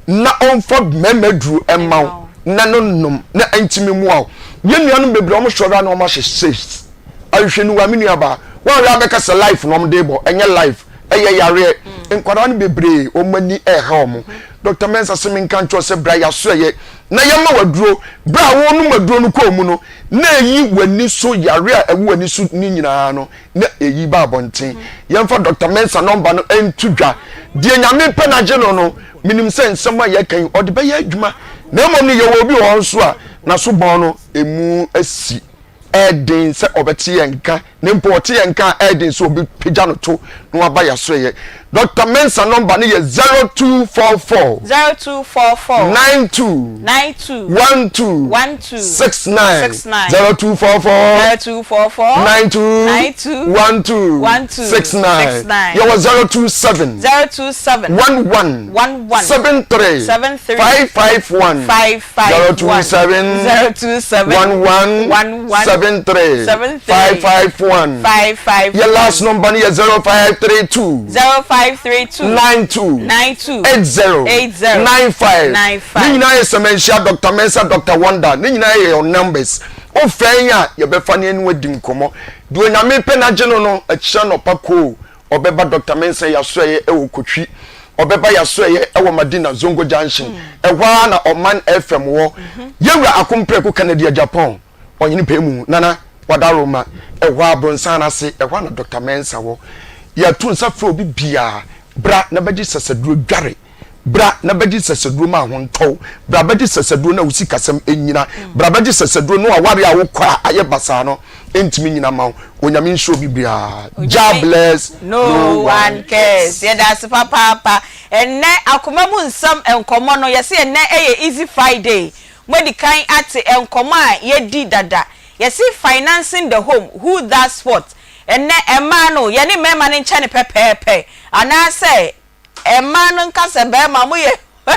na ɔmfa mmarima duro mma wo na no nom na ɛntumi mmoa wo. Yɛn nuanom bebree wɔn sɔre a na wɔn ahyɛ shades. Ahwehwɛniwa me nuabaa, wɔn a bɛka sɛ life na wɔn de bɔ, ɛnyɛ life, ɛyɛ yareɛ. Nkwadaa no bebree wɔn ani ɛreha wɔn. Dr. Mensah sɛ menka nkyerɛ sɛ bra yɛaso ɛyɛ na yɛma waduro. Bra a wɔnom aduro no kɔɔ mu no, na ɛyi w'ani so yareɛ a ɛwɔ w'ani so ne nyinaa no na eyi ba abɔnten. Yɛmfa Dɔkta Mensah nɔmba no nto dwa. Deɛ Nyame pɛ no agye no no, menim sɛ nsɛm a yɛka yi, ɔde bɛyɛ adwuma. Na mmom no, yɛwɔ obi wɔ hɔ nso a, n'aso bɔn no, emu asi. Ɛyɛ den sɛ ɔbɛte yɛn nka, na mpo ɔte yɛn nka a, ɛyɛ den sɛ ɔbɛpagya no to na waba yɛn asoɛeɛ. Dɔkta Mensah nɔmba no yɛ 0244. 0244. 92. 92. 12. 12. 69. 69. 0244. 0244. 92. 92. 12. 12. 69. 69. Yɛwɔ 027. 027. 11. 11. 73. 73. 551. 551. 027. 027. 11. 11. 73. 73. 551. 551. Yɛ last number no yɛ 0532. 0532. 92. 92. 80. 80. 95. 95. Ne nyinaa yɛ Sɛmɛnhyia, Doctor Mensah, Doctor Wonder. Ne nyinaa yɛ your numbers. Wofrɛ yɛn a, yɛbɛfa ne yɛne wo adi nkɔmmɔ. Deɛ Onyame pɛ no agye no no, akyiri anɔpa koo, ɔbɛba Doctor Mensah yɛasoɛeɛ wɔ Kotwi. Ɔbɛba yɛasoɛeɛ wɔ Madina, Zongo Junction. Ɛhɔ ara na Ɔman FM wɔ. Yɛwura Akompreko Kennedy Agyapong, Ɔhene pɛɛ mu, Nana Wadaroma, ɛhɔ ara Bronssan ase, ɛhɔ ara na Doctor Mensah wɔ. Yɛto nsa frɛ obi biara, bra na bɛgye sasaduro dware. Bra na bɛgye sasaduro ma ho ntɔ wo. Bra bɛgye sasaduro na wo sikasɛm nnyina. Bra bɛgye sasaduro na w'awareɛ a wokɔ a ayɛ basaa no ntumi nnyina mma wo. Onyame nhyira obi biara. Jah bless, No one cares. Yɛda ase papaapa. Ɛnnɛ akoma mu nsɛm nkɔmmɔ no, yɛse ɛnnɛ yɛ Easy Friday. Moadi kan ate nkɔmmɔ a yɛadi dada. Yɛse financing the home, who does what? Ɛnnɛ mmaa no, yɛne mmarima no nkyɛ no pɛpɛɛpɛ anaasɛ Mmaa no nka sɛ barima mo yɛ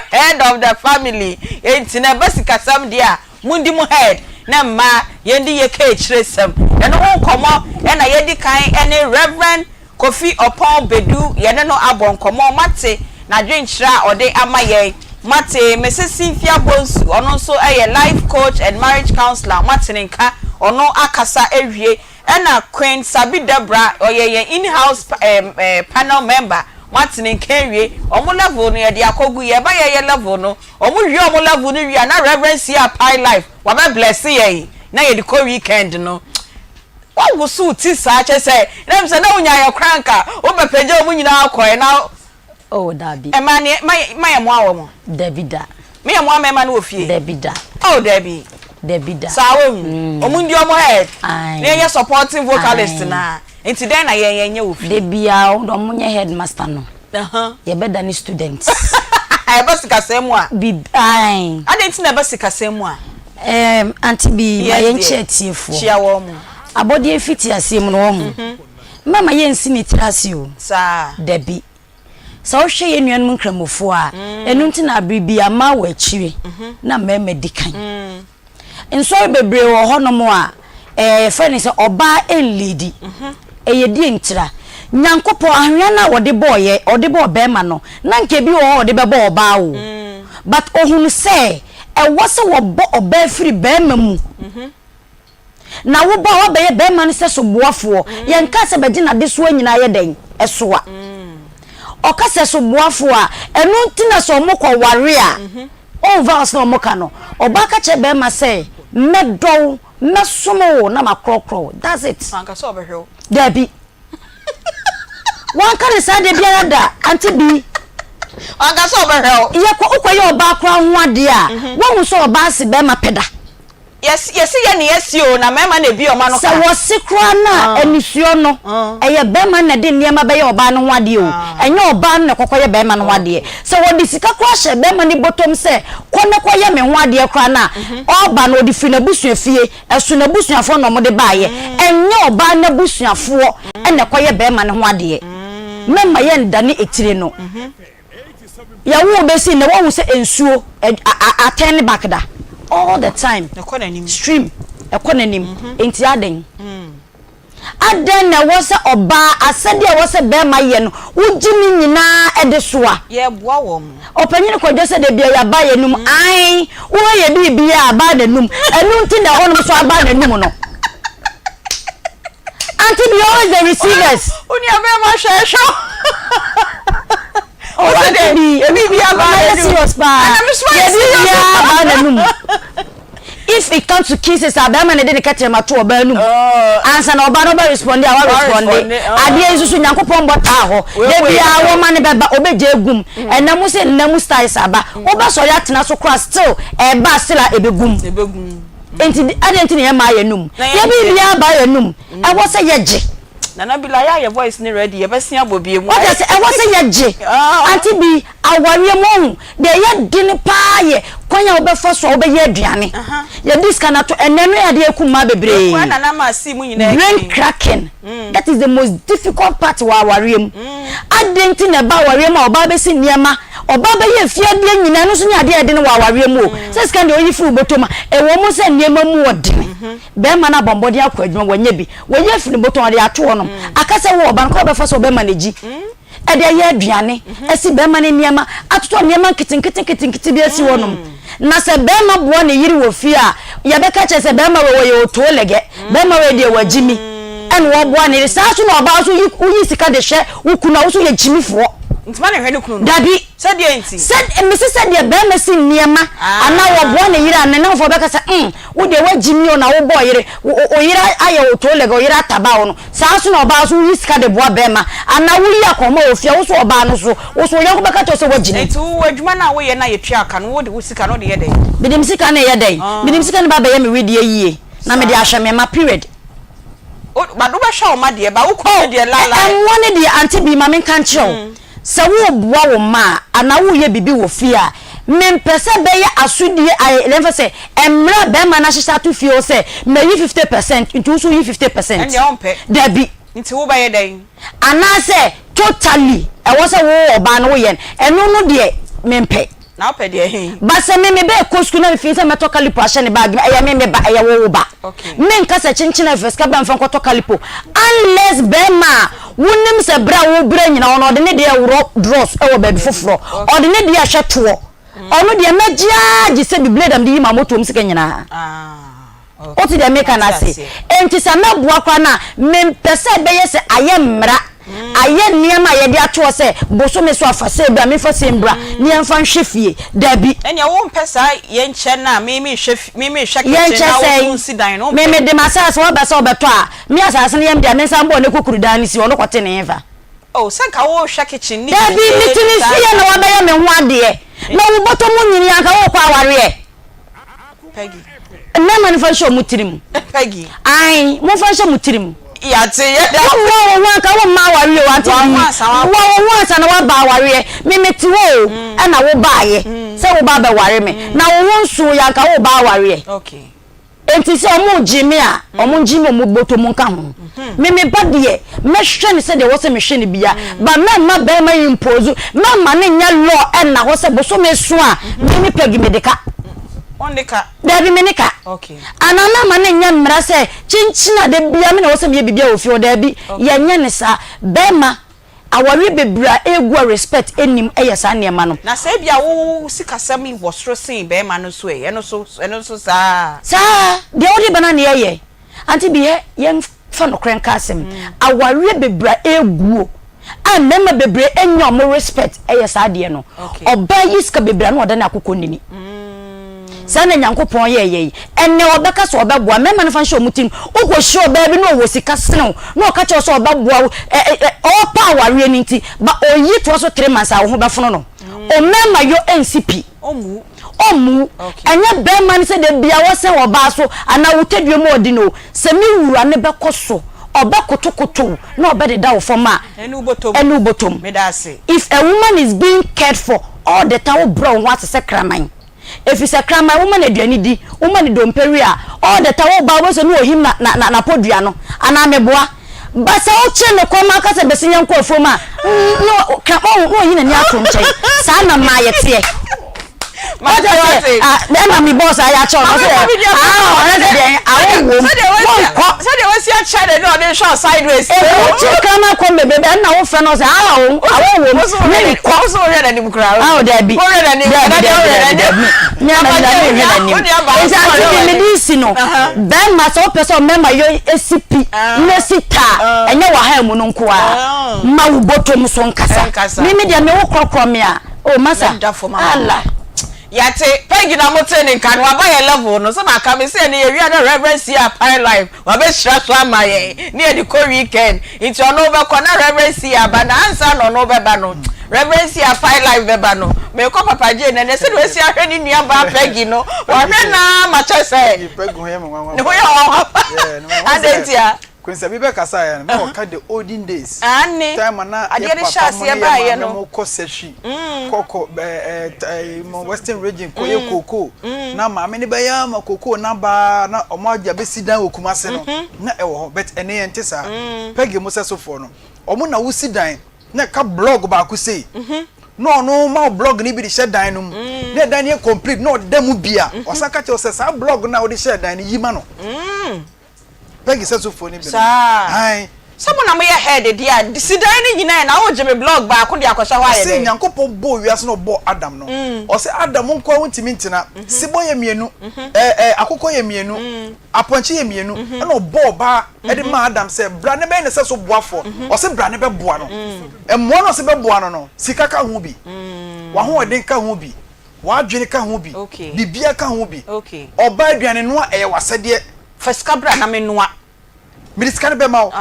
head of the family enti na ɛba sikasɛm deɛ a mondi mo head na mmaa yɛndi yɛ kaakyire sɛm. Ɛno ho nkɔmmɔ na yɛadi kan ne Rev. Kofi Ɔpɔn Badu yɛne no abɔ nkɔmmɔ moate n'adwenkyerɛ a ɔde ama yɛn moate Mrs Cynthia Bonsu ɔno nso yɛ life coach and marriage counsellor moate ne nka ɔno akasa awie Ɛna Queen Sabi Debra ɔyɛ yɛn in house panel member moate ne nka awie ɔmo level no yɛde akɔgu yɛba yɛyɛ level no ɔmo wie ɔmo level no wie a na Reverend Sia Pai Life wabɛ bless yɛn na yɛde kɔ weekend no wawoso ti saa kyɛ sɛ na sɛ na wonya yɛ koraa nka wobɛpagya ɔmo nyinaa akɔɛ na Oh, dabi. Ɛmaa neɛ, ma yɛ, ma yɛ mmoa wɔn. Dabi da. Me yɛ mmoa mmarima no wɔ fie. Dabi da. Oh, dabi. Dabi da. Saa wahu. Mm. Wɔn ndi wɔn head. Aye. Na yɛnyɛ supporting vocalist naa. Nti dɛn na yɛn yɛnyɛ wɔ fie? Dabi a, wɔn deɛ wɔn nyɛ headmaster no. Uh-huh. Yɛbɛda ne students. Ɛba sikasɛm mu a. Bi, aye. Adɛn nti na ɛba sikasɛm mu a? Um, Auntie bi, ma yɛn kyɛ atiefoɔ. Kyia wɔn mu. Abɔdeɛ mfitiaseɛ mu no wɔn ho. Mm-hmm. Mma ma yɛnsi ne tiri ase o. Saa. Dabi. Sɛ wohwɛ yɛn nuanom Nkramofoɔ a, ɛno nti na bere biara mmaa wɔ akyire na mmarima di kan. Nsɔre bebree wɔ hɔnom a, ɛɛ yɛfrɛ no sɛ ɔbaa nliidi. Ɛyɛ deɛ ntira. Nyankopɔn, ahwea no a ɔde bɔɔ yɛ, ɔde bɔɔ barima no, na nka ebi wɔ hɔ a ɔde bɛbɔ ɔbaa o. But ɔhunu sɛ ɛwɔ sɛ wɔbɔ ɔbaa firi barima mu. Na wo ba a woabɛyɛ barima no sɛso boafoɔ. Yɛnkaa sɛ bɛgye n'adesoa nyinaa yɛ dɛn? Ɛsoa. Ɔka sɛso boafoɔ a, ɛno nti na sɛ wɔkɔware a, wohu vows no a wɔka no, ɔbaa ka kyerɛ barima sɛ, mɛdɔ wo, mɛsom wo na makorɔkorɔ wo. That's it. Wanka sɛ ɔbɛhwɛ wo. Daabi. Wanka ne saa da biara da, Auntie Bi. Wanka sɛ ɔbɛhwɛ wo. Yɛkɔ, wokɔyɛ ɔbaa koraa ho adeɛ a, woahu sɛ ɔbaa se barima pɛ da. Yɛse yɛse yɛ ne yɛse o na mɛɛma na ebi ɔma no Sɛ ka. wɔse koraa no a anisuo no ɛyɛ bɛɛma no na ɛde nneɛma bɛyɛ ɔbaa no ho adeɛ o ɛnyɛ ɔbaa no na ɛkɔkɔyɛ bɛɛma no ho adeɛ. Sɛ wɔde sika koraa hyɛ bɛɛma no bɔtɔm sɛ kɔ na kɔyɛ me ho adeɛ koraa no a ɔɔba no ɔde firi n'abusua fie ɛso n'abusuafoɔ na wɔde baeɛ ɛnyɛ ɔbaa no abusuafoɔ na ɛkɔyɛ bɛɛma no ho adeɛ. Mɛma yɛndane etire no. Yɛwoo bɛsi nnɛ woahu sɛ nsuo a turn back da all the time stream ɛkɔ n'anim nti adɛn adɛn na ɛwɔ sɛ ɔbaa asɛdeɛ ɛwɔ sɛ bɛrima yɛ no wogye ne nyinaa ɛde soa Yɛboa wɔn. Ɔpanyin kwadwo sɛ da bia yɛaba yɛnum ae wohɛ yɛ biribiaa aba n'anum ɛno nti na ɛhɔnom nso aba n'anum no Auntie we always the receivers. Wo nua bɛrima hwɛhwɛ. Oh, auntie bi, ebi bi aba na serious paa. Yɛ bi bi aba n'anum. If it comes to kisses, a bɛrima na de ne kɛtɛrɛma to ɔbaa anum. Ansa na ɔbaa no bɛ respond a wa respond. Adeɛ yi nso so Nyankopɔn bɔ taa hɔ. Da biara wɔma ne bɛba, ɔbɛgya egum. Ɛnna mu sɛ nna mu styles aba. Wobɛsɔre atena so koraa still ɛba still a ebegum. Enti adɛn nti na yɛmmaa yɛn anum? Yɛn biribiara baa yɛn anum. Ɛwɔ sɛ yɛgye. Nana Bila, yɛ a yɛ voice no ready, yɛbɛsen abɔ bio mu. Wate ase? Ɛwɔ sɛ yɛgye. Auntie Bi, awareɛ mu ɔhu, deɛ ɛyɛ den paa yɛ kwan a wobɛfa so a wobɛyɛ aduane. Yɛde sika no ato, ɛnnɛ no yɛ adeɛ a ɛku mmaa bebree. Brain cracking, that is the most difficult part wɔ awareɛ mu. Adɛn nti na ɛba awareɛ mu a ɔbaa bɛsi nneɛma, ɔbaa bɛyɛ efie adeɛ nyinaa, ɛno nso nyɛ adeɛ a ɛyɛ den wɔ awareɛ mu o. Sɛ sika no deɛ ɔyi firi wo bɔtɔ mu a, ɛwɔ mu sɛ nneɛma mu wɔ den. Bɛrima no abɔ mmɔden akɔ adwuma, wanya bi. Wayi afiri ne bɔtɔ mu, ɔde ato hɔnom. Aka sɛ wo ɔbaa no, kwan a wobɛfa so a wobɛma no agyi de ayɛ aduane, asi bɛrima no nneɛma, atotɔ nneɛma nketenkete nketenkete bi asi hɔnom. Na sɛ bɛrima boa ne yere wɔ fie a, yɛbɛka kyerɛ sɛ bɛrima wei ɔyɛ otoo lɛgɛ, bɛrima wei deɛ wagyi mi, ɛna ɔboa ne yere. Saa nso na ɔbaa nso yi, woyi sika de hwɛ wo kunu a, wo nso yɛ gyimifoɔ. Nti ma ne hwɛ ne kunu no. Dabi. Sɛdeɛ nti? Sɛ, mese sɛdeɛ bɛrima si nneɛma anaa wɔboa ne yere a, ne nnamfoɔ bɛka sɛ, mm, Wo deɛ woagyi mi o na wobɔ ɔyere, wo yere ayɛ wo toilet, ɔyere ataba wo no, saa nso na ɔbaa nso woyi sika de boa bɛɛma anaa woyi akɔnma wɔ fie a, wo nso ɔbaa no nso, wo nso wo yɔnko bɛka kyerɛ wo sɛ woagyi mi. Nti wo adwuma no a woyɛ no a yɛtua ka no, wode wo sika no wode yɛ dɛn? Mede me sika no yɛ dɛn? Mede me sika no ba bɛyɛ me wedeɛ yie na mede ahwɛ me mma period. But wobɛhwɛ wo mma deɛ, but wo kunu deɛ lalai. Mmoa no deɛ Auntie Bee ma menka nkyerɛ wo, Sɛ woreboa wo mma a, anaa woreyɛ biribi wɔ fie a, mempɛ sɛ ɛbɛyɛ asodie a yɛmfa sɛ mmerɛ a barima no ahyehyɛ ato fie hɔ sɛ mayi 50 percent nti wo nso yi 50 percent. Ɛndeɛ wompɛ. Dabi. Nti wobɛyɛ dɛn? Anaasɛ totally ɛwɔ sɛ wo ɔbaa no woyɛ no, ɛno no deɛ mempɛ. Na wopɛ deɛ he? But sɛ me me ba ɛkɔ sukuu na me feel sɛ mɛtɔ kalipo ahyɛ ne bag mu, ɛyɛ me me ba, ɛyɛ wo wo ba. Menka sɛ kyenkyen a sika bra mfa nkɔtɔ kalipo unless bɛɛma a wonim sɛ berɛ a wobrɛ nyina ɔno ɔde ne deɛ worɔ drawers wɔ baabi foforɔ, ɔde ne deɛ hwɛ toɔ, ɔno deɛ mɛgye ara gye sɛ bi blade a mede yi m'amotoom sika nyinaa. Wote deɛ meka no ase? Enti sɛ mɛboa koraa no a, mempɛ sɛ ɛbɛyɛ sɛ ayɛ mmara, ayɛ nneɛma a yɛde ato hɔ sɛ bosome so a fa sei bra, memfa sei mbra, na yɛmfa nhwɛ fie. Dabi. Ɛnneɛ wompɛ saa yɛnkyɛ no a me mehwɛ fi, me mehwɛ kitchen Yɛnkyɛ na wo nso sɛn? wosi dan no, Me wompɛ? mede m'asase, woaba sɛ wobɛtɔ a, me asase no yɛ me dea, mensan bɔ ne kukuru dan no si hɔ, ɔno kɔte ne hefa? Oh, sɛ nka wohwɛ kitchen ne Dabi, biribiara mete bi me saa fie deɛ na a. woabɛyɛ me ho adeɛ, na wo bɔtɔ mu nyini anka worekɔ awareɛ? Peggy. Mmarima no fa nhyɛ wɔn tirim. Peggy. Ae, momfa nhyɛ mo tirim. Yate yɛ da. Wommoa wo ho anka womma awareɛ o, ante Boa wo bi. ho ansa woaba. Boa wo ho ansa na woaba awareɛ. Me mete hɔ o, ɛna wobaeɛ sɛ woba abɛware me. Na wo ho nsoo yɛ anka woreba awareɛ. Okay. Enti sɛ wɔregye me a, wɔngye me wɔn bɔtɔ mu nka ho. Me me ba deɛ, mɛhwɛ no sɛdeɛ ɛwɔ sɛ mehwɛ no biara. But mɛmma barima impose, mɛmma no nyɛ law ɛnna hɔ sɛ bosome so a, me me Peggy mede ka. Wonde ka? Dabi, me ne ka. Anaa mɛmma no nyɛ mmara sɛ kyenkyen a da biara me na ɛwɔ sɛ meyɛ biribiara wɔ fie hɔ. Dabi, yɛnyɛ no saa. Barima Awareɛ bebree a ɛregu a respect nnim yɛ saa nneɛma no. Na sɛ ebia wo sikasɛm wɔ soro sen barima no nso ɛ? Ɛno nso, ɛno nso saa ara. Saa ara, deɛ wode ba no ara na yɛyɛ. Auntie Bi, hɛ, yɛmfa nokorɛ nka asɛm. Awareɛ bebree a ɛreguo a mmarima bebree nnya wɔn respect yɛ saa adeɛ no. Ɔbaa yi sika bebree a na ɔdane akokɔ nini. Saa na Nyankopɔn yɛɛ yɛn. Ɛnnɛ ɔbɛka sɛ ɔbɛboa. Mmarima no fa nhyɛ wɔn tirim. Wokɔhyia ɔbaa bi na ɔwɔ sika sene wo, na ɔka kyerɛ wo sɛ ɔbɛboa wo, ɛ, ɛ, ɛ, ɔrepɛ awareɛ no nti, ba ɔyi toa so three months a, wo ho bɛfono no. Ɔmmarima yɔ nsi pi. Ɔmmu wo. Ɛnyɛ bɛrima no sɛ da biara wɔsɛn ɔbaa so anaa wo tadua mu ɔde no o. Sɛ me wura no bɛkɔ so, ɔbɛkotokoto wo na ɔbɛdeda wo fam a, Ɛne wo bɔtɔ mu. ɛne wo bɔtɔ mu. Meda ase. If a woman is being cared for all the time, wobrɛ wo ho ase sɛ kraman. Efisɛ kraman, woma no aduane di, woma no dompe we a, all the time woba a wobɛhu sɛ ne ohim na na na n'apɔdua no, anaa meboa. But sɛ wokyere no kɔm aka sɛ bɛsi yɛnkɔ afuom a, mm, na kra ɔhu na oyi n'ani ato nkyɛn. Saa na mmaa yɛteɛ. Wate aseɛ? Ah, ɛna me boss ayɛ akyɛ ɔno sɛ, ah, ɔno sɛ deɛ awo wom, monkɔ. Sɛdeɛ wasi akyɛ n'ani na ɔde rehwɛ wo sideways. Ebi wokyere kraman kɔm bebrebe ɛna wofrɛ no sɛ, ah, awo wom, menkɔ. Wo so wohwɛ n'anim koraa. Ah, dabi. Wohwɛ n'anim. Dabi, dabi, dabi, dabi. Me ama na me hwɛ n'anim. Nti ante bi me de si no, bɛrima sɛ wopɛ sɛ ɔmɛma yɔ esi pi na esi ta, ɛnyɛ wɔ ha mu no nko ara. Ma wo bɔtɔm so nkasa. Me me deɛ me wo korɔkorɔ me a, oh masa, Allah. Yɛate, Peggy na motee ne nka no, waba yɛn level no, sɛ maka me sɛ ɛnɛ yɛwie a na Reverend C. Apae live, wabɛhyira so ama yɛn, ne yɛde kɔ weekend, nti ɔno bɛkɔ na Reverend C. aba, na ansa na ɔno bɛba no, Reverend C. Apae live bɛba no, merekɔ Papa Jay nɛ, nɛ sɛdeɛ wasi ahwɛ ne nua baa Peggy no, wahwɛ no ara ma kyɛ sɛ, Peggy ho yɛ me nwanwa ne ho yɛ nwanwa paa, adɛn ntia? Queen bi bɛkasaeɛ no na ɔka the olden days. Aane, Time a na adeɛ yɛ no hyɛ papa mo aseɛ ne yɛ baeɛ maame no. mo kɔ sahwi, kɔ kɔ ɛɛ ɛɛ mo western region kɔ yɛ kookoo. Na maame no bɛyɛ ama kookoo no aba na ɔmo agye abɛsi dan wɔ Kumasi no, na ɛwɔ hɔ but ɛnɛ yɛnte saa. Peggy mo sɛsofoɔ no, ɔmo na wosi dan na ɛka blog baako sei na ɔno ma wo blog no bi de hyɛ dan no mu na ɛdan no yɛ complete na ɔda mu bi a, ɔsan ka kyerɛ wo sɛ saa blog no a wode hyɛɛ dan no yi ma no. Peggy sɛ sofoɔ no bi no. Saa. Ae. Sɛ mo na moyɛ head deɛ a, si dan no nyinaa na wogye me blog baako de akɔhyɛ hɔ ayɛ Ɔse dɛn? Nyankopɔn bɔɔ wiase na ɔbɔɔ Adam no, ɔse Adam wo nkoa wontumi ntena, sebɔ yɛ mienu, ɛɛ ɛɛ akokɔ yɛ mienu, apɔnkye yɛ mienu, ɛna ɔbɔɔ ɔbaa de maa Adam sɛ bra ne bɛyɛ ne sɛso boafoɔ, ɔse bra ne bɛboa no, mmoa no a ɔse bɛboa no no, sika ka ho bi, w'ahoɔden ka ho bi, w'adwene ka ho bi, biribiara ka ho bi, ɔbaa aduane noa ɛyɛ w'asɛdeɛ. Fa sika bra na mennoa. Mede sika no bɛma wo.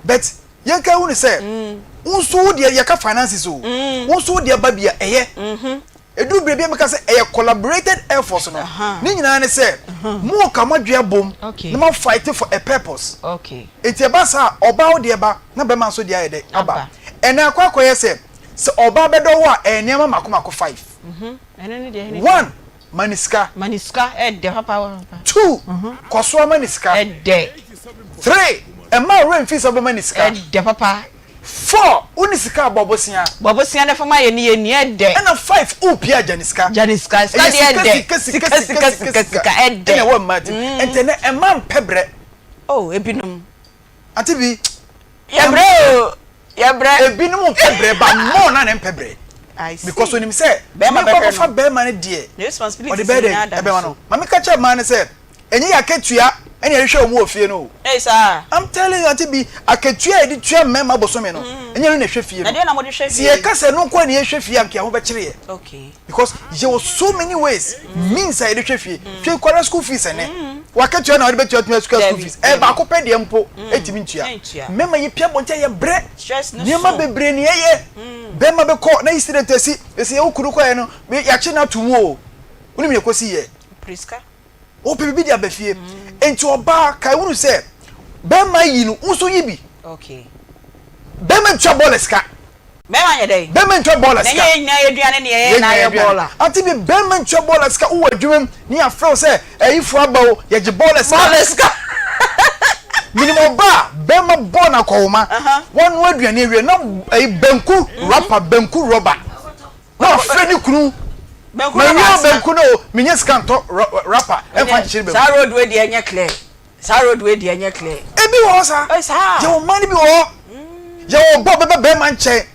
But yɛnka hu no sɛ, wo nso wo deɛ, yɛka finances o, wo nso wo deɛ ba bi a, ɛyɛ. Ɛduru berɛ bi a mɛka sɛ ɛyɛ collaborated efforts no, ne nyinaa ne sɛ, moreka mo adwene abom na mo fight for a purpose. Nti ɛba saa a, ɔbaa wo deɛ ba na bɛrima nso deɛ ayɛ dɛ? Aba. Ɛnɛ akɔ akɔyɛ sɛ, sɛ ɔbaa bɛdɔ wo a, ɛyɛ nneɛma mmaako mmaako five. One, Ma no sika. Ma no sika, ɛdɛ papaapa. Two, kɔ so ara ma no sika. Ɛdɛ. Three, mma wo werɛ mfi sɛ wobɛma no sika. Ɛdɛ papa. Four, wonni sika a, bɔ bosea. Bɔ bosea na fa ma yɛn ne yɛn nni, ɛdɛ. Ɛna five, wopie a, gya no sika. Gya no sika, sika deɛ ɛdɛ. Ɛyɛ sika, sika, sika, sika, sika, ɛdɛ. Ɛna ɛwɔ mmaa tirim. Nti ɛnɛ, mmaa mpɛ brɛ. Oh, ebinom. Ante bi. Yɛbrɛ o, yɛbrɛ. Ebinom mpɛ brɛ but more na na mpɛ brɛ. I see. Because onim sɛ Bɛrima mekɔ bɛhwɛ akɔfa no. bɛrima no deɛ Ne responsibilities ɔde bɛyɛ dɛn nyinaa da ne ɛbɛma so. no. Maame ka kyerɛ mmaa no sɛ ɛnyɛ yɛ akatua ɛna yɛde hwɛ wɔn wɔ fie no o. Ei saa. I'm telling you Auntie bi akatua a yɛde tua mmarima bosome no ɛnyɛ ɛno na ɛhwɛ fie no. Na deɛ na mode hwɛ Sɛ fie? yɛka sɛ ɛno nko ara na yɛhwɛ fie a nka yɛn ho bɛkyere yɛn. Okay. Because yɛwɔ so many ways, means a yɛde hwɛ fie. Hwɛ nkwadaa school fees ɛnɛ. Wakatua na wɔde bɛtua tumi sukuu school fees. Ɛyɛ baako pɛ deɛ mpo ɛtumi ntua. Mmarima yɛ pia bɔnkyɛ yɛ brɛ. Nneɛma bebree ne yɛyɛ. Bɛrima bɛkɔ na incident asi. Ɛsɛ yɛ wo kunu kɔɛ no, yɛakye no ato mu o. Wonim yɛ kɔsi yɛ. Ɔpɛ biribi de aba fie. Enti ɔbaa kae hunu sɛ bɛrima yi no, wo nso yi bi. Bɛrima ntua bɔɔla sika. Bɛrima nyɛ dɛn? Bɛrima ntua bɔɔla sika. Na ɛnyɛ yɛn nyinaa yɛ aduane ne yɛyɛ na ayɛ bɔɔla. Ante bi bɛrima ntua bɔɔla sika wowɔ adwuma mu ne yɛafrɛ wo sɛ ayifo aba o yɛgye bɔɔla sika. Bɔɔla sika. Menim ɔbaa a bɛrima bɔɔ no akɔhoma wanoa aduane awie na ayi banku wrapper banku rɔba na wafrɛ ne kunu mawia banku no o menya sika ntɔ wrapper ɛmfa nkyekyere banku. Saa road wei deɛ ɛnyɛ clear. Saa road wei deɛ ɛnyɛ clear. Ebi wɔ hɔ saa. Ɛyɛ saa. Yɛwɔ mmaa no bi wɔ hɔ. Yɛwɔ ɔba a ɔbɛba bɛrima nkyɛn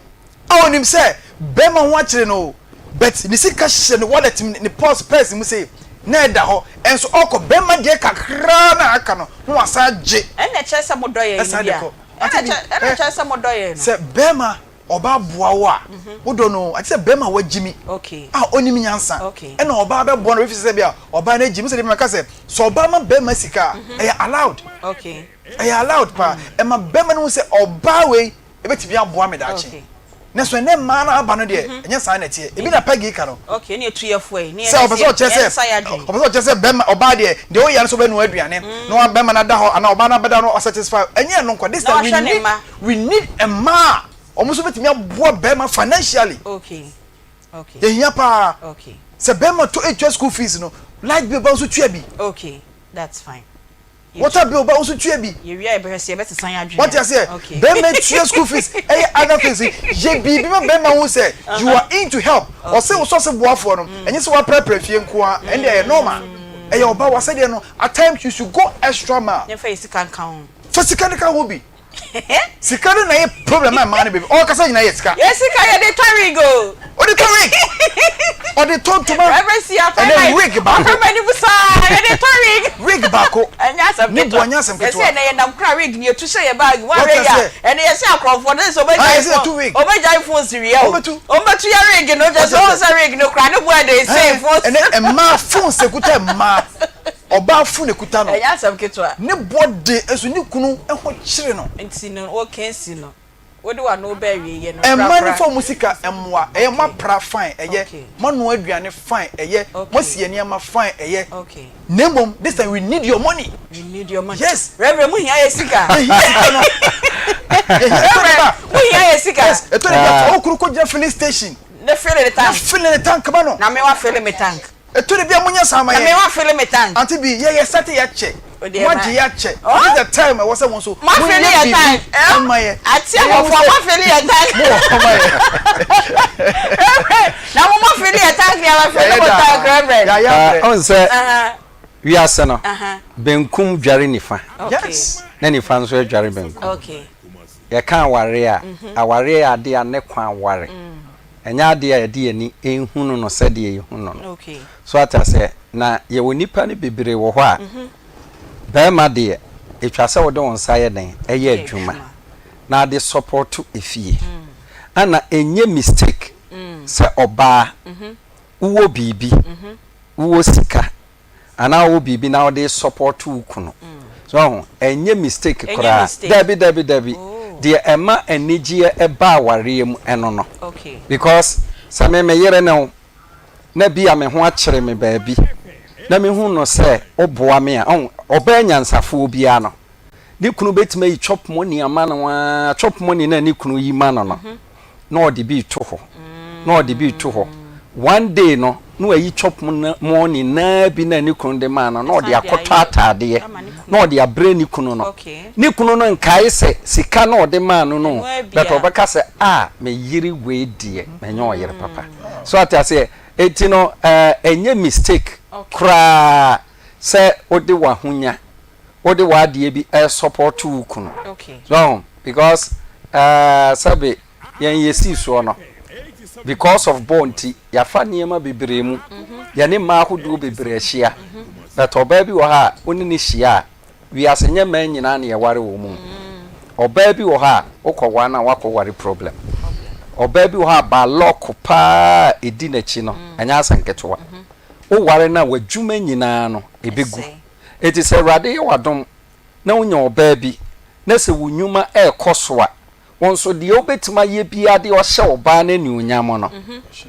a ɔnim sɛ bɛrima ho akyere no o, but ne sika hyɛ ne wallet mu, ne purse purse mu sei na ɛda hɔ. Ɛnso ɔkɔ bɛrima deɛ kakra na aka no na wasan agye. Ɛnna ɛkyerɛ sɛ modɔ yɛn no Ɛsan bi de a. kɔ. Ɛnna Ate bi, ɛkyerɛ ɛnna ɛ, ɛkyerɛ sɛ modɔ yɛn no. sɛ bɛrima ɔbaa boa wo a, wodɔ no o. Ate sɛ bɛrima a wagyimi a ɔnim nyansa ɛna ɔbaa bɛboa no ɛfiri sɛ bi a ɔbaa no agyimi. Sɛ deɛ meka sɛ sɛ ɔbaa ma bɛrima sika a, ɛyɛ allowed. Ɛyɛ allowed paa. Ɛma bɛrima no hu sɛ ɔbaa wei ɛbɛtumi aboa me daakye. Nanso ɛnnɛ mmaa no aba no deɛ, ɛnyɛ saa na ɛteɛ. Ebi na Peggy ka no. Okay, ɛnna etu yɛ fo ɛ. Sɛ ɔpɛ sɛ ɔkyerɛ sɛ ɔpɛ sɛ ɔkyerɛ sɛ bɛrima ɔbaa deɛ deɛ ɔyɛ no sɛ ɔbɛnoa aduane na wa bɛrima no ada hɔ anaa ɔbaa no abɛda no ɔsatisfy ɛnyɛ ɛno nko. This time we need we need mmaa a wɔn nso bɛtumi aboa bɛrima financially. Okay. Okay. Yɛhia paa. Okay. Sɛ bɛrima to etua school fees no, light bill ba nso tua bi. Okay, that's fine. Water bill ba wo nso tua bi. Yɛwie a yɛbɛhwɛ sɛ yɛbɛsesa yɛn adwene. Wate aseɛ? Okay. Bɛrima tua school fees ɛyɛ other things. Yɛ biribi ma bɛrima hu sɛ you are in to help. Ɔse wo sɔse boafoɔ no ɛnyɛ sɛ woaprapra fie nko ara ɛnde ɛyɛ normal. Ɛyɛ ɔba w'asɛdeɛ no at times you should go extra mile. Yɛmfa yɛ sika nka ho. Fa sika no ka ho bi. Sika no na ɛyɛ problem ma mmaa no bebree. Ɔkasa nyinaa yɛ sika. Yɛ sika yɛ de tɔ wig o. Ɔde tɔ wig. Ɔde tɔ ntoma. Reverend si afɛ na wig baako. Afɛ ma ni busa yɛ de tɔ wig. Wig baako. Ɛnyɛ asɛm ketewa. Ne bu ɛnyɛ asɛm ketewa. Yɛsɛ ɛnɛ yɛ nam kura wig ni etu hyɛ yɛ bag mu awɛ yɛ a ɛnɛ yɛsɛ akorɔmfoɔ ne sɛ ɔbɛgya iPhone ɔbɛgya iPhone si wia o. Ɔbɛtu yɛ wig no kyɛ sɛ ɔn sɛ wig no kura ne bu ɛde sɛ phone. Ɛnɛ mmaa phone sɛ kuta mmaa. Ɔbaa fon ekuta no. Ɛnyɛ asɛm ketewa. Ne boɔ de nso ne kunu ho kyere no. Nti no wo kensi no wode w'ano bɛ awieɛ no Mma korakora. no fa ɔmo sika mmoa ɛyɛ mo apra fine ɛyɛ mo anoa aduane fine ɛyɛ mo asi nneɛma fine ɛyɛ na mmom this time we need your money. We need your money. Yes. Reverend mo hia yɛ sika. Yɛ hia sika no. Yɛ hia Reverend mo hia yɛ sika. Yes ɛtɔ de bi a fa wo kunu kɔ gyina filling station. Ne fill ne tank. Ne fill ne tank ma no. Na me wa fill me tank. Ɛtɔ da bi a monyɛ saa ma yɛn. Na me wa fili me tank. Auntie bi, yɛ yɛ sɛte yɛ kyɛ. Mo agye yɛ akyɛ. This is the time ɛwɔ sɛ mo nso mo nyɛ biribi ɛma yɛ. Ate abɔfo mo fili yɛ tank. Mo wɔ hɔ ma yɛ. Na mo mo fili yɛ tank yɛ ma fili mo tank reverend. Yɛ ayɛ abrɛ. Ɔn sɛ wiase no benkum dware nifa na nifa nso dware benkum. Yɛka awareɛ a, awareɛ yɛ adeɛ a ne kwan ware. Ɛnyɛ adeɛ a yɛde yɛn ani hunu no sɛdeɛ yɛhu no no. So ate aseɛ? Na yɛwɔ nnipa no bebree wɔ hɔ a, barima deɛ, ɛtwa sɛ wode wo nsa yɛ dɛn? Ɛyɛ adwuma na ade sɔpɔto efie. Ɛna ɛnyɛ mistake sɛ ɔbaa wowɔ biribi, wowɔ sika, anaa wowɔ biribi na wode support wo kunu so wahu ɛnyɛ mistake koraa dabi dabi dabi deɛ ɛma anigyeɛ ɛba awareɛ mu ɛno no because sɛ me me yere ne wo na bi a me ho akyere me baabi na me hu no sɛ woboa me a ɔn ɔbaa nyansafoɔ biara no Ne kunu bɛtumi ayi chop money ama no ara, chop money no a ne kunu yi ma no no, na ɔde bi reto hɔ, na ɔde bi reto hɔ. One day no, na wayi chop money naa bi na ne kunu de maa no, na ɔde akɔtɔ ataadeɛ, na ɔde abrɛ ne kunu no. Ne kunu no nkae sɛ sika na ɔde maa no no, but ɔbɛka sɛ, ah, me yere wei deɛ, manyɛ ɔyere papa. So ate aseɛ? Enti no, ɛnyɛ mistake koraa sɛ wode w'ahonya wode w'adeɛ bi ɛsɔpɔto wo kunu so wahu because ɛɛ sɛbe yɛn yɛsii soɔ no because of bɔɔl nti yɛafa nneɛma bebree mu yɛne mmaa ahodoɔ bebree ahyia but ɔbaa bi wɔ hɔ a wo ne no hyia a wiase nyɛ mmaa nyinaa na yɛware wɔn mu ɔbaa bi wɔ hɔ a wokɔware no a woakɔware problem ɔbaa bi wɔ hɔ a balɔko paa ɛdi n'akyi no ɛnyɛ asɛm ketewa woware no a w'adwuma nyinaa no ɛbɛgu Enti sɛ Awurade yɛ w'adom na wonya ɔbaa bi, na sɛ wo nnwuma rekɔ so a, wo nso deɛ wobɛtumi ayɛ biara de ɔhyɛ ɔbaa no anuonyam no,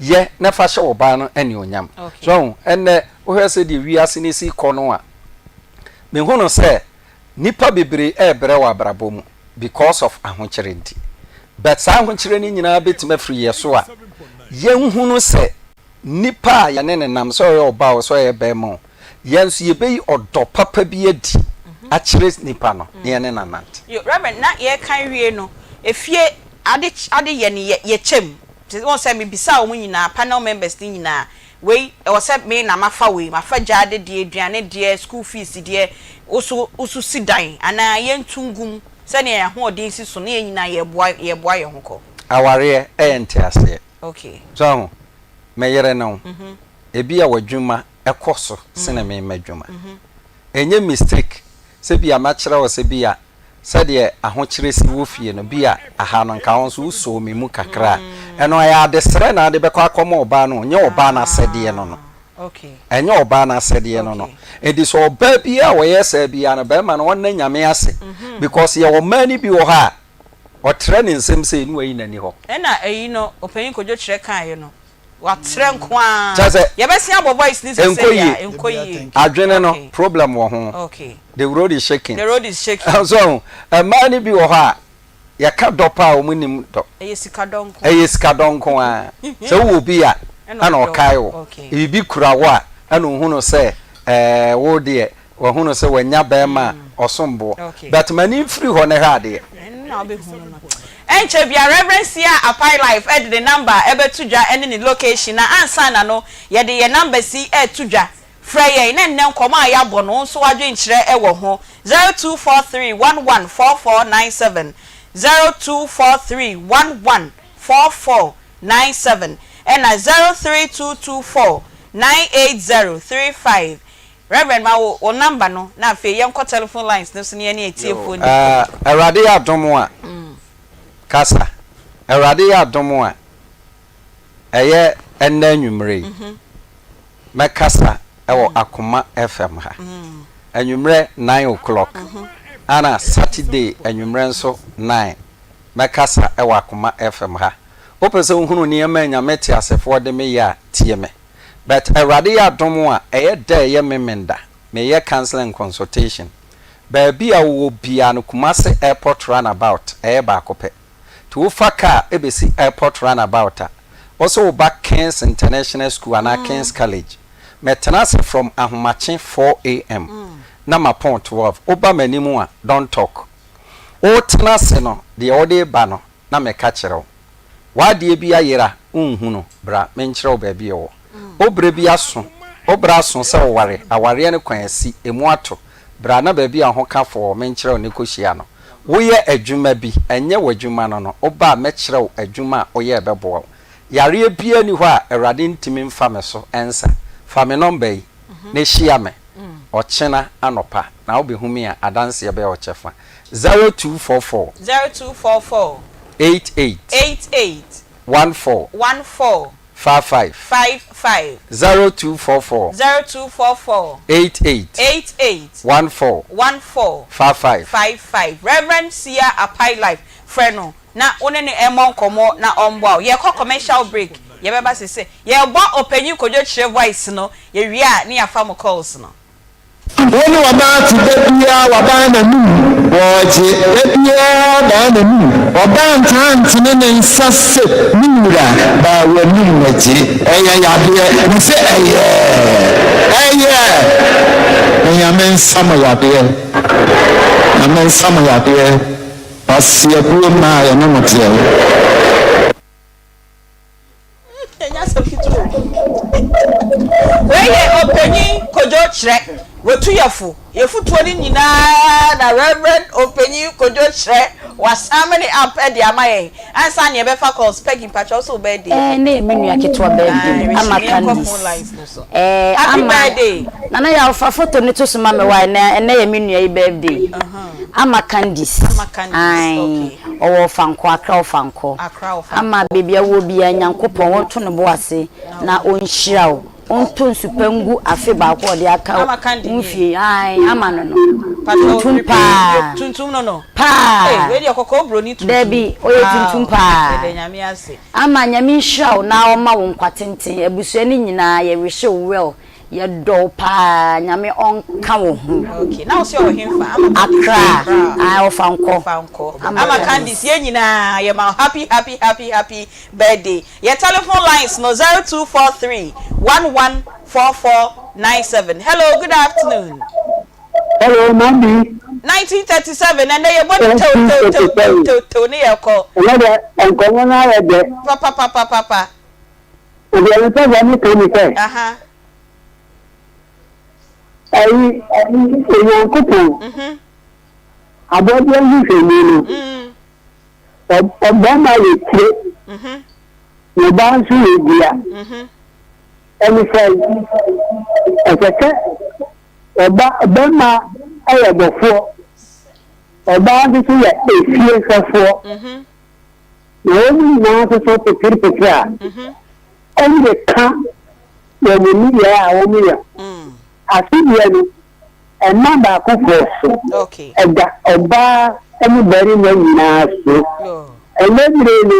yɛ na fa hyɛ ɔbaa no anuonyam. So ahu? Ɛnnɛ, wohwɛ sɛdeɛ wiase no si kɔ no a, mehunu sɛ nnipa bebree rebrɛ wɔ abrabɔ mu because of ahokyerɛ nti. But saa ahokyerɛ no nyinaa bɛtumi afiri yɛn so a, yɛnhunu sɛ Nipa a yɛne no nam, sɛ ɔyɛ ɔbaa o, sɛ ɔyɛ barima o, yɛn nso yɛbɛyi ɔdɔ papa bi adi akyerɛ nipa no na yɛne no anante. Yo, Reverend, na yɛreka awie no, efie ade ade yɛ no yɛ yɛkyɛ mu. Te wohu sɛ mebisaa wɔn nyinaa, panel members no nyinaa, wei ɛwɔ sɛ me na mafa wei, mafa gyaade deɛ, aduane deɛ, school fees deɛ, wo nso wo nso si dan anaa yɛntu ngu mu sɛdeɛ yɛn ahoɔden si so na yɛn nyinaa yɛreboa yɛreboa yɛn ho kɔ. Awareɛ yɛ nteaseɛ. Okay. So ahu? Me yere ne wo. Ebia w'adwuma kɔ so sene me m'adwuma. Ɛnyɛ mistake sɛ bi a mɛkyerɛ wo sɛ bi a sɛdeɛ ahokyerɛ si wɔ fie no, bi a aha no nka wo nso wosɔɔ me mu kakra a. Ɛno ɛyɛ adesrɛ na wode bɛkɔ akɔma ɔbaa no, ɛnyɛ ɔbaa no asɛdeɛ no no. Ɛnyɛ ɔbaa no asɛdeɛ no no. Enti sɛ ɔbaa biara a ɔyɛ saa biara no, barima no ɔnna Nyame ase. Because yɛwɔ mmaa no bi wɔ hɔ a, Ɔtrɛ ne nsam sei na wayi n'ani hɔ. Ɛna ɛyi no Ɔpanyin Kojo Kyerɛ kaeɛ no, watrɛ nko ara. Kyerɛ sɛ, Yɛbɛsen abɔ voice no ɛnkɔ sesei yie. a, ɛnkɔ yie. Adwene no, Okay. problem wɔ ho. Okay. The road is shaking. The road is shaking. So ahu, mmaa no bi wɔ hɔ a, yɛka dɔ paa a, wɔn nnim dɔ. Ɛyɛ sikadɔ nko ara. Ɛyɛ sikadɔ nko ara. Sɛ wowɔ bi a, Ɛna ɛna ɔdɔ. ɔkae wo. Okay. Biribi kura wo a, ɛna ɔhunu sɛ ɛɛ wo deɛ, Wahunu sɛ wanya bɛɛma a ɔsom boɔ. But m'ani mfiri hɔ na hwɛ adeɛ. Ɛno na wobɛhunu no. Ɛnkyɛ biara Rev. Sia Apai Life de ne number bɛto dwa ne ne location na ansa na no yɛde yɛn numbers yi reto dwa. Frɛ yɛn na nnɛ nkɔmmɔ a yɛabɔ no wo nso w'adwenkyerɛ wɔ ho. 0243 11 4497, 0243 11 4497 ɛna 03224 980 35. Reverend ma wo wo number no na afei yɛnkɔ telephone lines no so na yɛne Yoo atiefoɔ nni eh nkɔmmɔ. Awurade yɛ adom a kasa Awurade yɛ adom a ɛyɛ ɛnnɛ anwummerɛ yi mɛkasa ɛwɔ Akoma FM ha anwummerɛ nine o'clock ana Saturday anwummerɛ nso nine mɛkasa ɛwɔ Akoma FM ha wopɛ sɛ wohunu nneɛma a Nyame teasefoɔ de me yɛ a tie me. But Awurade yɛ adom a ɛyɛ da a ɛyɛ Memenda meyɛ counseling and consultation baabi a wowɔ biaa no Kumasi airport run about ɛyɛ baako pɛ nti wofa car ɛbɛsi airport run about a wose woba Kings International School anaa Kings College mɛtena ase from ahomakye 4am na mapɔn 12 woba m'anim a don't talk wotena ase no deɛ wode reba no na meka kyerɛ wo. W'adeɛ bi ayera, wonhu no, bra menkyerɛ wo baabi ɛwɔ. Wo berɛ bi aso, wo berɛ aso sɛ woware, awareɛ no kwan asi, ɛmu ato, bra na baabi a wo ho ka foɔ wɔ menkyerɛ wo ne kɔhyia no. Woyɛ adwuma bi, ɛnyɛ w'adwuma no no, woba a mɛkyerɛ wo adwuma a woyɛ a ɛbɛboa wo. Yareɛ biara nni hɔ a Awurade ntumi mfa me so nsa. Fa me nɔmba yi na hyia me ɔkyena anɔpa na wobɛhu me a adanseɛ bɛyɛ wo kyɛfa. 0244. 0244. 88. 88. 14. 14. 55. 55. 0244. 0244. 88. 88. 14. 14. 55. 55. Rev. Sia Apai Life, frɛ no na wo ne no mmɔ nkɔmmɔ na ɔmmoa wo. Yɛrekɔ commercial break, yɛbɛba sese. Yɛrebɔ Ɔpanyin Kojo Kyerɛ voice no, yɛwie a ne yɛafa mo calls no. Wo ne ɔbaa te da biara waban n'anum wɔɔgye da biara baa n'anum ɔbaa ntaa ntene ne nsa se me wura baa w'anum na gye ɛyɛ yadeɛ mese ɛyɛ ɛyɛ na Nyame nsa mo yadeɛ Nyame nsa mo yadeɛ Ɔseabuo mmaa yɛne mo teɛ. Ɛnyɛ asɛm ketewa o. Wei yɛ Ɔpanyin Kojo Kyerɛ, watu yɛ fo. Yɛ fotuo no nyinaa na Rev. Ɔpanyin Kojo Kyerɛ wasamene up de ama yɛn. Ansa na yɛbɛfa calls, Peggy mpakyɛ wo sɛ wo birthday Eh, ni. ne yɛ me nua ketewa birthday, Aye, Ama Richie, yɛnkɔ Candice. phone lines no so. Eh, Happy Ama, birthday. Nana Yaw fa photo no to so ma me why, na ɛnɛ yɛ me nua yi birthday. Ama Candice. Ama Candice, Ae, okay. ɔwɔ Ɔfankɔ, Accra Ɔfankɔ. Accra Ɔfankɔ. Ama baabi a wowɔ biara Nyankopɔn ɔnto ne bo ase na ɔnhyira wo, ɔntɔ nsu pa ngu afe baako a ɔde aka Ama Candy wo nie. mfie. Ae, ama no no. Patrɔ, Tuntum repeat, paa. tuntum no no. Paa. Ei, wei deɛ kɔkɔɔ broni tuntum. Dabi, ɔyɛ tuntum Wow, paa. yɛda Nyame ase. Ama Nyame nhyira wo na ɔma wo nkwa tenten. Abusua no nyinaa yɛ wish wo well. Yɛdɔ wo paa Nyame ɔnka wo ho. Okay na wo se ɔwɔ henfa Ama Candice Accra ae ɔfa nkɔ Ɔfa nkɔ Ama Candice yɛn nyinaa yɛ ma wo happy happy happy happy birthday Yɛ telephone lines no 0243 11 4497 Hello good afternoon. Hello Mandy. 1937 ɛnɛ yɛ bɔ ne tew tew tew tew tew tew ne yɛ kɔ. Ɛnɛ dɛ nkɔmɔ no ayɛ dɛ. Papapapapa. Deɛ mepɛ sɛ meka ne sɛ, ɛyi Onyankopɔn abɔdeɛ nhwehwɛmu no, ɔbarima yɛ tire, na ɔbaa nso yɛ dua. Ɛne sɛ, ɛsɛ sɛ ɔba barima yɛ bɔfoɔ, ɔbaa nso so yɛ efie hwɛfoɔ. Na wɔn nyinaa nso so peterepetere a, wɔde ka wɔn nneyɛɛ a wɔyɛ. Asodeɛ no, Ɛmma baakofoɔ so. Ɛda ɔbaa ne barima nyinaa so. Ɛnnɛ mmerɛ yi no,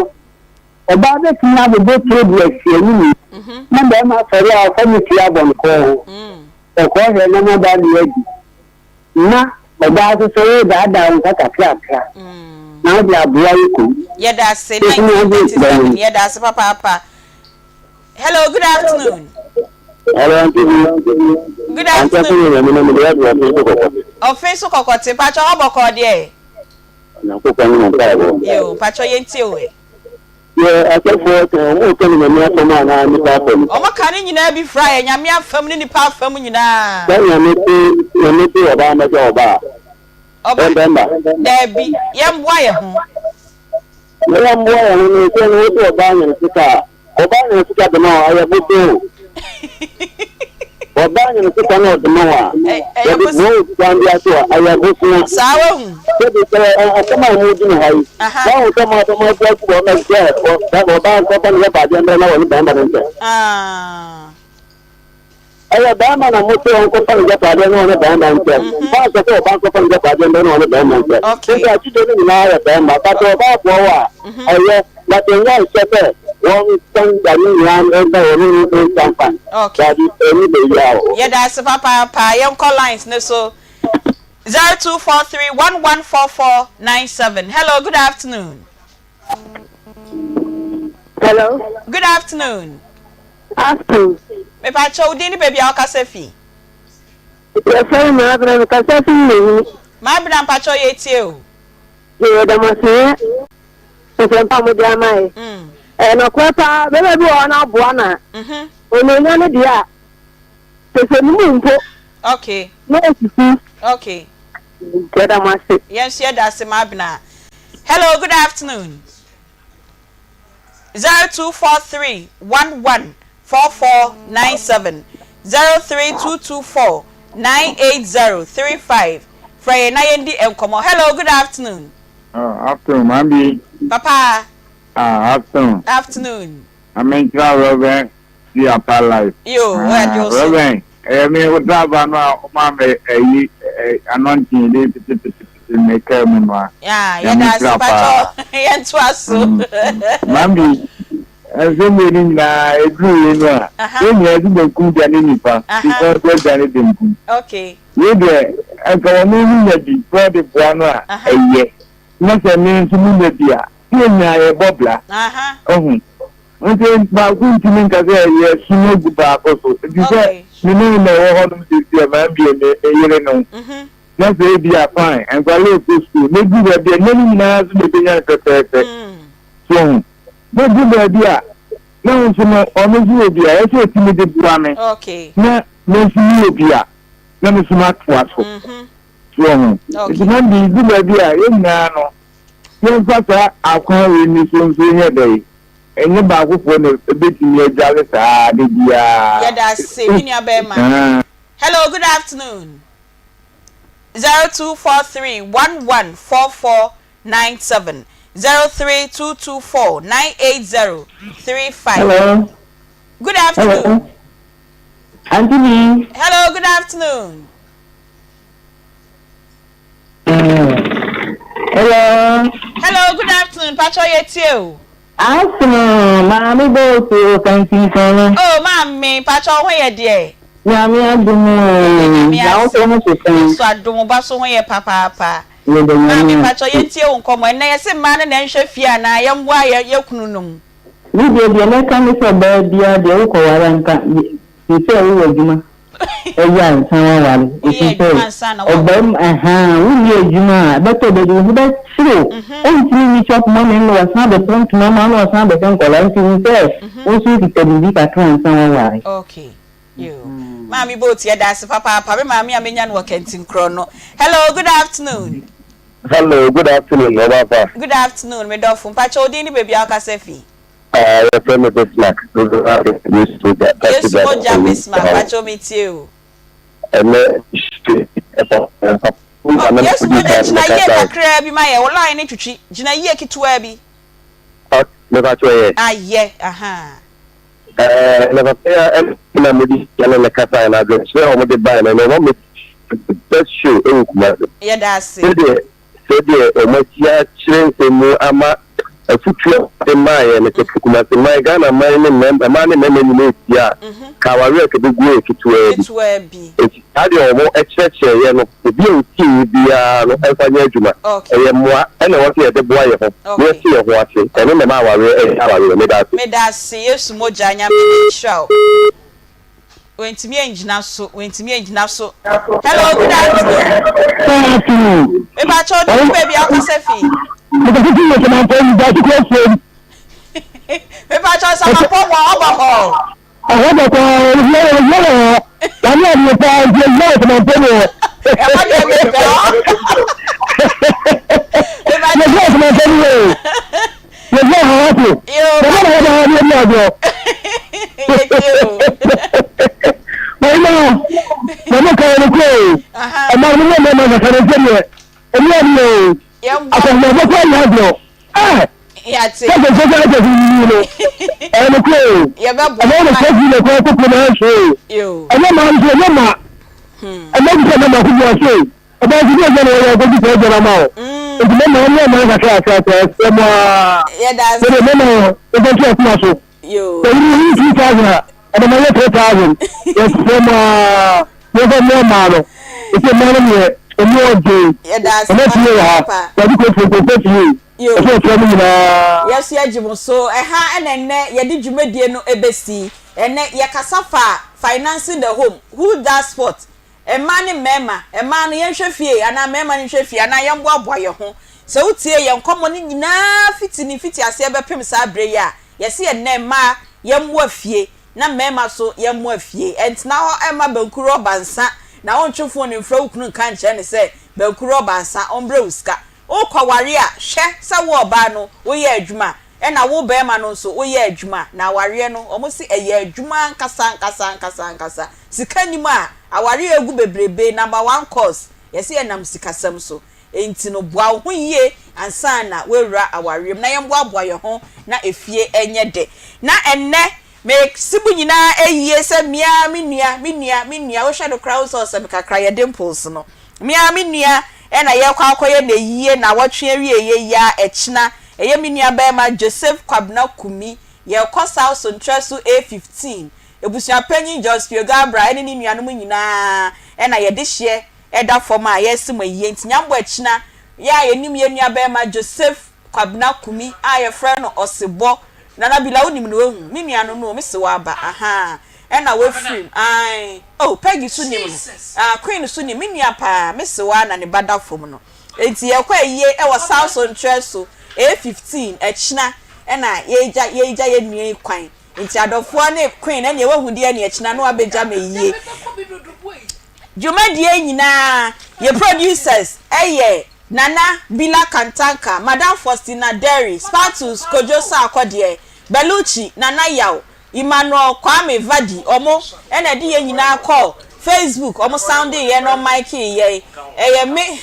ɔbaa bɛtumi abobɔ tire de asi anim na barima sɔre a ɔfa ne fie abɔ ne kɔn ho. Kɔkɔɔ hwɛ na naba ne adi. Na ɔbaa nso sɛ woredaadaa wo nsa kakrakra na wode aboa wo kunu. Yɛda ase 1937 yɛda ase papaapa. Hello, good afternoon. Hello, Auntie B. Good Auntie afternoon. Akunye Nyame na mede adu ɔfe so kɔkɔte. Ɔfe so kɔkɔte, mpakyɛ hɔ bɔkɔɔ deɛ. Nyankopɔn ne mo mpaebɔ. Yo, mpakyɛ yɛn tie o ɛ. Yɛ asɔfoɔ sɛ ɔmo reka ne Nyame afam anaa nipa afam? Ɔmo ka ne nyinaa bi fra yɛ, Nyame afam ne nipa afam nyinaa. Sɛ Nyame se Nyame se ɔbaa mmɛhwɛ ɔbaa a, Ɔba, ɛbɛmba? Daabi, yɛmboa yɛ ho. Na yɛmboa yɛn ho no, sɛ no wo se ɔbaa nya ne sika a, Ɔbaa nya ne sika dema wo a, ɛyɛ bosoɔ o. Ɔbaa nya ne sika na ɔdema wo a, yɛde boa wo kwan bi aso a, ɛyɛ bosoɔ. Saa wahu. Sɛbi sɛ asɛm a wɔn di no ha yi, wahu sɛ mo asɛm abu agu wɔn sɛ ɔbaa nkɔfa ne yɛ baadeɛ mbrɛ na wɔne bɛrima no ntɛ. Ɛyɛ barima na mose ɔnkɔfa n'agyapadeɛ ne ɔne barima nkyɛ. Moanka sɛ ɔbaa nkɔfa n'agyapadeɛ mmrɛ ne ɔne barima nkyɛ. Nti akyidie no nyinaa yɛ barima. But sɛ ɔbaa boa wo a, ɛyɛ. But ɛnyɛ nhyɛ sɛ wɔnsan da ne nyinaa nsa wɔne no nsa mfa. Daabi, ɛnni baabiara wɔ hɔ. Yɛda ase papaapa. Yɛnkɔ lines no so. 0243 114497. Hello, good afternoon. Hello. Good afternoon. Afternoon. Mepakyɛ wo din ne baabi a wokasa fi. Yɛfrɛ me Maabena mekasa fi Mmehini. Maabena mpakyɛ yɛtie o. Yɛda mo ase nsɛmpa a mode ama yɛ. Ɛyɛ nɔkorɛ paa bɛrima bi wɔ hɔ no aboa na onuonya no deɛ a sɛsɛ no mu mpo Okay. na osisi. Okay. Yɛda mo ase. Yɛn nso yɛda ase Maabena. Hello, good afternoon. 0243 11 4497 03224 98035 Frɛ yɛn na yɛndi nkɔmmɔ. Hello, good afternoon. Oh, afternoon, Maame. Papa. Ah, afternoon. Afternoon. Amenkyerɛ Reverend si apa life. Yo, ah, Reverend, ɛyɛ me wo driver no a ɔma me ɛyi anointing de pitipitipiti me kaa mu no a. Yɛda ase patɔ yɛntoa so. Mami, nsɛm wei no nyinaa ɛduru wei no a, yɛn nyinaa si benkum dwane nifa, nifa nso adwane benkum. Okay. Wei deɛ, nka wɔn no nya bi na ɔde boa no a, ɛyɛ. Na sɛ me nso menya bi a, yɛn nyinaa yɛbɔ bra. Ɔho. Nti baako ntumi nka sɛ yɛsom agu baako so. Nti sɛ me ne wo na ɛwɔ hɔnom seesei a, mambie me me yere no. Na sɛ ebi a fine, nkwadaa rekɔ sukuu, na edu baabi a, nna no nyinaa nso na ebenya no pɛpɛɛpɛ. So ho. Na edu baabi a, na wo nso no, ɔno nso wɔ bi a, ɛsɛ sɛ otumi de boa me. Na me nso mewɔ bi a, na me nso matoa so. So ho. Nti mambie, edu baabi a, yɛn nyinaa no, yɛmfa saa akwan wei ni so nso nyɛ dɛn? Ɛnyɛ baakofoɔ na ɛbɛtumi adwale saa da biara. Yɛda ase me nua bɛɛma. Hello good afternoon 0243 11 4497 03224 980 35 Hello. Good afternoon. Hello. Auntie B. Hello, good afternoon. Hello. Hello, good afternoon. Pacho yɛ tie o. Afternoon, maame bootu kantinkan. Oh, maame, pacho ho yɛ deɛ. Nyame adum o. Na wo so ho te sɛn? So adum ba so ho yɛ papaapa. Maame, pacho yɛ tie wo nkɔmɔ. Ɛnɛ yɛ se mmaa no na ɛnhwɛ fie anaa yɛn mmoa yɛ yɛ kunu nom. Me deɛ deɛ mɛka ne sɛ ɔbaa biara deɛ wokɔware a nka te sɛ wowɔ adwuma ɛyɛ ansa waware ɛfiri sɛ ɔbarima ahaa wonni adwuma a ɛbɛtɔ da bi wo ho bɛkyere wo ɔntumi nyi chop money no wasan abɛtɔ ntoma ma wo na wasan abɛhwɛ nkwadaa nti hu sɛ wo nso wokita biribi kakra ansa waware. Okay. Yo. Maame Boat yɛda ase papaapa me maame a menya no wɔ Kɛntinkorɔ no. Hello, good afternoon. Hello, good afternoon, Ɔbaafa. Good afternoon, me dɔfo. Mpakyɛ wo din ne baabi a wokasa fi? Ah, yɛfrɛ me Bismarck. Yesu mogya. Yesu mogya Bismarck, mpakyɛ me tie o. Ɛnɛ hyɛ ɛfɔ ɛfɔ. Oh, Yesu mogya gyina yie kakraa bi ma yɛ, wo line ne twitwi, gyina yie ketewaa bi. Ok, mepakyɛ yɛ. Ayɛ, ahaa. Ɛɛ, na papa yi a ɛna mode hyia ne ne kasae no adwenkyerɛ a wɔde bae no, ɛno ɛma me. Best show ɛwɔ Kumasi. Yɛda ase. Sɛdeɛ sɛdeɛ wɔn asi akyerɛ nsɛm mu ama afutuo a wɔde maa yɛn no sɛ Kumasi man, Ghana man ne mmɛm mmaa ne mmarima nyinaa etie a, ka awareɛ a ɛkɛbɛguo yɛ ketewaa bi. Ketewaa bi. Enti saa deɛ wɔn kyerɛkyerɛ yɛ no, obi a otie yɛ biara no mfa nyɛ adwuma. Ɛyɛ mmoa ɛna ɛwɔ sɛ yɛde boa yɛn ho na yɛte yɛn ho ase. Ɛno na ɛma awareɛ ɛyɛ awareɛ. Meda ase. Meda ase Yesu mogya Nyame nhyira wo. Wantumi angyina so, wantumi angyina so. Hello, good afternoon. Mepakyɛw ne baabi a wokasa fi. Mekasa fi Nsamanpɔ mu, Gyaase kura fuom. Mepakyɛw Nsamanpɔ mu a ɔbɔ hɔ. Ɛhɔ bɔ paa, ɛhia wɔ ɛhia wɔ hɔ. Wame adeɛ paa nti ɛhia wɔ Nsamanpɔ mu hɔ. Ɛhɔ deɛ mepɛ hɔ. Yɛhia wɔ Nsamanpɔ mu hɔ. Yɛgyina ha ase. Bɛbɛ na wɔda ha ne yɛdi agorɔ. Ɔyima, na mo ka yɛn kuro o. Ɔma no mo mmarima nkasa no nkyɛn deɛ. Ɛni adi o. Akɔnfomafo kura nyɛ agorɔ. Ɛɛ. Sɛ sɛ sɛ sɛ sɛ yiyi no. Ɛyɛ no kuro o. Ɛbɛyɛ no sɛ fi na kura koko na ɛnso o. Ɛnyɛ maa nso ɛnyɛ ma. Ɛnyɛ bi sɛ ɛnyɛ ma ko bi ase o. Ɔbaa nso deɛ na wɔyɛ ɔkɔsi sɛ ɛgya ma wo nti mɛma ɔne ɔman kakra kakra ɛsɛ mu aa mɛde mɛma ɔmfa nto akoma so sɛ wode yi 2000 a ɛbɛma yɛ 3000 yɛsɛ mu aa yɛmfa mmoa mmaa no ɛsɛ mmaa no neɛ ɛmu ɔden ɛmɛ fie wɔ ha yɛde kɔ fie kɔ fie ɛsɛ ɔkyerɛ no nyinaa. Yɛso yɛgye mo so. Ɛha na ɛnnɛ yɛde dwumadie no ɛbɛsi. Ɛnnɛ yɛkasa fa financing the home, who does what? Mmaa ne mmarima, mmaa no yɛnhwɛ fie anaa mmarima no nhwɛ fie anaa yɛmmoaboa yɛn ho. Sɛ wotie yɛn nkɔmmɔ no nyinaa fiti ne mfitiaseɛ bɛpem saa berɛ yi a, yɛse ɛnnɛ mmaa yɛmmoa fie na mmarima nso yɛmmoa fie. Ɛntena hɔ mma banku rɔba nsa na wontwe fon mfrɛ wo kunu nka nkyerɛ no sɛ banku rɔba nsa ɔmbrɛ wo sika. Worekɔware a, hwɛ sɛ wo ɔbaa no woyɛ adwuma ɛna wo barima no nso woyɛ adwuma. Na awareɛ no wɔse ɛyɛ adwuma ankasa ankasa ankasa ankasa. Sika nni mu a, awareɛ regu bebrebe, number one cause, yɛse ɛnam sikasɛm so. Enti no boa wo ho yie ansa na woawura awareɛ mu na yɛmboaboa yɛn ho na efie nyɛ dɛ. Na ɛnnɛ mese mo nyinaa ayie sɛ me ara me nua, me nua, me nua, wohwɛ no koraa wohu sɛ ɔsɛ me kakra, yɛ dimples no. Me ara me nua na yɛrekɔ akɔyɛ no ayie nnawɔtwe awieɛ yi ara ɛkyena, ɛyɛ me nua barima Joseph Kwabena Kumi, yɛrekɔ South Sontrɛso A15, Abusuapanyin George Spio-Garbrah ne ne nuanom nyinaa na yɛde hyeɛ da fam a yɛrese mo ayie nti Nyambɔ akyina yɛ a yɛnim yɛn nuabarima Joseph Kwabena Kumi a yɛfrɛ no Ɔsebɔ Nana Bila wonim no wahu me nua no no o mese waba ahaa ɛna wafirim ae oh Peggy so nim no ah Queen so nim me nua paa mese waa na ne ba da fam no enti yɛkɔ ayie wɔ South Sontrɛ so A15 akyina ɛna yɛgya yɛgya yɛn nua yi kwan Nti adɔfoɔ ne queen ɛneɛ wahu deɛ neɛ kyena no abɛgya me yie. Dwumadie nyinaa yɛ producers ɛyɛ Nana Bila Kantanka, Madam Faustina Derry, Spartus Kojo Sarkodie, Belucci, Nana Yaw, Emmanuel Kwame Vadi ɔmo ɛna ɛde yɛn nyinaa kɔɔ Facebook ɔmo soundee yɛn na ɔmikee yɛn ɛyɛ me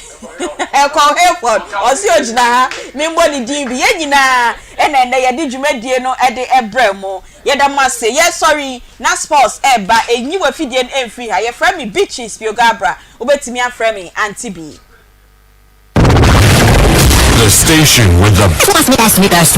ɛkɔ Hayford ɔse ogyina ha membɔ ne din bi yɛn nyinaa ɛna ɛnɛ yɛde dwumadie no ɛde ɛbrɛ mo yɛda mo ase yɛsɔre yi na sports ɛɛba ɛnyi wafidie no ɛmfiri ha yɛfrɛ me Beatrice Piogabra wobɛtumi afrɛ me Auntie B. The station with the best, best, best.